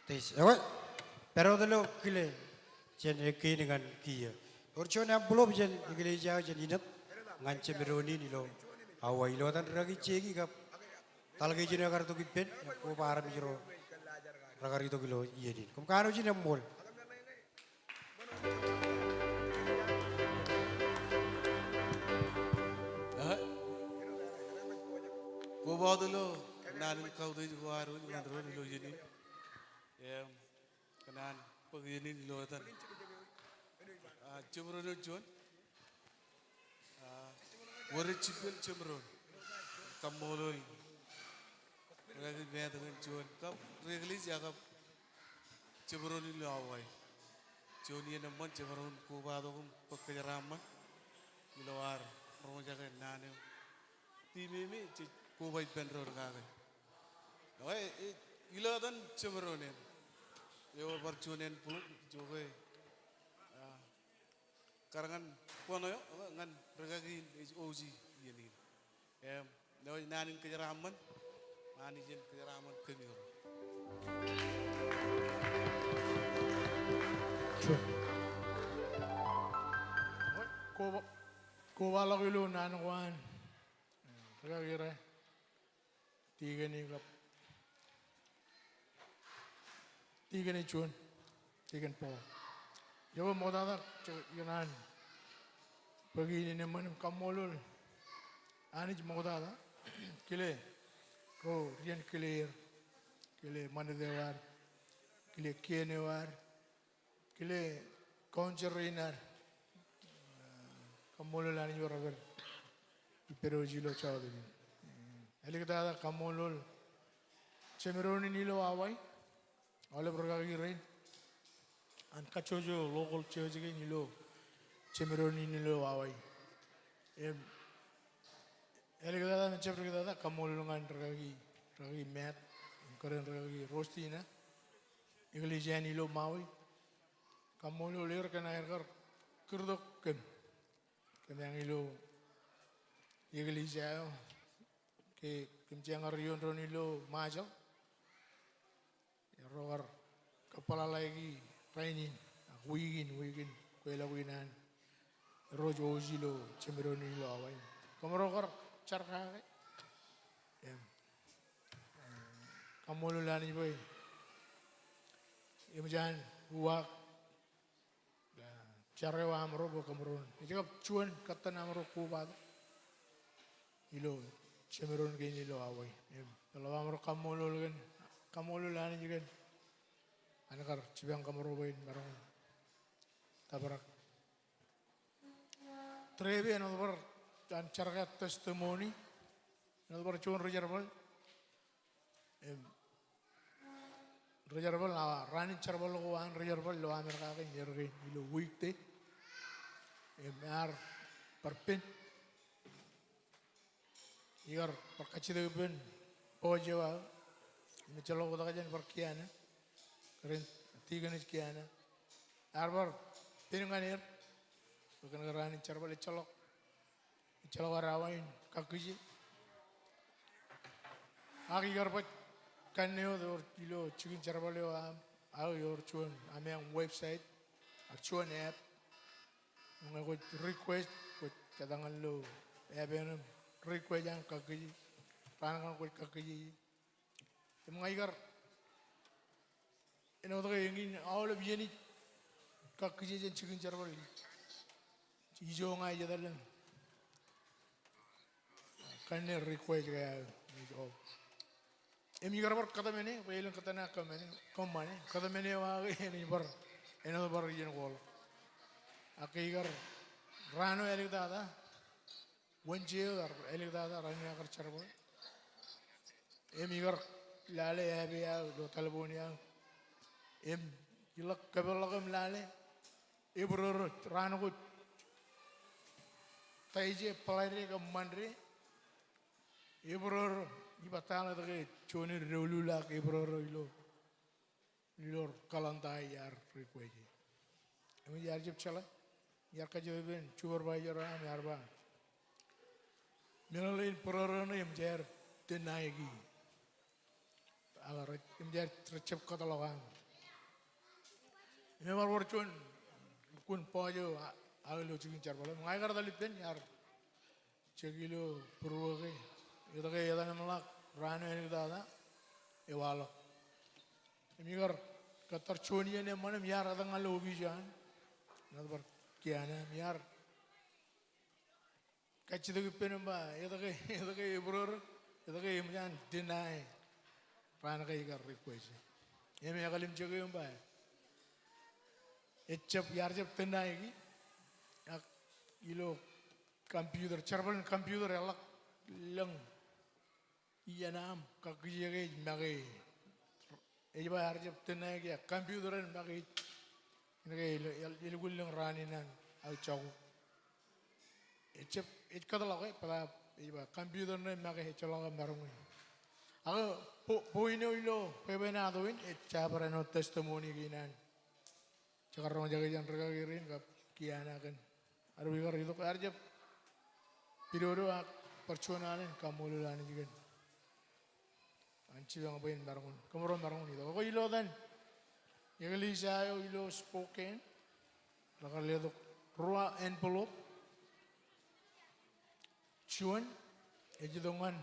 Test. Ekwe, pād wōt ilo kile jān ekkā in ñan kiiō. Ewōr juon envelope jān eklejia eo jān Inōt ñan Jemdoon in ilo Hawaii. Ilo etan rikaki Jeki kab taḷ ke ijin eo ekar itok ippān, koba armej ro rekar itok ilo iien in. Koṃ kanooj in eṃṃool. Koba wōt ilo naan in kautiej ko ad wōj ñan doon ilo iien in. Im kōn an bōk iien in ilo etan, ah, Jemdoon eo juon. Ah, Wōde Jipel Jemdoon. Kaṃṃoolol rikaki Matt kōn juon kab ri eklejia kab Jemdoon in ilo Hawaii. Juon iien eṃṃan Jemdoon kobatok im bōk kōjeraaṃṃan ilo ad roñjake naan eo. Team eo me jej koba ippān doon kake. Ekwe, e, ilo etan Jemdoon eṇ, ewōr bar juon envelope ijo ke, ah, kar ñan bōn eo, ñan rikaki in ej O C iien in. Im, ilo naan in kōjeraaṃṃan, Anij en kōjeraaṃṃan kōm ro. Koba, koba ḷọk ilo naan ko an rikaki ro. Tikōn e kab, tikōn e juon, tikōn Paul. Iọkwe ṃoktata, ij kōṇaan bōki in eṃṃan im kaṃṃoolol Anij ṃoktata. Kile ro ri-kile er, kile ṃanit eo ad, kile kien eo ad, kile council rein ad. Kaṃṃoolol Anij bwe repād ippād wōj ilo jota in. Āliktata kaṃṃoolol Jemdoon in ilo Hawaii, aolep rikaki rein an kajjojo local church kein ilo Jemdoon in ilo Hawaii. Im āliktata im jab āliktata kaṃṃoolol ñan rikaki, rikaki Matt im kōrā in rikaki Rostina, eklejia in ilo Maui. Kaṃṃoolol er kōn aer kar kūrtok kōm, kōm ilo eklejia eo ke kōm jeañ bar iioon doon ilo Ṃajeḷ. Erro kar kapeḷḷọk rainin, ak wiik in, wiik in kweilọk in an erro ej O C ilo Jemdoon in ilo Hawaii. Kōmro kar jar kake. Im, eh, kaṃṃoolol Anij bwe eṃōj an uwaak jar eo aṃro bwe kōmro, ej kab juon kōttan aṃro kobatok ilo Jemdoon kein ilo Hawaii. Im, eḷap aṃro kaṃṃoolol kōn, kaṃṃoolol Anij kōn an kar jipañ kōmro bwe en maroñ in tōprak. Tūrepe āinwōt bar an jar ko aō testimony, āinwōt bar juon ri-jerbal. Im ri-jerbal, a, raan in jerbal ko an ri-jerbal ilo Amerika kein, er kein ilo weekday. Im ear bar pen. Ikar bar kajjitōk ippān bọọj eo aō im ejjeḷọk wōt ke jen bar kiana. Kōrā in Deaconess Kiana. Ear bar pen ñan er bwe kōnke raan in jerbal ejjeḷọk, ejjeḷọk ad awa in kakkije. Ak ikar baj kanne wōt ewōr ilo jikin jerbal eo aō, aō ewōr juon, ameañ website, ak juon app. Ñe kwōj request, kwōj kōtñan ilo app eṇ im request an kakkije, raan kaṇ kwōj kakkije ie. Im ña ikar, āinwōt ke eñin aolep iien ij kakkije jān jikin jerbal, ijo ña ij etal im kanne request ko aō. Im ikar bar kōtmāne, bwe elōñ kōtmāne, kōtmāne, kōtmāne eo aō ke enaaj bar, āinwōt bar iien kwaḷọk. Ak ke ikar, raan eo āliktata, Wōnje eo ear āliktata raan in aō kar jerbal. Im ikar lale app eo aō ilo telephone eo aō. Im ilọk kōpeḷḷọk im lale. Ebreer raan ko Taije, Palaide kab Mande. Ebreer, ij ba ta ḷọk etke juon in doulul ak Ebreer ilo ilo kalendar iar request e. Im iar jab jeḷā, iar kajjitōk ippān supervisor eo aṃ, iar ba, meḷeḷein Ebreer ṇe im jaar deny e. Ak rej, im jaar, rej jab kōtḷọk aṃ. Im ebar wōr juon lukkuun bọọj eo aō ilo jikin jerbal eo. Im ña ikar etal ippān, iar check ilo būruō ke etke etan im ḷak raan eo āliktata ewaḷọk. Im ikar kōttar juon iien eṃṃan im iar kōttar ñan ilo opiij eo an. Āinwōt bar kiana im iar kajjitōk ippān im ba etke, etke Ebreer, etke eṃōj an deny raan ko ikar request e. Im ekāāl im check e im ba ejjab, iar jab deny e. Ak ilo computer, jerbal in computer eḷak lōñ iien aṃ kakkije ke ej make. Ej ba ear jab deny e ak computer en make. Kōnke elukkuun lōñ raan in an aō jako. Ejjab, ej kōtḷọk e, bōtab ej ba computer ṇe make, ejjeḷọk maroñ in. Ak point eo ilo bwebwenato in, ej jabdewōt āinwōt testimony kein an jekar roñjake jān rikaki rein kab kiana kōn ad wōj kar itok, ear jab pidodo ak bar juon alen kaṃṃoolol Anij kōn an jipañ bwe en maroñ in, kōmro maroñ in itok. Ekwe ilo etan eklejia eo ilo Spokane, rekar letok ruo envelope. Juon, ej itok ñan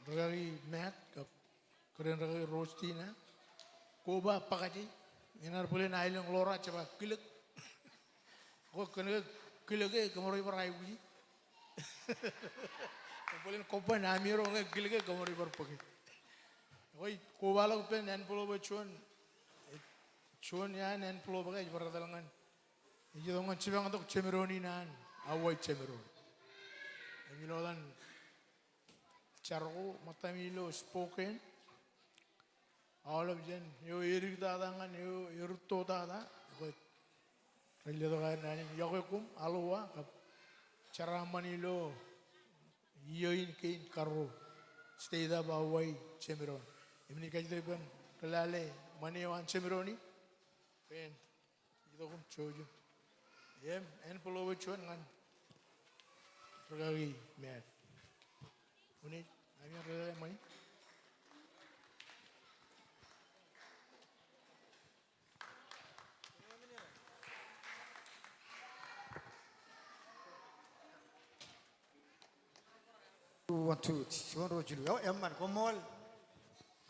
rikaki Matt kab kōrā in rikaki Rostina. Koba bōkaje, enaaj bōlen aelōñ Laura, jeba kilōk. Ekwe kōnke kilōk e, kōmro bar aikuji. Bōlen kobban amiro ñe kilōk e, kōmro bar bōke. Ekwe kobaḷọk ippān envelope eo juon, juon iaan envelope ko ej bar etal ñan Ej itok ñan jipañ tok jemdoon in an Hawaii jemdoon. Im ilo etan jar ko ṃōttam ilo Spokane, aolep jān eo edik tata ñan eo erūtto tata, ekwe rej letok aer naan in yokwe koṃ, aloha, kab jeraaṃṃan ilo iiō in kein karuo, State of Hawaii jemdoon. Im inaaj kajjitōk ippān ri-lale ṃani eo an jemdoon in. Bwe en itok im jouj im. Im envelope eo juon ñan rikaki Matt. Unin, ami rikaki ṃani. One, two, three. Juon, ruo, jilu. Eo, eṃṃan, koṃṃool.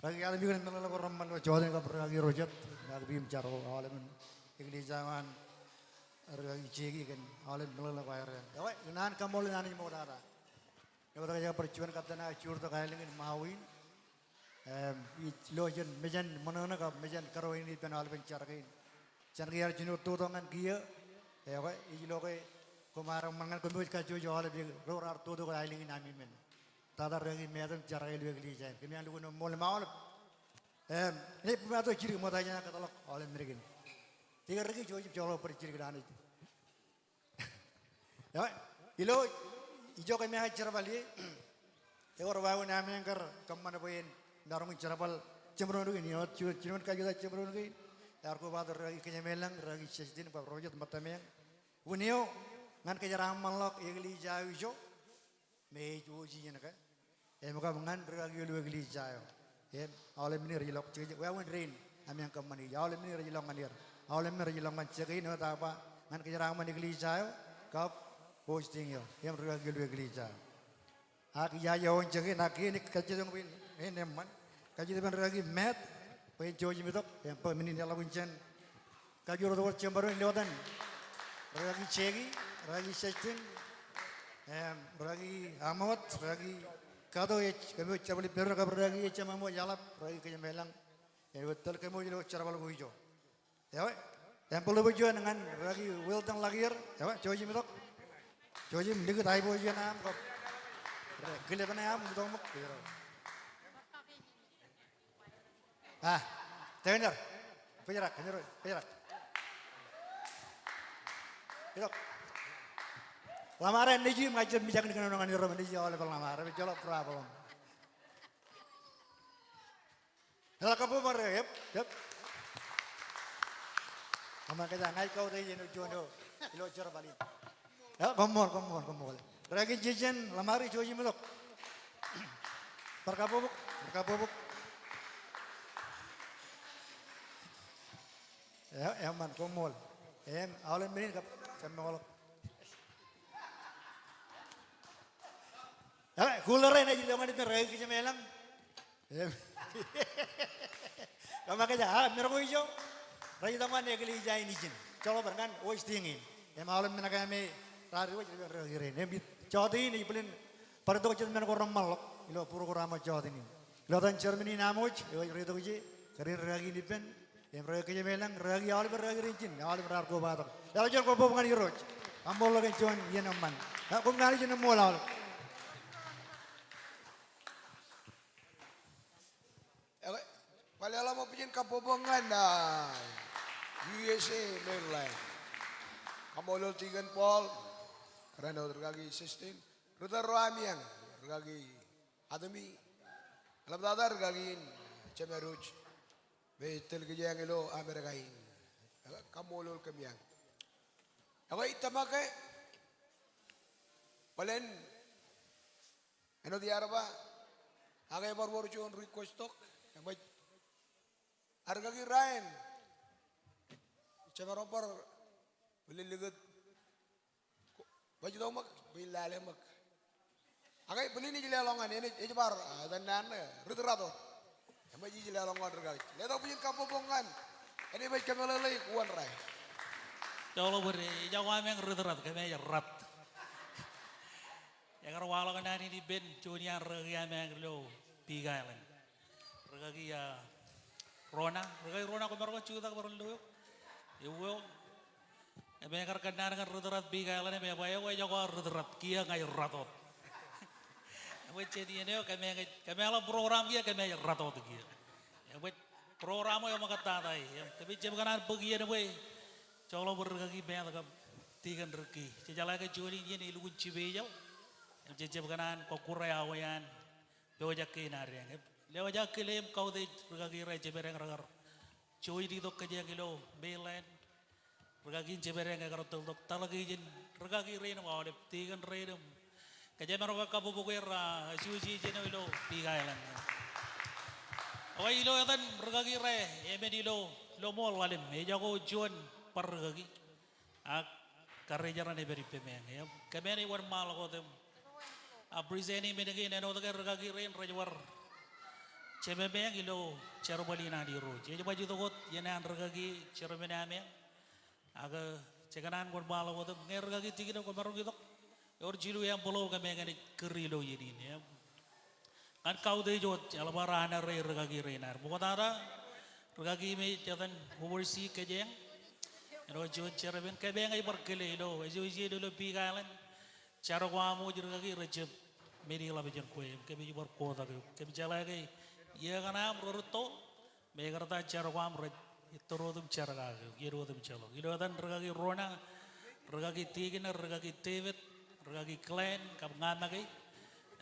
Rikaki Adam, ikōṇaan meḷeḷe ko reṃṃan ilo jota in kab rikaki Rojet, ak ippaṃ jar ko, aolepen eklejia eo an rikaki Jeki kōn aolep meḷeḷe ko aer. Eo, ikōṇaan kaṃṃoolol Anij ṃoktata. Eo, bar juon kōttan aō juurtok aelōñ in Maui in. Im, ij lo jān mejān ṃōṇōṇō kab mejān karuwainene ippān aolepen jar kein. Jān ke iar jino totok ñan kiiō, Ekwe, ij lo ke koṃ ar eṃṃan ñan kōmij kajjojo aolep ro raar totok aelōñ in ami men. Tata rūkaki Matt im Jerael ilo eklejia in. Kōm ar lukkuun ṃool im aolep. Im, ij ba tok jidik ṃokta jān kōtḷọk aolep men kein. Tikōn rūkaki, jouj im joḷọk bōd jidik an ej. Eo, ilo ijo kōm aer jerbal ie, ewōr wāween ami kar kōṃṃan bwe en maroñ in jerbal jeṃdoon kein, eo, jino, jino in kajutak jeṃdoon kein. Ear kobatok rūkaki Kōjemelañ, rūkaki Justin, bwe rej ṃōttameañ. Wūn eo, ñan kōjeraaṃṃanḷọk eklejia eo ijo, me ej wōj iien ke. Im kab ñan rūkaki eo ilo eklejia eo. Im aolep men in rej ilọk jekjek, wāween rein ami kōṃṃan ij. Aolep men in rej ilọk ñan er. Aolep men rej ilọk ñan jekjek in, eo ta ba ñan kōjeraaṃṃan eklejia eo kab hosting eo. Im rūkaki eo ilo eklejia eo. Ak ijaje wōn jekjek in, ak iien kajjitōk bwe en, en eṃṃan. Kajjitōk bwe en rūkaki Matt bwe en jouj im itok, im bwe men in eḷap in jān kajoor tok wōt jeṃdoon ilo etan rūkaki Jeki, rūkaki Justin, im rūkaki Amot, rūkaki Kato, ej, kōmij jerbal ippān kab rūkaki ej jemām wōj eḷap, rūkaki Kōjemelañ. Ewōr tōl kōmij lo jerbal ko ijo. Eo, envelope juon ñan rūkaki Wilton Lakier, eo, jouj im itok. Jouj im likūt aiboojien aṃ kab kile tōn aṃ im itok ṃōk. Ah, tōn er. Bōjrak, kōn er, bōjrak. Itok. Ḷōṃaro nejū im ña ij jab mijak in kōnono ñan er, nejū aolep ḷōṃaro, ejjeḷọk problem. Eḷak kabbokbok, yep, yep. Koṃ kōjeañ, ña ij kautiej āinwōt juon eo ilo jerbal in. Eo, koṃṃool, koṃṃool, koṃṃool. Rūkaki Jejen, ḷōṃaro, jouj im itok. Bar kabbokbok, bar kabbokbok. Eo, eṃṃan, koṃṃool. Im aolep men in kab, kab meḷọk. Eo, kuler eo ej ilọk ñan ippān rūkaki Kōjemelañ. Im, koṃ kōjeañ, a, men ko ijo, rej itok ñan eklejia in ijin. Joḷọk bwe ñan hosting in. Im aolep men ko me raar iwōj ippān rūkaki rein. Im jota in ej bōlen bar itok jet men ko reṃṃanḷọk ilo program eo jota in. Ilo etan chairman in aṃ wōj, eo ej reitok ije, kōrā in rūkaki in ippān, im rūkaki Kōjemelañ, rūkaki aolep, rūkaki rein ijin, aolep raar kobatok. Leḷọk juon kabbokbok ñan Irooj. Kaṃṃoolol kōn juon iien eṃṃan. Eo, koṃ kōṇaan ijin im ṃool aolep. Ekwe, bar leḷọk ṃōk bwijin kabbokbok ñan, ah, U S A mainline. Kaṃṃoolol Deacon Paul, kōrā in wōt rūkaki Justin, ritōl ro ami eñ, rūkaki Atomi, eḷaptata rūkaki in Jemedwōj, me ej tōl kōjeañ ilo Amerika in. Kaṃṃoolol kōm eñ. Ekwe ij tōmak ke bōlen āinwōt iar ba, ak ebar wōr juon request tok, eṃōj Ar rūkaki Ryan, jemaroñ bar bōlen likūt, baj itok ṃōk, bwe in lale ṃōk. Ak bōlen ij leḷọk ñan, enaaj, ej bar, ah, etan naan, eh, ritrat wōt. Eṃōj ij leḷọk ñan rūkaki. Letok bwijin kabbokbok ñan, enaaj baj kōmeḷeḷeik uwaan Ryan. Joḷọk bōd, ejako ameañ ritrat, kōmeañ rat. Ekar waḷọk naan in ippān juon iaan rūkaki ameañ ilo Big Island. Rūkaki, ah, Rona, rūkaki Rona, kwōmaroñ jutak bwe ren lo eok. Ewi eo. Im ekar kōnnaan ñan ritrat Big Island im eba eo, ejako aō ritrat, kiiō ña ij rat wōt. Ewi jen iien eo, kōmeañ, kōmeañ ḷọk program kiiō, kōmeañ rat wōt kiiō. Ewi program eo eṃōkaj tata e, im kōmij jab kōṇaan bōk iien bwe joḷọk bwe rūkaki Matt kab Deacon Ricky. Jejeḷā ke juon iien elukkuun jipejeḷ. Im jej jab kōṇaan kọkkure awe an pojak kein ad eñ. Im lewōj aō kile im kautiej rūkaki ro jeped eñ rekar join itok kōjeañ ilo mainland. Rūkaki in jeped eñ ekar tōl tok taḷ kein ijin rūkaki rein im aolep deacon rein im kōjemaroñ kabbokbok er, ah, association eo ilo Big Island. Ekwe ilo etan rūkaki ro emān ilo, ilo ṃool ḷalem, ejako juon bar rūkaki. Ak karijeran ej pād ippām eñ. Im kōm naaj wōnṃaanḷọk wōt im, ah, present e men kein āinwōt ke rūkaki rein rej bar jemām eñ ilo jerbal in an Irooj. Ej baj itok wōt iien an rūkaki chairman ameañ. Ak, eh, jej kōṇaan wōnṃaanḷọk wōt im ñe rūkaki Tikōn kwōmaroñ itok. Ewōr jilu envelope kōmeañ enaaj kūr ilo iien in, im ñan kautiej wōt eḷap ar honor e rūkaki rein ad. Ṃoktata, rūkaki im ej etan overseer kōjeañ. Āinwōt juon chairman, kōm ej bar kile ilo association ilo Big Island. Jar ko aṃ wōj rūkaki rej jab men in ḷap jān kwe im kōmij bar kotak eok. Kōm jeḷā ke iiō kaṇe aṃ rerūtto, mekarta jar ko aṃ rej ettōr wōt im jar kake eok, iien wōt im ejjeḷọk. Ilo etan rūkaki Rona, rūkaki Tikōn, rūkaki David, rūkaki Glenn, kab ña make.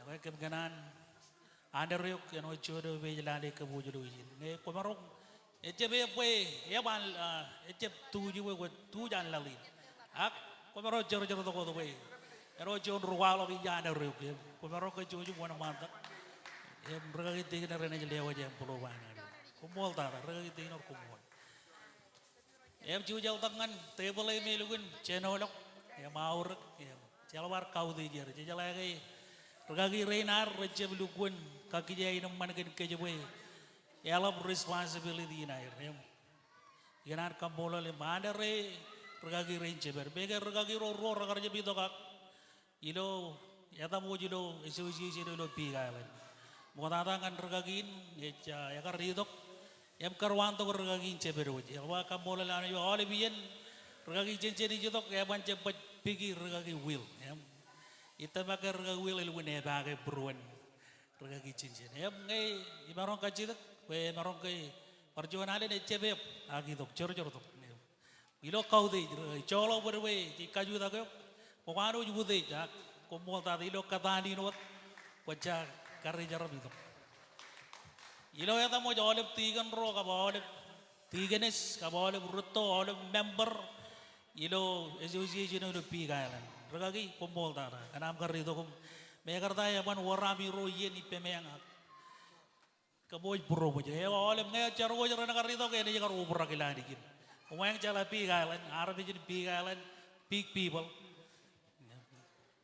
Ekwe kōm kōṇaan honor eok āinwōt juon eo ej lale kōpooj ilo ijin. Ñe kwōmaroñ, ejjab e bwe, ej ban, ah, ejjab tuuj bwe kwōj tuuj an laḷ in. Ak kwōmaroñ jorjortok wōt bwe āinwōt juon ri kwaḷọk ij honor eok. Im kwōmaroñ ke jouj im wōnṃaantak. Im rūkaki Tikōn renaaj lewōj envelope an honor. Koṃṃool tata, rūkaki Tikōn, koṃṃool. Im jujaḷtak ñan table eo me elukkuun jenoḷọk im aorōk im jeḷā bar kautiej er. Jejeḷā ke rūkaki rein ad rej jab lukkuun kakkije aenōṃṃan kōn kōj bwe eḷap responsibility in aer. Im ikōṇaan kaṃṃoolol im honor e rūkaki rein jemād. Make rūkaki ro ruo rekar jab itok ak ilo etaṃ wōj ilo association ilo Big Island. Ṃoktata ñan rūkaki in ej, ah, ekar itok im kar wantok rūkaki in jemād wōj. Eḷap aō kaṃṃoolol an wōj aolep iien rūkaki Jensen ej itok, eban jab baj piki rūkaki Will. Im itōmak ke rūkaki Will elukkuun epaake būruon rūkaki Jensen. Im ñe imaroñ kajjitōk bwe emaroñ ke bar juon alen ejjab eb ak itok, jorjortok. Ilo kautiej, ri-, joḷọk bōd bwe jej kajutak eok, kwō kwōnaaj utiej, ak koṃṃool tata ilo kōtaan in wōt, kwōj ja karijerap itok. Ilo etaṃ wōj aolep tikōn ro, kab aolep tikōnes, kab aolep rūtto, aolep member ilo association eo ilo Big Island. Rūkaki, koṃṃool tata, kōn aṃ kar itok im mekarta eban wōr ami ro iien ippāmeañ ak kōpooj būroṃōj. Eo aolep ñe jar ko rej kar itok, enaaj kar obrak ilowaan ijin. Koṃeañ jeḷā Big Island, armej in Big Island, big people.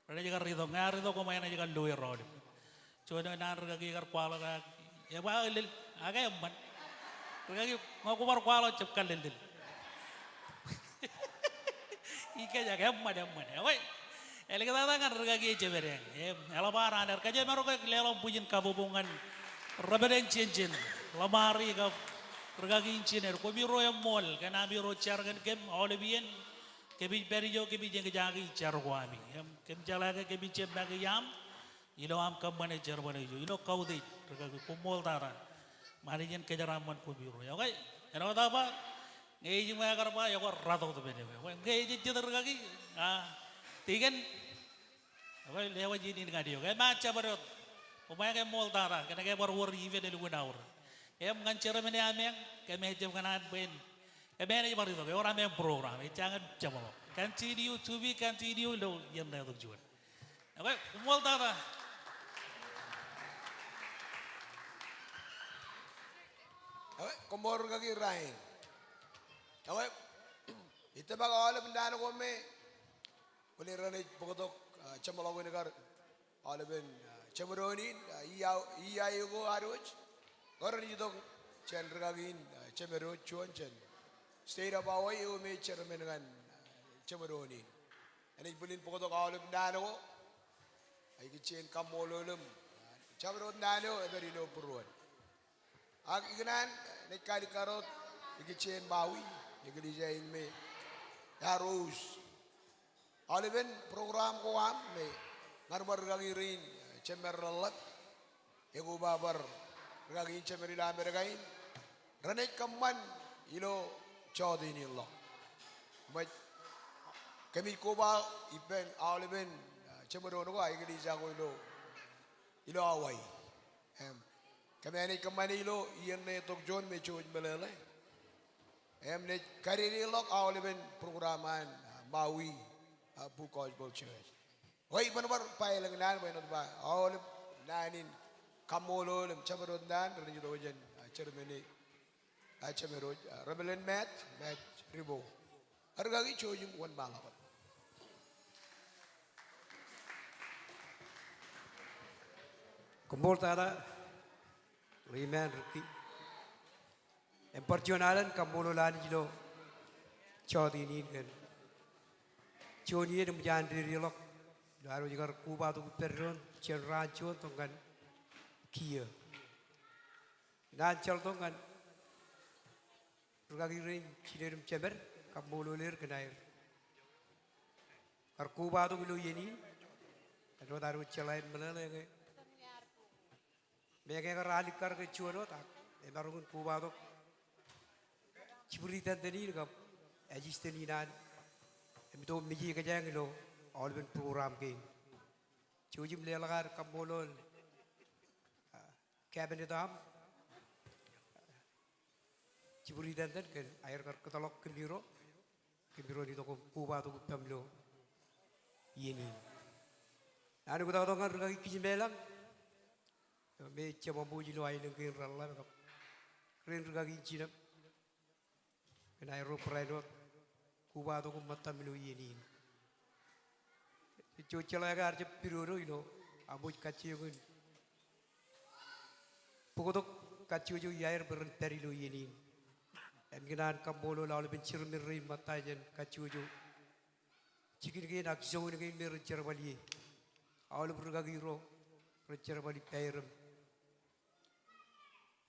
Renaaj kar itok, ñe ear itok koṃeañ enaaj kar lo er aolep. Juon eo naan rūkaki ekar kwaḷọk ak, eba ellel, ak eṃṃan. Rūkaki, ñe kwō bar kwaḷọk jab kallellel. Ikōjak, eṃṃan, eṃṃan. Ekwe, āliktata ñan rūkaki eo jemād eañ. Im, eḷap ad honor. Kōjemaroñ ke leḷọk bwijin kabbokbok ñan Reverend Jensen, Ḷōṃari kab rūkaki in jined. Koṃiro eṃṃool kōn ami ro jar kōn kōm aolep iien. Kōmij pād ijo, kōmij eñjake jar ko ami. Im, kōm jeḷā ke kōmij jab make iaam ilo aṃ kōṃṃane jerbal eo ijo, ilo kautiej, rūkaki, koṃṃool tata. Ṃanijin kōjeraaṃṃan koṃiro. Ekwe, āinwōt aō ba, ñe ej ṃōk kar ba, ekwe, ratok tōpar eok. Ekwe, ñe ej jet rūkaki, a, tikōn, ekwe, lewōj in in ñan eok. Im a jabdewōt. Koṃeañ eṃṃool tata, kōnke ebar wōr event elukkuun aorōk. Im ñan chairman eo ameañ, kōmij jab kōṇaan bwe en kōmij bar itok, ewōr ameañ program, ejjañin jeṃḷọk. Continue to be continue ilo iien ṇa itok juon. Ekwe, koṃṃool tata. Ekwe, koṃṃool rūkaki Ryan. Ekwe, itōmak aolep naan ko me, bōlen renaaj bōktok, ah, jeṃḷọkin kar aolepen, ah, jeṃdoon in, ah, E I A, E I A ko ad wōj. Kōn renaaj itok jān rūkaki in, ah, jeṃdoon juon jān State of Hawaii eo me chairman ñan, ah, jeṃdoon in. Enaaj bōlen bōktok aolep naan ko, ah, ikijjien kaṃṃoolol im, ah, jabdewōt naan eo epād ilo būruon. Ak ikōṇaan, ah, naaj kaalikkar wōt ikijjien Maui, eklejia in me ear host aolepen program ko aṃ me ñan bar rūkaki rein, eh, jemed reḷḷap, ekoba bar rūkaki in jemed ilo Amerika in, renaaj kōṃṃan ilo jọteen in ḷọk. Ṃōj, kōmij koba ippān aolepen, eh, jeṃdoon ko, eklejia ko ilo, ilo Hawaii. Im, kōmij naaj kōṃṃane ilo iien ṇe itok juon me jouj meḷeḷe. Im naaj kadedeḷọk aolepen program an, ah, Maui, ah, Full Gospel Church. Ekwe, iban bar ba elōñ naan bwe āinwōt ba aolep naan in kaṃṃoolol im jabdewōt naan renaaj itok jān, ah, chairman e, ah, jeṃdoon, ah, Reverend Matt, Matt Ribo. Rūkaki jouj im wōnṃaanḷọk. Koṃṃool tata, ri men rikki. Im bar juon alen kaṃṃoolol Anij ilo jọteen in kōn juon iien eṃōj an dedeḷọk ilo ad wōj kar kobatok ippān doon jān raan juon tok ñan kiiō. Naan jar tok ñan rūkaki rein jined im jemed. kaṃṃoolol er kōn aer kar kobatok ilo iien in. Āinwōt ad wōj jeḷā im meḷeḷe ke meñe ekar alikkar ke juon wōt ak emaroñ in kobatok jibwid itōn in kab assistant in an im itok mejeikōjañ ilo aolepen program kein. Jej wōj im leḷọk ad kaṃṃoolol, ah, cabinet eo aṃ, jibwid itōn kōn aer kar kōtḷọk kōmiro, kōmiro itok im kobatok ippaṃ ilo iien in. Naan in oktak tok ñan rikaki Kijmeḷañ eo me ej jab ṃōj ilo aelōñ kein reḷḷap kab rein rikaki in jinōm kōn aerro barāinwōt kobatok im ṃōttaṃ ilo iien in. Jej wōj jeḷā ke ear jab pidodo ilo aṃ wōj kajjioñ in bōktok kajjojo iaer bwe ren pād ilo iien in. Im ikōṇaan kaṃṃoolol aolepen chairman rein ṃōtta jān kajjojo jikin kein ak zone kein me rej jerbal ie. Aolep rikaki ro rej jerbal ippaer im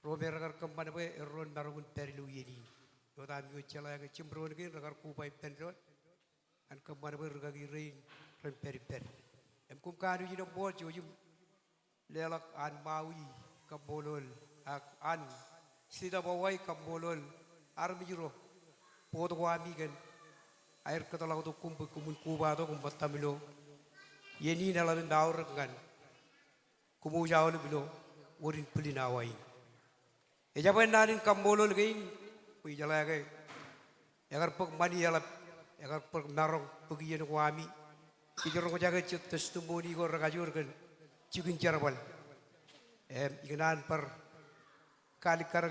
ro me rekar kōṃṃan bwe erro en maroñ in pād ilo iien in. Eo etaṃ wōj jeḷā ke jimdoon kein rekar koba ippān doon ñan kōṃṃan bwe rikaki rein ren pād ippād. Im koṃ kanooj in eṃṃool, jej wōj im leḷọk an Maui kaṃṃoolol ak an state of Hawaii kaṃṃoolol armej ro, board ko ami kōn aer kōtḷọk tok koṃ bwe koṃwin kobatok im ṃōttaṃ ilo iien in eḷap im aorōk ñan koṃwōj aolep ilo wōt in bwilin awa in. Ejabwe naan in kaṃṃoolol kein bwe ijeḷā ke ekar bōk ṃani eḷap, ekar bōk maroñ bōk iien ko ami. Jej roñjake jet testimony ko rekajoor kōn jikin jerbal. Im ikōṇaan bar kalikkar